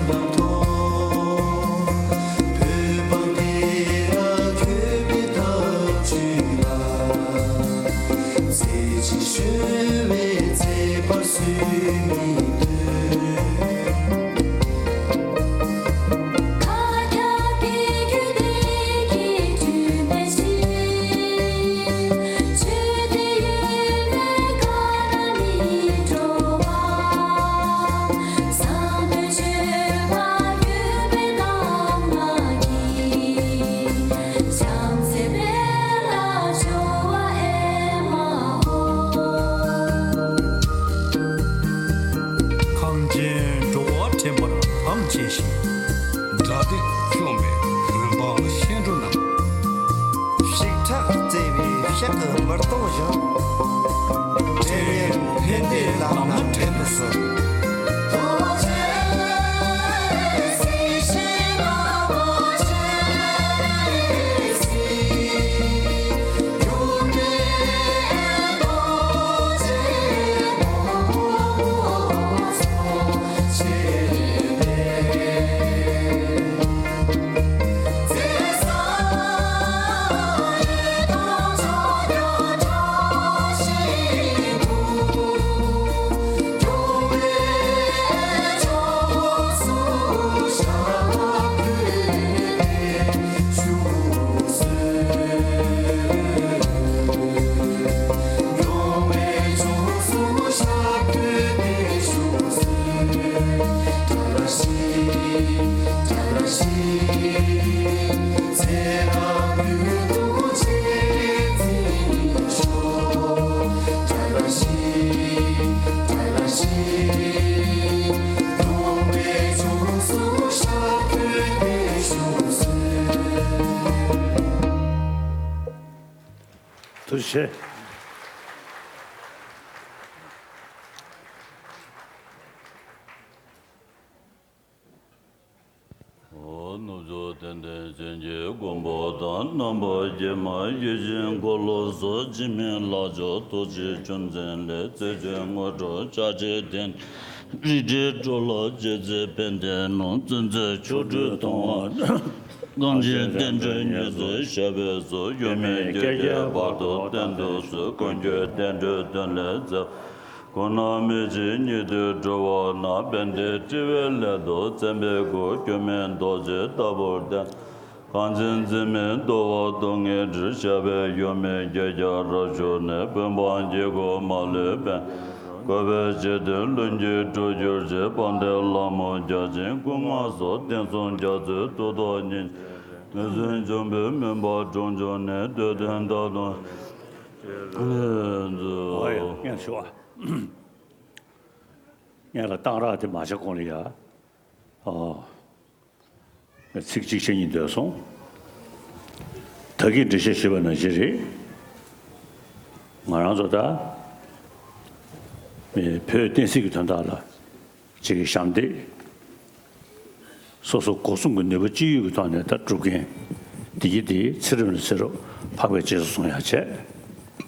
གངས་ཅན་འགྲོ་བ་འདྲེན་པར་དམ་བཅས་ཤིང་། དགྲ་སྡེ་བཅོམ་པའི་མུན་པ་བཤལ་འགྲོ་རྣམས། ཞིག་ཁྲག་བརྩེ་བའི་ཞག་གི་མུར་ཏོག་བཞིན། བསྒྲལ་བའི་ཕན་བདེའི་ལམ་སྣ་འདྲེན་དུ་གསོལ། ཐུགས་རྗེ་ཆེ། ཨོ། ནུབ་ཕྱོགས་དད་ལྡན་གཞན་གྱི་མགོན་པོ་དང་། རྣམ་པར་རྒྱལ་མ་ཡིད་བཞིན་འཁོར་ལོ་སོགས། འཇིགས་མེད་ལྷ་མཆོག་ཐུགས་རྗེའི་རྒྱུ་མཚན་ལས། རྩད་གཅོད་དངོས་གྲུབ་ཕྱག་རྒྱའི་རྟེན། རིགས་འདྲའི་འགྲོ་ལ་རྗེས་བརྩེ་ཕན་བདེའི་ལུང་། བརྩོན་འགྲུས་ཆོ་འཕྲུལ་མཐོང་བ། གངས་ཅན་བསྟན་འགྲོའི་ཉེར་འཚོའི་ཞབས་པད་སོགས། ཡོད་མེད་བརྒྱད་ཁྱད་བར་དུ་བསྟན་དུ་གསོལ། ཀུན་ཁྱབ་བསྟན་འགྲོའི་དོན་ལས་བརྩེ། གོང་ན་མི་འཇིགས་ཉིད་དུ་གྲོལ་བ་ན། ཕན་བདེའི་སྤྲུལ་པའི་སླད་དུ་བཙན་པོའི་སྐུ། སྐྱོན་མེད་རྡོ་རྗེ་ལྟ་བུར་བསྟན། གངས་ཅན་འཛིན་མའི་རྡོ་བ་སྟོང་གི་དྲིལ། ཞབས་པད་ཡོད་མེད་བརྒྱད་ཁྱད་རབ་ཞུགས་ནས། བོད་འབངས་དཀྱིལ་འཁོར་མ་ལུས་ཕན། དགོས་པའི་རྗེས་ཟློས་ལྷུན་གྱིས་གྲུབ་གྱུར་ཅིག། དཔལ་ལྡན་ལྷ་མོ་བརྒྱ་བྱིན་སྐུ་མངའ་སོགས། བསྟན་སྲུང་རྒྱ་མཚོའི་ཏུ་ཏོག་ཉིད། ངན་སོང་འཇོམས་པའི་མུན་པ་དྲོངས་གྱུར་ནས། འདོད་དོན་མཐའ་སྟོངས། ཨོ་ཡ། སྙན་ཞུ་བ། སྙན་ལ་གཏང་རག་དེ་མ་བྱ་གོང་ལ་ཡ། ཨོ། ཚིག་གཅིག་བཤད་སྙིང་འདོད་སོང་། ད་གིན་འགྲེལ་བཤད་ཞུས་པ་ནང་བཞིན་རེད། ང་རང་ཚོ་ད་བོད་བསྟན་སྲིད་ཀྱི་དོན་དག་ལ་གཅིག་གི་ཞབས་འདེགས། སོ་སོ་སྒོ་གསུམ་གྱི་ནུས་པ་ཅི་ཡོད་ཀྱི་ཐོག་ནས་ད་སྒྲུབ་མཁན་འདི་གི་དེ་ཚེ་རབས་ནས་ཚེ་རབས་འཕགས་པའི་རྗེས་སུ་བཟུང་ཡ་བྱས།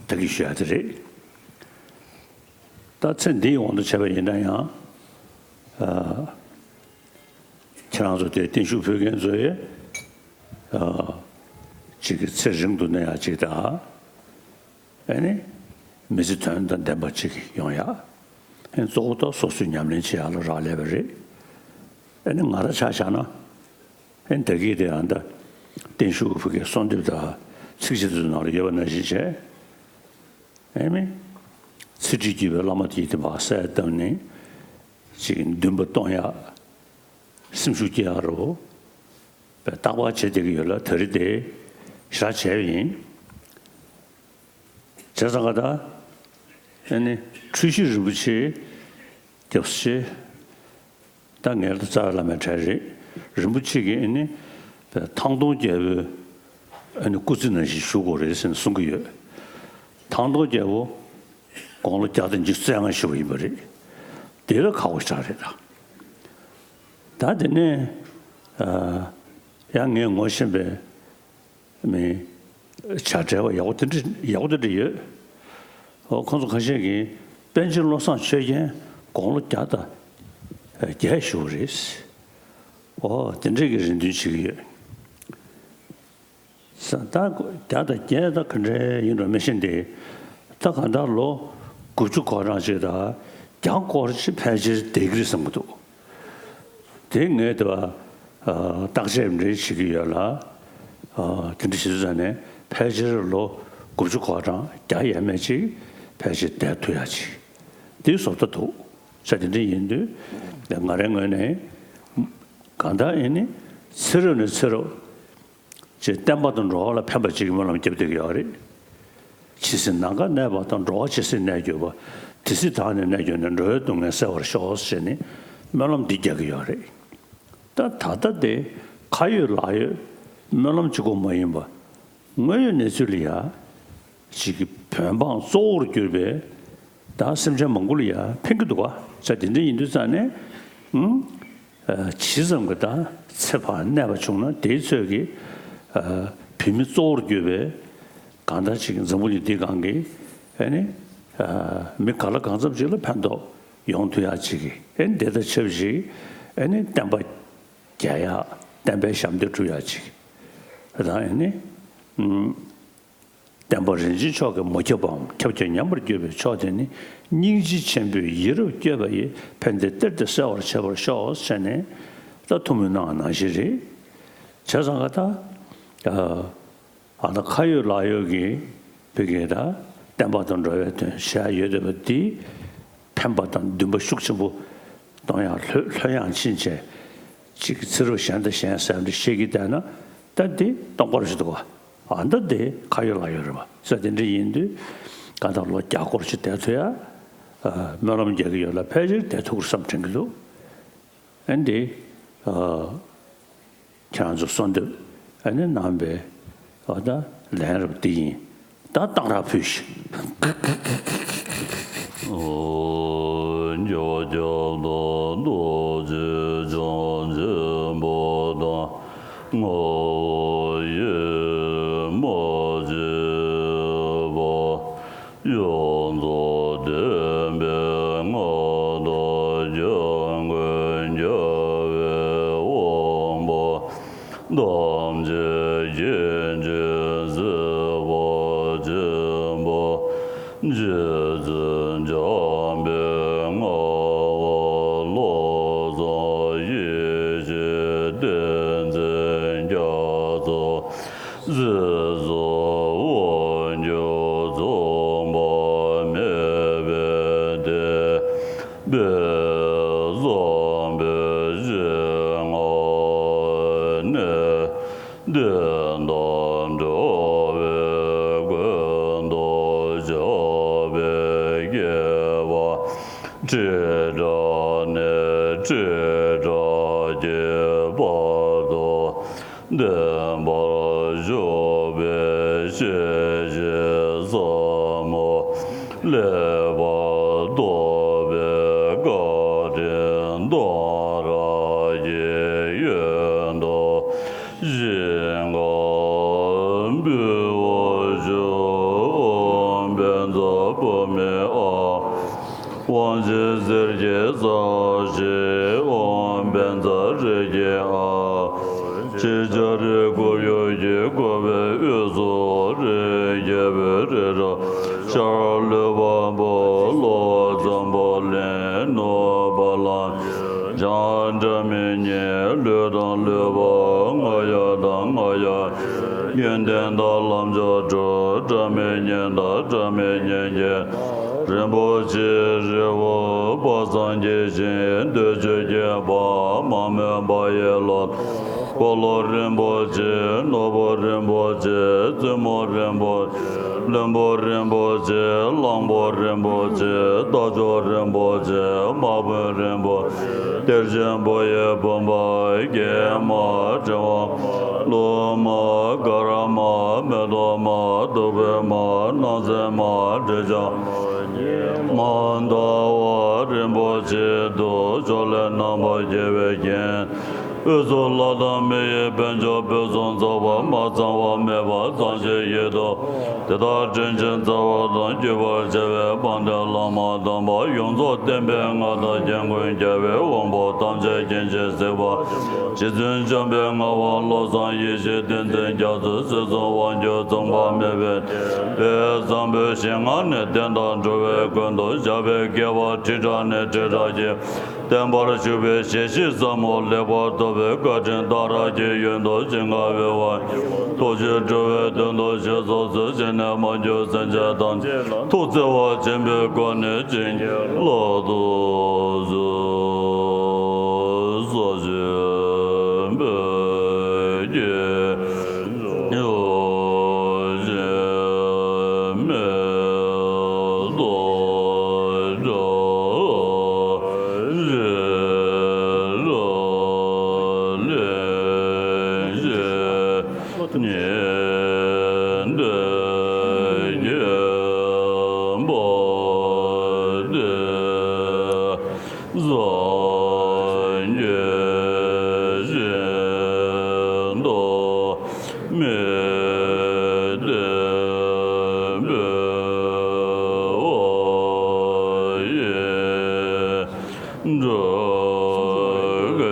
ད་གིན་ཞུ་ཡ་དེ་རེད། ད་ཚེ་འདིའི་དབང་དུ་བྱས་པ་ཡིན་ན་ཡང་། ཨ། ཁྱེད་རང་ཚོ་དེ་བརྟན་བཞུགས་ཕུལ་མཁན་ཚོ་ཡི། ཨ། ཅིག་གི་ཚེ་རིང་དུ་གནས་ཡག་ཅིག་དང་། ཨ་ནི། མི་ཚེ་དོན་དང་ལྡན་པ་ཅིག་ཡོང་ཡག་ཨ་ནི་གཙོ་བོ་ད་སོ་སོས་ཉམས་ལེན་བྱེད་ཡག་ལ་རག་ལས་པ་རེད། ཨ་ནི་ང་རང་ཆ་བཞག་ན། ཨ་ནི་ད་གིན་དེ་ཡང་ད་བརྟན་བཞུགས་ཕུལ་མཁན་གསོལ་འདེབས་དང་ཚིགས་བཅད་དེ་ཚོ་ནང་ལ་ཡོད་པ་ནང་བཞིན་བྱས། ཨེ་མི། ཚེ་ཁྲིད་བརྒྱུད་པའི་བླ་མ་དེ་དེ་བ་གསལ་བཏབ་ནས། ཅིག་འདུན་པ་གཏོང་ཡག་སེམས་ཤུགས་སྐྱེ་ཡག་རུ། བའི་རྟག་པར་བྱེད་བསྡད་ཀྱི་ཡོད་ལ། ད་རེས་དེ་ཞེ་དྲག་བྱས་པ་ཡིན། བྱས་ཙང་ཀ་ད། ཨེ་ནི་འཁྲུལ་ཞིག་རིན་པོ་ཆེ། རྒྱབ་ཆེ། ད་ངའི་ད་རྩ་བའི་བླ་མའི་གྲས་རེད། རིན་པོ་ཆེ་གིས་ཨ་ནི་ཐང་སྟོང་རྒྱལ་པོའི་ཨ་ནི་སྐུ་ཚེ་ནང་བཞིན་བཞུགས་དགོས་རེད་ཟེར་ནས་གསུང་གི་ཡོད། ཐང་སྟོང་རྒྱལ་པོ་དགུང་ལོ་བརྒྱ་དང་ཉི་ཤུ་རྩ་ལྔ་བཞུགས་པ་ཡིན་པ་རེད། དེ་ལ་ཁག་པོ་ཞེ་དྲག་རེད་ད། ད་དེ་ནས་ཡང་ངས་ངོ་ཤེས་པའི། མི། བྱ་བྲལ་བ་ཡག་པོ་དེ་འདྲ་ཡག་པོ་དེ་འདྲ་ཡོད། ཨོ་ཁོང་ཚོ་ཁ་ཤས་ཀྱིས་པཎ་ཆེན་བློ་བཟང་ཆོས་རྒྱན་དགུང་ལོ་བརྒྱ་དང་བརྒྱད་བཞུགས་རེད། ཨོ་དེ་འདྲས་ཀྱི་རེ་འདུན་བྱེད་ཀྱི་ཡོད། ས་ད་བརྒྱ་དང་བརྒྱད་ད་ག་འདྲས་ཡིན་འགྲོ་མི་ཤེས་འདི། ད་གང་ལྟར་ལོ་དགུ་བཅུ་གོ་གྲངས་ཅིག་དང་བརྒྱ་སྐོར་ཅིག་ཕལ་ཆེར་བསྡད་ཀྱི་རེད་བསམ་གྱི་འདུག་དེ་ངས་དེ་བ་བརྟག་དཔྱད་འདྲ་བྱེད་ཀྱི་ཡོད་ལ། དེ་འདྲ་བྱེད་དུས་ཙང་ནས་ཕལ་ཆེར་ལོ་དགུ་བཅུ་གོ་གྲངས་བརྒྱ་ཡས་མས་ཅིག་ཕལ་ཆེར་བསྡད་ཐུབ་ཡ་ཅིག་དེའི་བཟོ་ལྟ་འདུག་ས་དེ་འདྲ་ཡིན་དུས་ང་རའི་ངོས་ནས་གང་ལྟར་ཨེ་ནི་ཚེ་རབས་ནས་ཚེ་རབས། ཅེས་བསྟན་པ་དང་འགྲོ་བ་ལ་ཕན་པ་ཅིག་གི་སྨོན་ལམ་བརྒྱབ་བསྡད་ཀྱི་ཡོད་རེད། ཇི་སྲིད་ནམ་མཁའ་གནས་པ་དང་། འགྲོ་བ་ཇི་སྲིད་གནས་གྱུར་པ། དེ་སྲིད་བདག་ནི་གནས་གྱུར་ནས། འགྲོ་བའི་སྡུག་བསྔལ་སེལ་བར་ཤོག་ཟེར་ནས་སྨོན་ལམ་འདི་རྒྱག་གི་ཡོད་རེད། ད་ད་ལྟ་དེ་ཁ་ཡོད་ལག་ཡོད་སྨོན་ལམ་གཅིག་པོ་མ་ཡིན་པ། དངོས་ཡོད་གནས་ཚུལ་ལ་ཡ། ཅིག་གི་བོད་འབངས་གཙོ་བོར་གྱུར་པའི་ད་སེམས་ཅན་མང་པོ་ལ་ཡ་ཕན་གྱི་འདུག་ག་ས་དེ་འདྲ་ཡིན་དུས་ཙང་ནས། ཨུམ། ཇི་ཙམ་གྱི་ད་ཚེ་ཕར་གནས་པ་བྱུང་ན་དེའི་ཚོད་ཀྱི་བོད་མི་གཙོ་བོར་གྱུར་པའི་གང་ལྟར་ཅིག་འཛམ་བུ་གླིང་འདི་སྒང་གི་ཨ་ནི་མི་ག་ལ་གང་འཚམ་ཅིག་ལ་ཕན་ཐོགས་ཡོང་ཐུབ་ཡག་ཅིག་གི་ཨ་ནི་དེ་དང་ཆབས་ཅིག་ཨ་ནི་བསྟན་པ་རྒྱས་ཡག་བསྟན་པའི་ཞབས་འདེགས་སྒྲུབ་ཡག་ཅིག་དང་ཨ་ནི། བསྟན་པ་རིན་ཆེན་མཆོག་གིས་མ་ཁྱབ་པའམ་ཁྱབ་ཀྱང་ཉམས་པར་གྱུར་པའི་མཆོག་དེ་ནི། སྙིང་རྗེ་ཆེན་པོས་ཡིད་རབ་བསྐྱོད་པ་ཡིས། ཕན་བདེ་གཏེར་དེ་གསལ་བར་བྱེད་པར་ཤོག་ཟེར་ནས་ད་ཐུགས་སྨོན་གནང་བ་ནང་བཞིན་རེད། བྱས་ཙང་ག་ད་ཨ་ད་ཁ་ཡོད་ལག་ཡོད་ཀྱི་བོད་ཀྱི་ད་བསྟན་པ་དང་འགྲོ་བའི་དོན་བྱས་ཡོད་བསྡད་པ་འདི། ཕན་པ་དང་འདུན་པ་ཤུགས་ཆེན་པོ་གཏོང་ཡག་ལྷོད་ལྷོད་ཡངས་ཕྱིན་ཆད་ཅིག་གི་ཚེ་རབས་གཞན་དང་གཞན་ཟེར་འདྲ་བཤད་ཀྱི་བསྡད་ན་ད་འདི་སྟོང་པར་ཞིག་འདུག་ག་ཨ་ད་འདི་ཁ་ཡོད་ལག་ཡོད་རེད་པ་ས་དེ་འདྲ་ཡིན་དུས་གང་ལྟར་ལོ་བརྒྱ་སྐོར་ཞིག་བསྡད་ཐུབ་ཡ་སྨོན་ལམ་རྒྱག་གི་ཡོད་ལ་ཕལ་ཆེར་བསྡད་ཐུབ་ཀྱི་རེད་བསམ་དྲན་གྱི་འདུག་ཨ་འདི། ཁྱེད་རང་ཚོ་གསོལ་འདེབས་ཨ་ནི་གནང་བའི་ཨ་ད་ལན་རབ་འདི་ཡིན། ད་གཏང་རག་ཕུལ་ཞིག་ཨོ། རྒྱལ་བ་ཁྱབ་བདག་རྡོ་རྗེ་འཆང་ཆེན་པོ་དང་། ངག་དབང་ཡེ་མ་བརྗེད་པ། ཡོངས་རྫོགས་བསྟན་པའི་མངའ་བདག་ཀྱང་མགོན་རྒྱལ་བའི་དབང་པོ། ཐམས་ཅད་མཁྱེན་ཅིང་གཟིགས་པ་ཆེན་པོ། རྗེ་བཙུན་འཇམ་དཔལ་དབྱངས་ལྷ་ཚོགས་ཡེ་ཤེས་ཏིང་འཛིན་རྒྱ་མཚོ། སྲིད་མཚོ་དབང་ཕྱུག་མཚུངས་པ་མེད་པའི་བསྟན་པའི་བསམ་པའི་ཞིང་ཁམས་ནས། བསྟན་དང་འགྲོ་བའི་མགོན་དུ་བྱ་བའི་སྐྱེ་བ། ཁྲི་ཕྲག་ནས་ཁྲི་ཕྲག་གི་བར་དུ། བརྟན་པར་བཞུགས་པའི་ཞལ་བཞེས་ཟབ་མོ། ལེགས་པར་རྟོགས་པའི་བཀའ་དྲིན་གཏང་རག་གི་ཡོན་དུ་ཞིང་ཁམས་འབུལ་བར་ཞུ། བཛྲ་བྷཱུ་མི་ཨཱཿཧཱུྃ། དབང་ཆེན་གསེར་གྱི་རྩ་བཞི། ཨོཾ་བཛྲ་རེ་ཁེ་ཨཱཿཧཱུྃ། ཕྱི་ལྕགས་རི་ཁོར་ཡུག་གིས་བསྐོར་བའི་དབུས་སུ་རི་རྒྱལ་པོའི་རི་རབ། ཤར་ལུས་འཕགས་པོ། ལྷོ་འཛམ་བུ་གླིང་། ནུབ་བ་ལང་སྤྱོད། བྱང་སྒྲ་མི་སྙན། ལུས་དང་ལུས་པ། རྔ་ཡབ་དང་རྔ་ཡབ། ཡོན་ཏན་དང་ལམ་མཆོག་དྲུག་སྒྲ་མི་སྙན་དང་སྒྲ་མི་སྙན་གྱི་རིན་པོ་ཆེའི་རི་བོ། དཔག་བསམ་གྱི་ཞིང་། འདོད་འཇོའི་ཁྱད་འཕགས། མ་རྨོས་པ་ཡི་ལོ་ཏོག་འཁོར་ལོ་རིན་པོ་ཆེ། ནོར་བུ་རིན་པོ་ཆེ། བཙུན་མོ་རིན་པོ་ཆེ། བློན་པོ་རིན་པོ་ཆེ། གླང་པོ་རིན་པོ་ཆེ། རྟ་མཆོག་རིན་པོ་ཆེ། དམག་དཔོན་རིན་པོ་ཆེ། གཏེར་ཆེན་པོ་ཡི་བུམ་པ། ཀྱེ་མ། ཕྲེང་བ། ལྷུ་མ། དཀར་མ། མེ་ཏོག་མ། བདུག་སྤོས་མ། སྣང་མཛད་མ། དྲི་ཆབ་མ། ཟླ་བ་རིན་པོ་ཆེ་དུ། ཕྱོགས་ལས་རྣམ་པར་རྒྱལ་བའི་རྒྱན། དབུས་སུ་ལྷ་དང་མི་ཡི་དཔལ་འབྱོར་ཕུན་སུམ་ཚོགས་པ་མ་ཚང་བ་མེད་པ་ཙམ་ཞིག་ཡོད་དོ། དེ་དག་དྲིན་ཅན་རྩ་བ་དང་བརྒྱུད་པར་བྱ་བའི་དཔལ་ལྡན་བླ་མ་དམ་པ་ཡོངས་རྫོགས་བསྟན་པའི་མངའ་བདག་རྒྱལ་ཀུན་རྒྱལ་བའི་དབང་པོ་ཐམས་ཅད་མཁྱེན་ཅིང་གཟིགས་པ། རྗེ་བཙུན་འཇམ་པའི་དངོས་པོ་བློ་བཟང་ཡེ་ཤེས་བསྟན་འཛིན་རྒྱ་མཚོ་སྲིད་གསུམ་དབང་སྒྱུར་མཚུངས་པ་མེད་པའི་དཔལ་བཟང་པོའི་ཞལ་སྔ་ནས་བསྟན་དང་འགྲོ་བའི་ཀུན་ཏུ་བཞག་པའི་དགེ་བ་ཁྲི་ཕྲག་ནས་ཁྲི་ཕྲག་གིས། བརྟན་པར་བཞུགས་པའི་ཞལ་བཞེས་ཟབ་མོ་ལེགས་པར་ཐོབ་པའི་བཀའ་དྲིན་གཏང་རག་གི་ཡོན་དུ་བྱིན་གྱིས་འོས་པ། ཐུགས་རྗེས་འགྲོ་བའི་དོན་དུ་གཤེགས་སུ་གསོལ་ཞིང་ནས་མ་གྱུར་སེམས་ཅན་ཐམས་ཅད་ལ་ཐུགས་བརྩེ་བ་ཆེན་པོའི་སྒོ་ནས་བྱིན་གྱིས་བརླབ་ཏུ་གསོལ། ཞེས་པའི་དགེ་སངས་རྒྱས་བཞིན་དུ་མི་སྟོན་པའི་དབང་ཡིན། འགྲོ་ཀུན་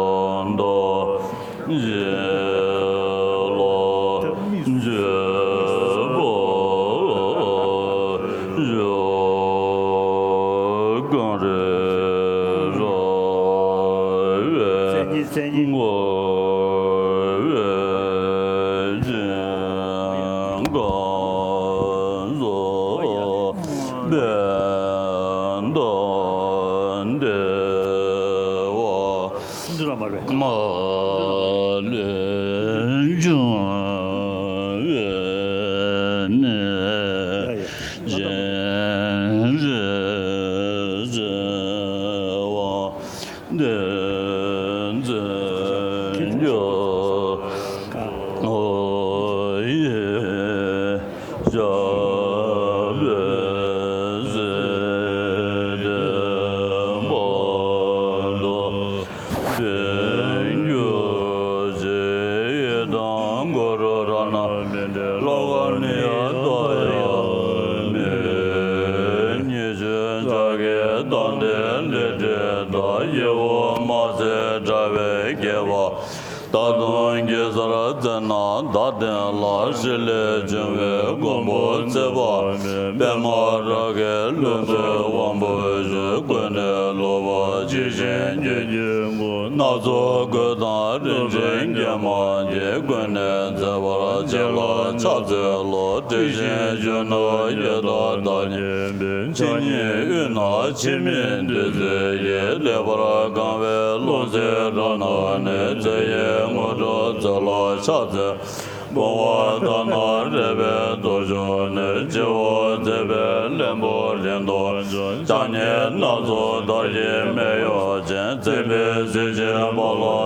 རྣམ་དག་བྱིན་རླབས་འཇུག་པར་ཤོག་གངས་རི་ར་བས་བསྐོར་བའི་ཞིང་ཁམས་སུ་ཕན་དང་བདེ་བ་མ་ལུས་འབྱུང་བའི་གནས་ཤིག་རེད་ཟེར་བ། བསྟན་འཛིན་རྒྱ་མཚོ་ཡི་ཞབས་པད་སྲིད་མཐའི་བར་དུ་བརྟན་གྱུར་ཅིག། ཡི་དམ་གུ་རུ་རཏྣ་མི་འབྲལ་ལྷ་ཁང་ནི་ཡང་རྟོག་ཡང་མེད། ཉི་ཤུ་རྩ་བརྒྱད་དང་ལྡན་ལས་བྲེལ་དང་། ཡི་དྭགས་དམག་རྩལ་དྲ་བའི་རྒྱལ་པོ། རྟ་གདོང་གེ་སར་བཙན་ནག་བདག་བསྟན་ལ། ཧྲི་ལས་བྱུང་བའི་མགོན་པོ་ཚེ་དཔག་མེད། པདྨ་རཱ་གའི་ལུས་རྩལ་དབང་པོའི་གཞུང་། ཀུན་ནས་ལོག་པར་ཇི་བཞིན་ཉིད་ཀྱི་སྐུ། སྣ་ཚོགས་གོས་དང་རིན་ཆེན་རྒྱན་མ་ཡིས། ཀུན་ནས་མཛེས་པར་བྱིན་རླབས་ཕྱག་འཚལ་ལོ། དྲི་ཞིམ་གཞོན་ནུ་ཡི་དྭགས་བདག་ཉིད་པའི། ཕྱག་གཉིས་དབུས་ན་འཆི་མེད་བདུད་རྩི་ཡིས། ལེགས་པར་གང་བའི་ལྷུང་བཟེད་རང་སྣང་ནས། རྩེ་ཡི་དངོས་གྲུབ་སྩོལ་ལ་ཕྱག་འཚལ། བུང་བ་ཐ་ན་རས་པའི་གདུང་ཤུགས་ནས། སྤྱི་བོ་མཛེས་པའི་ལྷུན་པོ་རིང་དུ་བྱུང་། ཕྱག་གཉིས་སྣ་ཚོགས་དར་གྱི་སྨད་གཡོགས་ཅན། བཙན་པོའི་གཟི་བྱིན་འབར་ལ་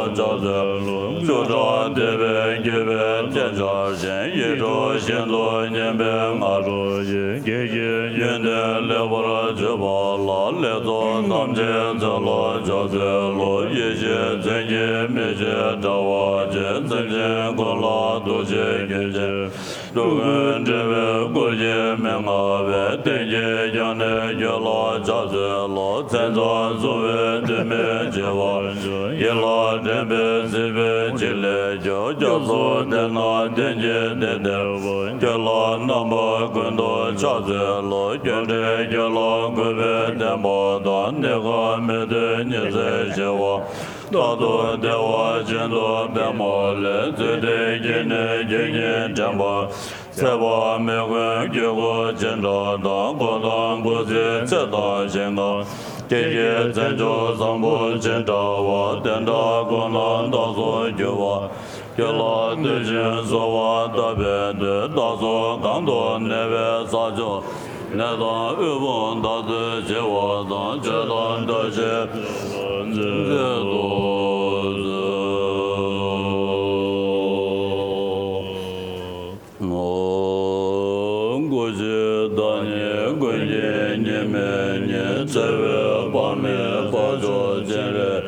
ཕྱག་འཚལ་ལོ། བཅུ་ཕྲག་འདུས་པའི་རྒྱུ་བས་བརྟེན་འཆར་ཞིང་། ཡིད་འཕྲོག་ཤིན་ཏུ་སྙན་པའི་སྔ་དྲོ་ཡི། སྐད་ཅིག་ཡོན་ཏན་ལེགས་པར་བརྗོད་པ་ལ། ལེགས་ཚོགས་ཐམས་ཅད་སྩོལ་ལ་ཕྱག་འཚལ་ལོ། ཡེ་ཤེས་མཚོན་གྱི་མེ་ལྕེ་འདྲ་བ་ཅན། སེམས་ཅན་ཀུན་ལ་ཐུགས་རྗེ་བསྐྱེད་ཅིང་། འགྲོ་ཀུན་བསྒྲལ་བའི་སྐུ་སྐྱེ་མི་མངའ་བའི། གཏན་གྱི་དབྱིངས་ནས་བསྐྱོད་ལ་ཕྱག་འཚལ་ལོ། མཚན་རྩྭ་བསུ་བའི་དུས་མིན་བྱེད་པར་བྱོན། ཡིད་ལ་དྲན་པའི་སྲིད་པའི་འཇིགས་ལས་སྐྱོབ། སྐྱབས་སུ་དེ་ན་བསྟེན་ཅིང་བདེ་སྟེར་བ། ཁྱོད་ལ་རྣམ་པ་ཀུན་ཏུ་ཕྱག་འཚལ་ལོ། ཁྱོད་འདྲའི་ཁྱོད་ལ་གུས་པས་བསྟེན་པ་དང་། གནས་ཁང་མི་མཐུན་ཉི་ཚེ་ཞི་བ། རྟག་ཏུ་བདེ་བ་ཅན་དུ་པདྨོ་ལས། བརྩེ་གདུང་གིས་ནི་ཁྱེད་ཉིད་འདྲེན་པར། ཚེ་དཔག་མེད་ཀུན་དགྱེས་སྐུ་ཅན་འདྲ་དང་། འཁོར་དང་སྐུ་ཚེའི་ཚད་དང་ཞིང་ཁམས། ཁྱེད་ཀྱི་མཚན་མཆོག་བཟང་པོ་ཅི་འདྲ་བ། དེ་འདྲ་ཀུན་ལ་བདག་སོགས་གྱུར་པ། ཁྱོད་ལ་བསྟོད་ཅིང་གསོལ་བ་བཏབ་པའི་མཐུས། བདག་སོགས་གང་དུ་གནས་པའི་ས་ཕྱོགས། ནད་དང་དབུལ་ཕོངས་དག་ཏུ་གྱུར་པ་དང་། ཆོས་དང་བཀྲ་ཤིས་འཕེལ་ལ་མཛད་དུ་གསོལ། སྐུ་མཆེད་བདག་ཉིད་ཀུན་གྱི་གཉིས་མེད་ཉིད། བརྩེ་བའི་དཔག་མེད་དཔལ་མཆོག་སྤྱན་རས་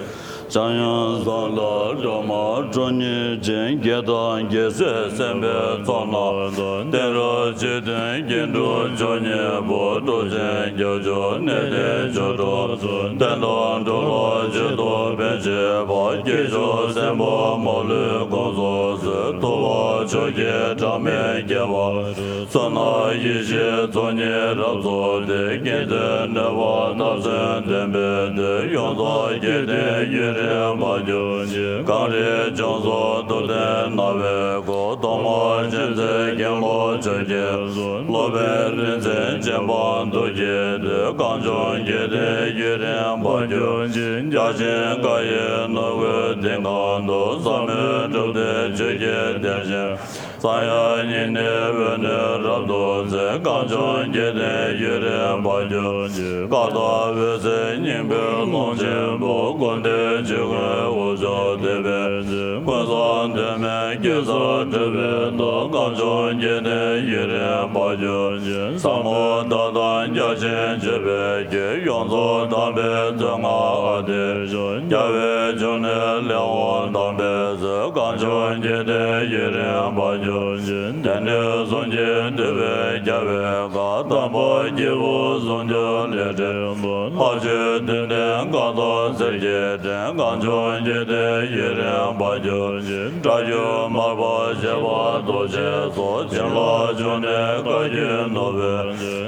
ཁྲོ་གཉེར་ཅན་བརྒྱད་དང་རྒྱལ་སྲས་སེམས་དཔའི་ཚོགས་རྣམས་དང་། བསྟན་རབ་སྤྱི་མཐུན་སྐྱེ་འགྲོ་མཆོག་གཉིས་པོ། སྤྲོ་ཅན་རྒྱ་མཆོག་གནས་བརྟན་ཆོས་གྲོགས་ཚོ། བསྟན་དང་འགྲོ་ལ་སྤྱི་དང་ཕན་བྱེད་པ། སྐྱེས་མཆོག་སེམས་དཔའ་མ་ལུས་དགོངས་སུ་གསོལ། ཐུབ་པ་མཆོག་གི་གྲངས་མེད་རྒྱལ་བ། བསོད་ནམས་ཡེ་ཤེས་ཚོགས་གཉིས་རབ་རྫོགས་ཏེ། དགེ་འདུན་གནོད་པ་སྣ་ཚོགས་འདོན་པའི་དུས། ཡོངས་རྫོགས་སྐལ་ལྡན་ཡུན་རིང་བར་གྱུར་ཅིག་གངས་རིའི་ལྗོངས་སུ་ཐུབ་བསྟན་སྣང་བའི་སྐུ། ཐོག་མར་མཁྱེན་བརྩེ་མཁན་སློབ་ཆོས་ཀྱི་གཙོ། སློབ་དཔོན་རིག་འཛིན་སྤྱན་སྤངས་རྡོ་རྗེའི་གདུལ། གངས་ལྗོངས་སྐལ་ལྡན་ཡུན་རིང་བར་གྱུར་ཅིག་རྒྱ་ཆེན་ཀ་ཡེ་ནོར་བུའི་ལྡིང་ཁང་དུ། ཟབ་མོའི་གྲུབ་མཐའི་ཆོས་ཀྱི་རྟེན་བཞེངས། གསང་ཡང་སྙིང་ནས་འོད་སྣོད་རབ་ཏུ་མཛད། གངས་ལྗོངས་སྐལ་ལྡན་ཡུན་རིང་བར་གྱུར་ཅིག་བཀའ་དང་འོད་ཟེར་སྙིང་པོའི་ཀློང་ཆེན་པོ། དགོངས་འདུས་ཆོས་སྐུའི་དབུ་ཕྱོགས་དེར་ཕན་ཕྱིར། ཀུན་བཟང་དོན་མེད་སྐྱེ་ས་གྲུབ་པའི་མཐུ། གངས་ལྗོངས་སྐལ་ལྡན་ཡུན་རིང་བར་གྱུར་ཅིག་ཟབ་མོ་ལྟ་སྟངས་རྒྱ་ཆེན་སྤྱོད་པའི་རྒྱུ། ཡོངས་རྫོགས་དམ་པའི་མཛོད་ལྔ་ཨ་ཏི་ཤ། རྒྱལ་བའི་འབྱུང་གནས་ལས་དབང་དམ་པའི་ཚུལ། གངས་ལྗོངས་སྐལ་ལྡན་ཡུན་རིང་བར་གྱུར་ཅིག་དེང་དུས་གསུང་གི་འདུས་པའི་རྒྱལ་བའི་བཀའ། དམ་པ་སྐྱེས་བུ་ཟུང་འཇུག་ལས་འབྲས་བུ། ལྷ་ཆོས་འདུས་མཐའི་བཀའ་དང་ཟེར་གྱི་ཕྲེང་། གངས་ལྗོངས་སྐལ་ལྡན་ཡུན་རིང་བར་གྱུར་ཅིག་སྒྲ་སྒྱུར་མར་པ་བཞད་པ་རྡོ་རྗེ་སོགས། བྱིན་རླབས་འབྱུང་གནས་བཀའ་བརྒྱུད་ནོར་བུའི་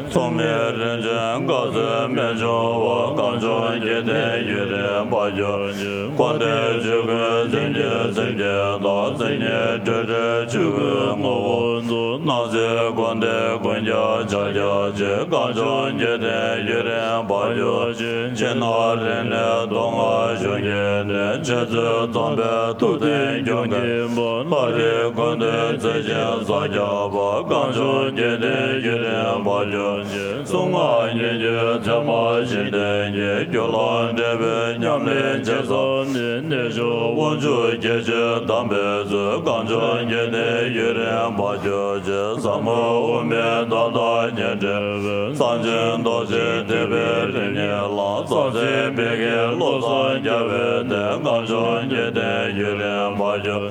མཚུངས་མེད་རིན་ཆེན་བཀའ་སྩལ་རྨད་བྱུང་བ། གངས་ལྗོངས་སྐལ་ལྡན་ཡུན་རིང་བར་གྱུར་ཅིག་དགོངས་འདུས་ཆོས་སྐུའི་མཚན་ཉིད་སེམས་བསྐྱེད་དང་། མཚན་ཉིད་སྤྲོས་བྲལ་ཆོས་སྐུའི་ངོ་བོ་རྫོགས། སྣང་སྲིད་དགོངས་འདུས་ཀུན་ཁྱབ་ཕྱག་རྒྱ་ཆེ། གངས་ལྗོངས་སྐལ་ལྡན་ཡུན་རིང་བར་གྱུར་ཅིག་ཕྱི་ནང་རིག་གནས་མདོ་སྔགས་གཞུང་གི་གནས། འཆད་རྩོད་འཛོམས་པའི་ཐུབ་བསྟན་སྐྱོང་གི་ལྷ་རིགས་ཀུན་འདུས་རྩལ་ཆེན་ས་སྐྱ་པ། གངས་ལྗོངས་སྐལ་ལྡན་ཡུན་རིང་བར་གྱུར་ཅིག་གསུང་ངག་སྙན་བརྒྱུད་ཚད་མ་ཞིག་ལྡན་གྱི། སྒྱུ་ལམ་འབྲས་བུའི་ཉམས་ལེན་ཆེ་ས་ནས། གནས་མཆོག་དབང་ཕྱུག་ཁྱད་ཆོས་དམ་པའི་ཚུལ། གངས་ལྗོངས་སྐལ་ལྡན་ཡུན་རིང་བར་གྱུར་ཅིག་ཟབ་མོ་དབུ་མའི་བརྡ་དང་ཉེར་འབྲེལ་བའི། གསང་ཆེན་རྡོ་རྗེ་ཐེག་པའི་རིམ་གཉིས་ལ། རྩ་ཚིག་བོད་ཀྱི་བློ་བཟང་རྒྱལ་བའི་བསྟན། གངས་ལྗོངས་སྐལ་ལྡན་ཡུན་རིང་བར་གྱུར།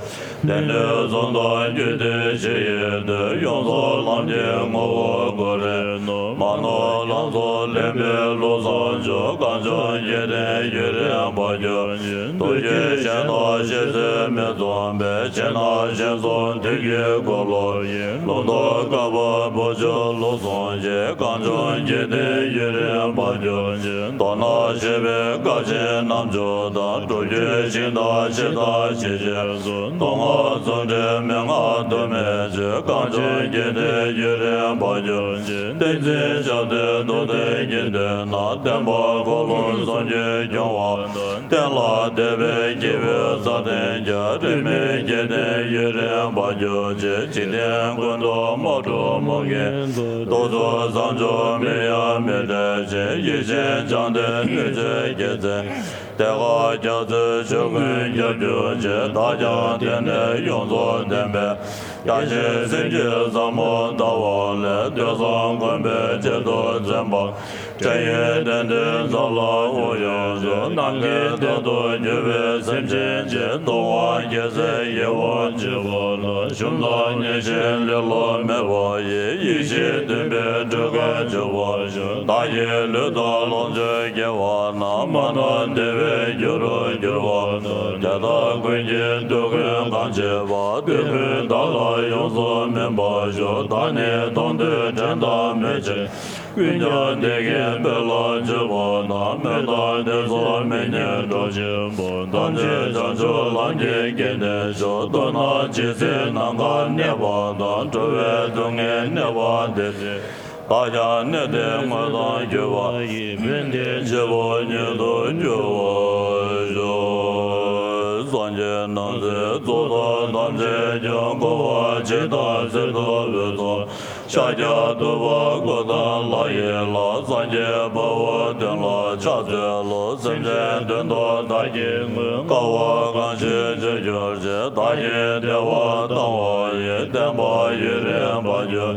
དེང་དུས་གསུང་དང་རྒྱུད་སྡེ་བཞི་ཡི་དུས། ཡོངས་རྫོགས་ལམ་གྱི་ངོ་བོ་གོ་རིམ་ནང་། མ་ནོར་ལམ་རྫོགས་ལེགས་པའི་བློ་བཟང་མཆོག་གངས་ལྗོངས་སྐལ་ལྡན་ཡུན་རིང་བར་གྱུར་ཅིག་ཐུགས་རྒྱུད་གཞན་དང་གཞན་ཚོད་མི་འཛོམས་པའི། ཕྱི་ནང་གཞན་གསུམ་དུས་ཀྱི་འཁོར་ལོ་ཡི། ལུང་རྟོགས་བསྐལ་པ་བུ་ཆུ་ལུགས་གསུམ་གྱི། གངས་ལྗོངས་སྐལ་ལྡན་ཡུན་རིང་བར་གྱུར་ཅིག་མདོར་ན་བཤད་པའི་སྐབས་ཀྱི་རྣམ་འགྱུར་དང་། སྒྲུབ་བརྒྱུད་ཞིང་དང་ཕྱི་དང་ཕྱི་ཕྱིར་གསུམ། མདོ་སྔགས་རྩོམ་འབྲིའི་མན་ངག་དུ་མའི་ཆོས། གངས་ལྗོངས་སྐལ་ལྡན་ཡུན་རིང་བར་གྱུར་ཅིག་བསྟན་འཛིན་ཞབས་བརྟན་རྡོར་གདན་གྱི་མདུན་ན། བསྟན་པ་འཁོར་ལོ་གསུམ་རྒྱུད་སྐྱོང་བ་དང་། བསྟན་ལ་དད་པའི་སྐྱེས་བུ་བཟང་ལྡན་གྱི། རིས་མེད་སྐལ་ལྡན་ཡུན་རིང་བར་གྱུར་ཅིག་འཇིག་རྟེན་ཀུན་ཏུ་དམག་འཁྲུག་མུ་གེ་དུག་རྩུབ་བཟང་སྤྱོད་མིང་ཡང་མི་འབྲལ་ཅིག་ཡིད་བཞིན་བྱམས་ལྡན་བདུད་རྩིའི་རྒྱལ་མཚན། དེ་ཁར་རྒྱ་མཚོའི་ཆོས་ཀུན་ཁྱབ་གྱུར་ཅིག་བདག་ཀྱང་དེང་ནས་ཡོངས་རྫོགས་བསྟན་པའི། རྒྱ་ཆེན་སེམས་ཀྱི་ཟབ་མོ་ལྟ་བ་ལས། ཐོས་བསམ་སྒོམ་པའི་ཆེད་དུ་འཛིན་པ། འདྲ་ཡི་དོན་དུ་འཛམ་ལ་དབུགས་དབྱུང་ཞུ། ནམ་མཁའི་མཐས་གཏུགས་གྱུར་པའི་སེམས་ཅན་གྱི། སྟོང་པ་རྒྱལ་སྲས་ཡིད་འོང་བྱེད་པ་ལ། ཞུམ་དང་ཉེར་ཞི་ལེ་ལོ་མེད་པ་ཡིས། ཡེ་ཤེས་མཐུན་པའི་སྤྲུལ་སྐུ་འཇུག་པར་ཞུ། བདག་གི་ལུས་དང་ལོངས་སྤྱོད་དགེ་བ་རྣམས། མ་ནོར་བདེ་བའི་རྒྱུ་རུ་འགྱུར་བ་དང་། དེ་དག་ཀུན་གྱི་དོན་ཀུན་གང་བྱེད་པ། དེ་ཀུན་བདག་ལ་ཡོངས་སུ་སྨིན་པར་ཤོག་བདག་ནི་མཐོང་ཐོས་དྲན་དང་མི་ཕྱེད། ཀུན་ཀྱང་བདེ་དགེ་འཕེལ་ལ་སྤྱོད་པ་དང་། མི་རྟག་དེ་ཚོ་མི་སྙན་སྒྲོག་ཆེན་པོ། ཐམས་ཅད་བྱང་ཆུབ་ལམ་གྱི་སྐྱེ་གནས་ཤོག་མདོར་ན་ཇི་སྲིད་ནམ་མཁའ་གནས་པ་དང་། འགྲོ་བའི་སྡུག་བསྔལ་གནས་པ་དེ་སྲིད། བདག་ཀྱང་གནས་དེར་དངོས་དང་བརྒྱུད་པ་ཡི། ཕན་བདེའི་བྱེད་པོ་ཉིད་དུ་འགྱུར་བར་ཤོག་སངས་རྒྱས་རྣམས་ཀྱི་གཙུག་ཏོར་ཐམས་ཅད་ཀྱང་། འཁོར་བ་འཇིག་དང་གསེར་ཐུབ་འོད་ཚོགས། ཤཱཀྱ་ཐུབ་པ་སྐུ་དང་ལྷ་ཡི་ལྷ། སངས་རྒྱས་དཔའ་བོ་དོན་ལ་ཕྱག་འཚལ་ལོ། སེམས་ཅན་དོན་དུ་བདག་གིས་བསྔོས། དཀའ་བ་གང་ཞིག་སྤྱད་གྱུར་ཅིག་བདག་གིས་བདེ་བ་བཏང་བ་ཡི། བསྟན་པ་ཡུན་རིང་བར་གྱུར།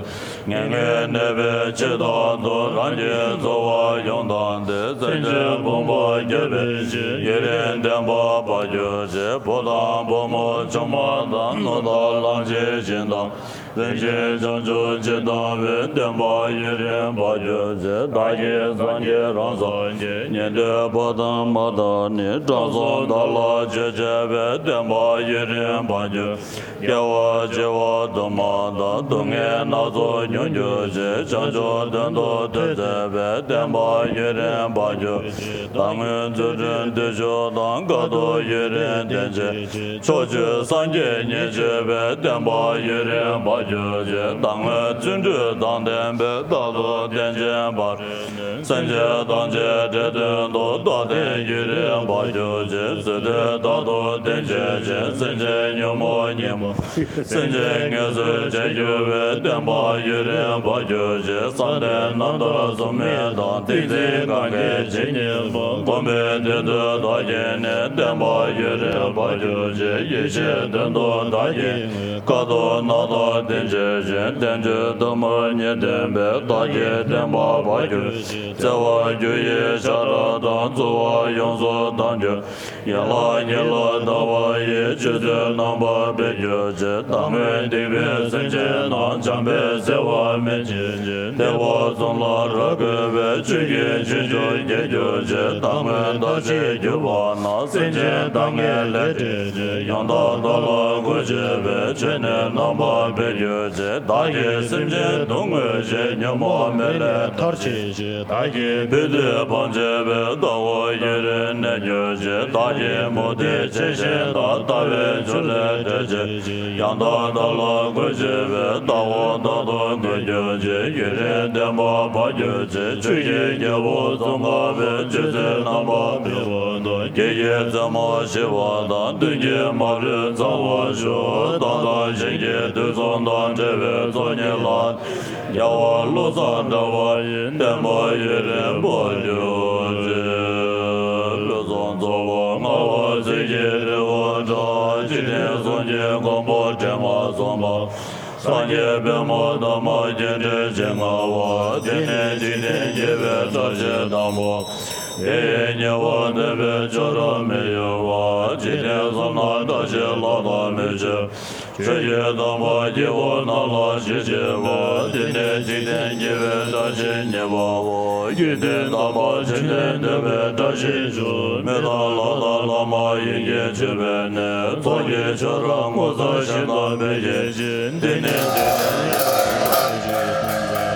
ངན་ངོན་གནས་པའི་ཕྱིར་དང་དུ། རང་གི་འཚོ་བ་ཡོངས་བཏང་སྟེ། སེམས་ཅན་ཕུང་པོ་བསྐྱོད་པའི་ཕྱིར། ཡུན་རིང་བརྟན་པར་བབ་གྱུར་ཅིག་བུ་དང་བུ་མོ་ཆུང་མ་དང་། ནོར་དང་ལམ་འཆི་བཞིན་དང་། རིམ་བཞིན་བྱང་ཆུབ་ཇི་ལྟ་བའི། བརྟན་པ་ཡུན་རིང་བབ་གྱུར་ཅིག་བདག་གིས་སངས་རྒྱས་རང་སངས་རྒྱས། ཉན་ཐོས་པོ་ཏ་མ་དང་ནི། དྲང་སྲོང་བདག་ལ་ཆོས་བྱས་པའི། བརྟན་པ་ཡུན་རིང་བབ་གྱུར་ཅིག་སྐྱེ་བ་འཆི་བ་དུ་མ་དང་། སྡུག་བསྔལ་སྣ་ཚོགས་མྱོང་གྱུར་ཅིག་བྱང་ཆུབ་དོན་དུ་ཐོས་མཛད་པའི། བརྟན་པ་ཡུན་རིང་བབ་གྱུར་ཅིག་བདག་སྔོན་རྫུ་འཕྲུལ་བདུད་ཕྱོགས་དང་། དཀའ་ཐུབ་ཡུན་རིང་བསྟེན་བྱས་ཅིག་ཕྱོགས་བཅུའི་སངས་རྒྱས་ཉིད་མཆོད་པའི། བརྟན་པ་ཡུན་རིང་བབ་གྱུར་ཅིག་བདག་སྔོན་བརྩོན་འགྲུས་དང་ལྡན་པའི། རྟག་ཏུ་བསྟེན་ཅིང་བར་སེམས་ཅན་ཐམས་ཅད་འདྲེན་དོན་དུ། རྟག་བརྟན་ཡུན་རིང་བབ་གྱུར་ཅིག་རྩེ་གདོན་རྟག་ཏུ་བསྟེན་བྱས་ཅིག་སེམས་ཅན་ཉོན་མོངས་ཉོན་མོངས་སེམས་ཅན་ངལ་གསོ་བྱེད་གྱུར་པའི། བརྟན་པ་ཡུན་རིང་བབ་གྱུར་ཅིག་བསམ་གཏན་རྣམ་དག་གཟུགས་མེད་དང་། ཏིང་འཛིན་གང་གི་ཇི་སྙེད་པ། བསྒོམས་པའི་དོན་དུ་བདག་གིས་ནི། བརྟན་པ་ཡུན་རིང་བབ་གྱུར་ཅིག་ཡེ་ཤེས་དོན་དུ་བདག་གིས། དཀའ་ཐུབ་རྣམ་དག་བསྟེན་བྱས་ཤིང་། བསྟན་བཅོས་དུ་མར་ཉིད་བསྟན་པའི། བདག་གི་བརྟན་པ་བབ་གྱུར་ཅིག་བརྩེ་བ་རྒྱུ་ཡི་ཤ་ར་དང་། རྩུབ་པ་ཡོངས་སུ་དག་གྱུར་ཡན་ལག་ཉིད་ལ་དག་པ་ཡི། ཆོས་ཚུལ་རྣམ་པར་འཕེལ་གྱུར་ཅིག་བདག་སྔོན་སྡིག་པའི་སེམས་ཅན་རྣམས། བྱམས་པས་བསལ་བར་སྨིན་བྱེད་ཅིང་། བདེ་བ་གསུམ་ལ་རབ་བཀོད་པའི། ཆོས་ཀྱི་རྗེས་འཇུག་སྐྱེ་གྱུར་ཅིག་བདག་སྔོན་བདག་བྱེད་གྱུར་པ་ན། སེམས་ཅན་དག་ངེས་ལས་བྲལ་ཅིང་། ཡང་དག་བདག་ལ་གུས་བྱེད་པའི། ཆོས་ནི་རྣམ་པར་འཕེལ་གྱུར་ཅིག་བདག་གིས་སེམས་ཅན་སྡུག་བསྔལ་ཞི། ཉོན་མོངས་མེད་ལས་ཐར་བྱེད་ཅིག་བདག་གིས་ཕན་བདེ་སྤང་བྱེད་པའི། ལྟ་བ་ཡུན་རིང་གནས་གྱུར་ཅིག་བདག་གིས་མུ་སྟེགས་ཅན་ཞིག་དང་། ལྟ་བའི་རྒྱུ་ལས་བྲལ་བྱེད་ཅིག་ཡང་དག་བདག་ལ་གུས་བྱེད་པའི། ལྟ་བ་རྟག་ཏུ་གུས་གྱུར་ཅིག་ཡུན་རིང་བརྟན་པར་བབ་གྱུར་ཅིག་ཆོས་ཀྱི་རྒྱལ་པོ་ཙོང་ཁ་པས། ཆོས་ཚུལ་རྣམ་པར་འཕེལ་བ་དང་། སྐྱེ་བའི་རྩེ་མོ་ཞི་བ་དང་། གདོན་གྱི་མ་རིག་གཙང་བར་ཞུ། རྟག་ཏུ་གཞན་གྱི་དུག་གསུམ་དང་། བྲལ་བའི་ཚོགས་གཉིས་ལ། རྒྱལ་བ་བློ་བཟང་གྲགས་པ་ཡི། བརྟན་པ་ཡུན་རིང་བབ་གྱུར་ཅིག་ཕུན་སུམ་ཚོགས་པ་མངའ་བ་ཚུལ་གྱི་རི་བོ་འདྲ། འཇིག་རྟེན་གསུམ་གྱི་མགོན་པོ་དྲི་མ་བསུང་པ། སངས་རྒྱས་པདྨོ་དར་མ་སྐྱེས་དགྲའི་ཞལ་མངའ་བ། དེ་ནི་འཇིག་རྟེན་རྒྱལ་པོའི་བཀྲ་ཤིས་དང་པོ། དེ་ཡི་ཉེ་བར་གནས་པའི་ཆོ་འཕྲུལ་མི་གཡོ་བ། འཇིག་རྟེན་གསུམ་ན་བཀྲ་ཤིས་ལོ་ཏོག་མི་ཆོད། ཆོས་ཀྱི་དམ་པ་སྐྱེ་བོ་རྣམས་ལ་ཞི་བྱེད་པ། དེ་ནི་འཇིག་རྟེན་རྒྱལ་པོའི་བཀྲ་ཤིས་གཉིས་པའོ། རྒྱུད་སྡེ་དམ་པ་ཆོས་ལྡན་འདུས་པའི་བཀྲ་ཤིས་མཆོག་མི་དང་ལྷ་དང་ལྷ་མ་ཡིན་གྱི་མཆོད་པའི་གནས། ཚོགས་ཀྱི་ཆོ་འཕྲུལ་མངོན་སུམ་ཞིང་དང་འབད་བཞིན་བཞིན། འདི་ནི་འཇིག་རྟེན་རྒྱལ་པོའི་བཀྲ་ཤིས་ཐམས་ཅད།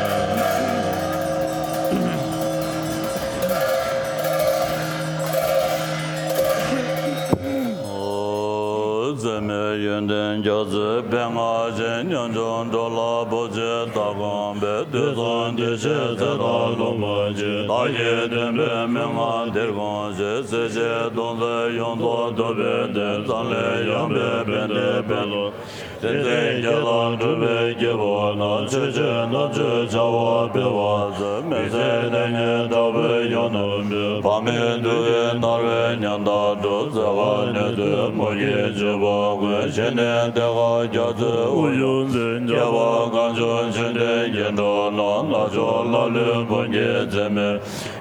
འཛད་མེད་ཡོན་ཏན་རྒྱ་མཚོའི་དཔལ་མངའ་ཞིང་། ཉམ་ཆུང་འགྲོ་ལ་བུ་གཅིག་ལྟ་དགོངས་པའི། དུས་གསུམ་འདུ་བྱེད་ཚེ་དང་ལུང་པ་ཅན། བདག་གི་སྟོན་པའི་མན་ངག་འདིར་དགོངས་ཤིག་སྲིད་ཞིའི་སྡུག་བསྔལ་ཡོངས་རྫོགས་ཐུབ་པའི་བདེ། འཛམ་གླིང་ཡངས་པའི་ཕན་བདེའི་དཔལ་ལུང་། དེ་འཛིན་བརྒྱད་ལ་གྲུབ་པའི་སྐྱེ་བོ་རྣམས། ཆོས་སྤྱོད་རྣམ་དཔྱོད་བྱ་བ་སྤེལ་བར་མཛོད། མི་ཚེ་འདི་ཉིད་དྲག་པོའི་ཡུལ་དུ་འབུལ། ཕ་མའི་དུས་ཀྱི་ནར་བའི་ཉམ་ཐག་སྒྲོག་བརྩེ་བ་ནུས་མཐུ་མུ་གེའི་ལྗིད་པོ་ཀུན། གཞན་ནི་གདེངས་ཀ་རྒྱ་མཚོའི་དབུས་སུ་འཛིན། རྒྱལ་བ་གངས་ལྗོངས་ཆོས་ལྡན་སྐྱེ་འགྲོ་རྣམས། ལྷ་མཆོག་ལྷ་ཀླུའི་བུ་གཉིས་འཛད་མེད།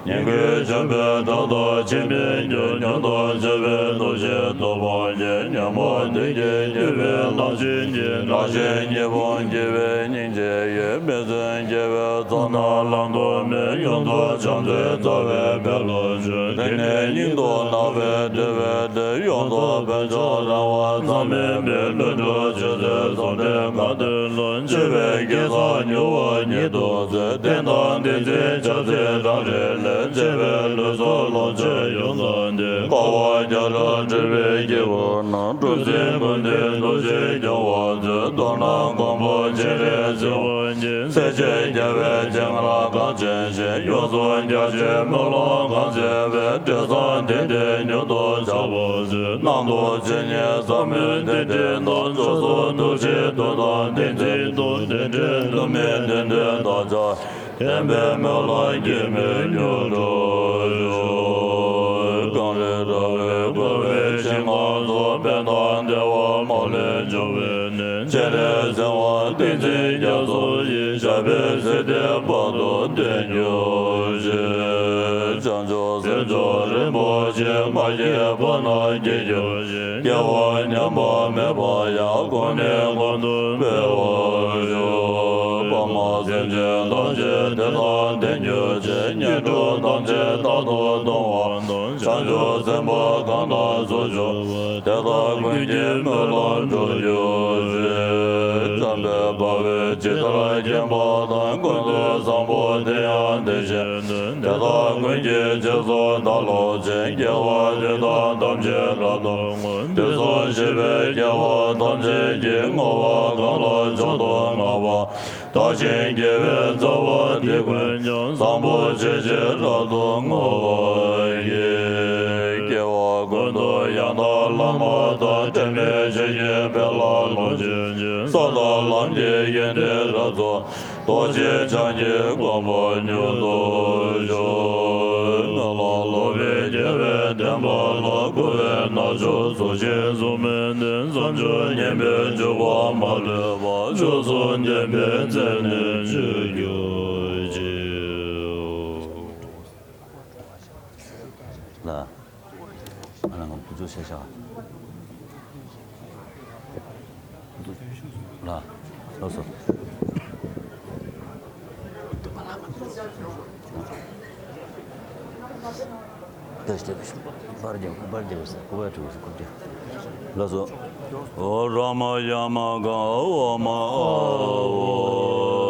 ཉིང་ཁུའི་ལྗོན་པའི་བྲག་ཏུ་འཆི་མེད་འགྱུར། མྱུར་དུ་མཆོད་པའི་ཐུགས་རྗེས་སྟོབས་སྤངས་ཤིང་། ཉོན་མོངས་བདུད་ཀྱིས་མྱོས་པའི་ལམ་ཆེན་གྱི། བདག་གཞན་གཉིས་ཕུང་སྐྱེ་བའི་སྙིང་རྗེ་ཡིས། མི་བརྫུན་དགེ་བའི་ཚོགས་རྣམས་བླང་དོར་མེད། ཡོངས་རྫོགས་བྱང་ཆུབ་རྩ་བའི་དཔལ་ལ་འཇུག་དེ་ནས་སྙིང་དུ་བརྣག་པའི་དེ་བས་དེ། ཡོངས་རྫོགས་དཔལ་མཆོག་རང་དབང་ཙམ་མིན་པའི། ལྷུན་གྲུབ་ཆོས་ཚུལ་ཟུང་འབྲེལ་གང་ཐོས་ལ། སྤྱོད་པའི་དགེ་རྩ་མྱུར་བ་ཉིད་དུ་མཛད། རྟེན་དང་བསྟན་འཛིན་བྱ་ཚིག་རང་རིག་ལས། འཆད་པའི་ལུས་སྲོག་ལོངས་སྤྱོད་ཡོངས་བསླངས་ཏེ། དཀའ་བ་བརྒྱ་ཕྲག་སྤྲུལ་པའི་སྐྱེས་བུ་རྣམས། གྲུབ་ཆེན་ཀུན་འདུས་ཐུགས་རྗེས་སྐྱོང་བར་མཛོད། མདོར་ན་མགོན་པོ་སྤྱན་རས་གཟིགས་དབང་ཆེན། སྲས་ཆེན་རྒྱལ་བའི་སྤྱན་སྔར་གངས་ཅན་ཞིང་། ཡོངས་སུ་རྒྱ་ཆེའི་སྨོན་ལམ་གང་མཛད་པའི། འབྲས་བཟང་དེང་འདིར་མྱུར་དུ་བྱ་བར་མཛོད། སྣང་སྟོང་ཇི་སྙེད་ཟབ་མོའི་གཏེར་ཆེན་རྣམས། མཆོག་གསུམ་ཐུགས་རྗེའི་མཐུ་དང་ཏིང་འཛིན་ཏོག་དེ་འདྲའི་ཐུགས་སྨོན་དེ་འདྲའི་བདག་ཅག་བསྟན་པའི་སྨོན་ལམ་གྱིས་མི་ཉམས་འགྲོ་ཤོག་གངས་རི་ར་བས་བསྐོར་བའི་ཞིང་ཁམས་སུ། ཕན་དང་བདེ་བ་མ་ལུས་འབྱུང་བའི་གནས། སྤྱན་རས་གཟིགས་དབང་བསྟན་འཛིན་རྒྱ་མཚོ་ཡི། ཞབས་པད་སྲིད་མཐའི་བར་དུ་བརྟན་གྱུར་ཅིག། བྱང་ཆུབ་སེམས་མཆོག་རིན་པོ་ཆེ། མ་སྐྱེས་པ་རྣམས་སྐྱེ་གྱུར་ཅིག། སྐྱེ་བ་ཉམས་པ་མེད་པ་ཡང་། གོང་ནས་གོང་དུ་འཕེལ་བར་ཤོག། ཕ་མ་སེམས་ཅན་ཐམས་ཅད་དེ་དང་ལྡན་གྱུར་ཅིག། ངན་འགྲོ་ཐམས་ཅད་རྟག་ཏུ་སྟོང་བ་དང་། བྱང་ཆུབ་སེམས་དཔའ་གང་དག་ཚོགས་བྱུང་བ། དེ་དག་ཀུན་གྱི་སྨོན་ལམ་འགྲུབ་གྱུར་ཅིག། བྱམས་པའི་འབར་བས་ཇི་ལྟར་ཁེངས་པ་དང་། ཀུན་ཏུ་བཟང་པོ་དེ་ཡང་དེ་བཞིན་ཏེ། དེ་དག་ཀུན་གྱི་རྗེས་སུ་བདག་སློབ་ཅིང་། དགེ་བ་འདི་དག་ཐམས་ཅད་རབ་ཏུ་བསྔོ། དུས་གསུམ་གཤེགས་པའི་རྒྱལ་བ་ཐམས་ཅད་ཀྱིས། བསྔོ་བ་གང་ལ་མཆོག་ཏུ་བསྔགས་པ། དག་ཅིང་དགེ་བའི་རྩ་བ་འདི་ཀུན་ཀྱང་། བཟང་པོ་སྤྱོད་ཕྱིར་རབ་ཏུ་བསྔོ་བར་བགྱི། སྐྱེ་བ་ཀུན་ཏུ་ཡང་དག་བླ་མ་དང་། འབྲལ་མེད་ཆོས་ཀྱི་དཔལ་ལ་ལོངས་སྤྱོད་ཅིང་། ས་དང་ལམ་གྱི་ཡོན་ཏན་རབ་རྫོགས། རྡོ་རྗེ་འཆང་གི་གོ་འཕང་མྱུར་ཐོབ་ཤོག། སྨོན་ལམ་ལོག་པའི་དགེ་བའི་བདེན་པ་ལ། འཁོར་བའི་མནར་གཅོད་གཟུགས་ཅན་གཟུགས་མེད་དེ། བྱང་ཆུབ་ཉན་པའི་འཇུག་པ་མ་ལུས་པ། མཆོག་གསུམ་བདེན་པའི་རྩལ་ནི་སྤྱོད་གྱུར་ཅིག། ལ། ཨ་ལ་ང་ཁུ་ཚོ་ཤ་ཤ། ལ། ལགས་སོ། ལགས་སོ། ཨོ་ར་མ་ཡ་མ་ག་ཨོ་མ་ཨ་ཨོ།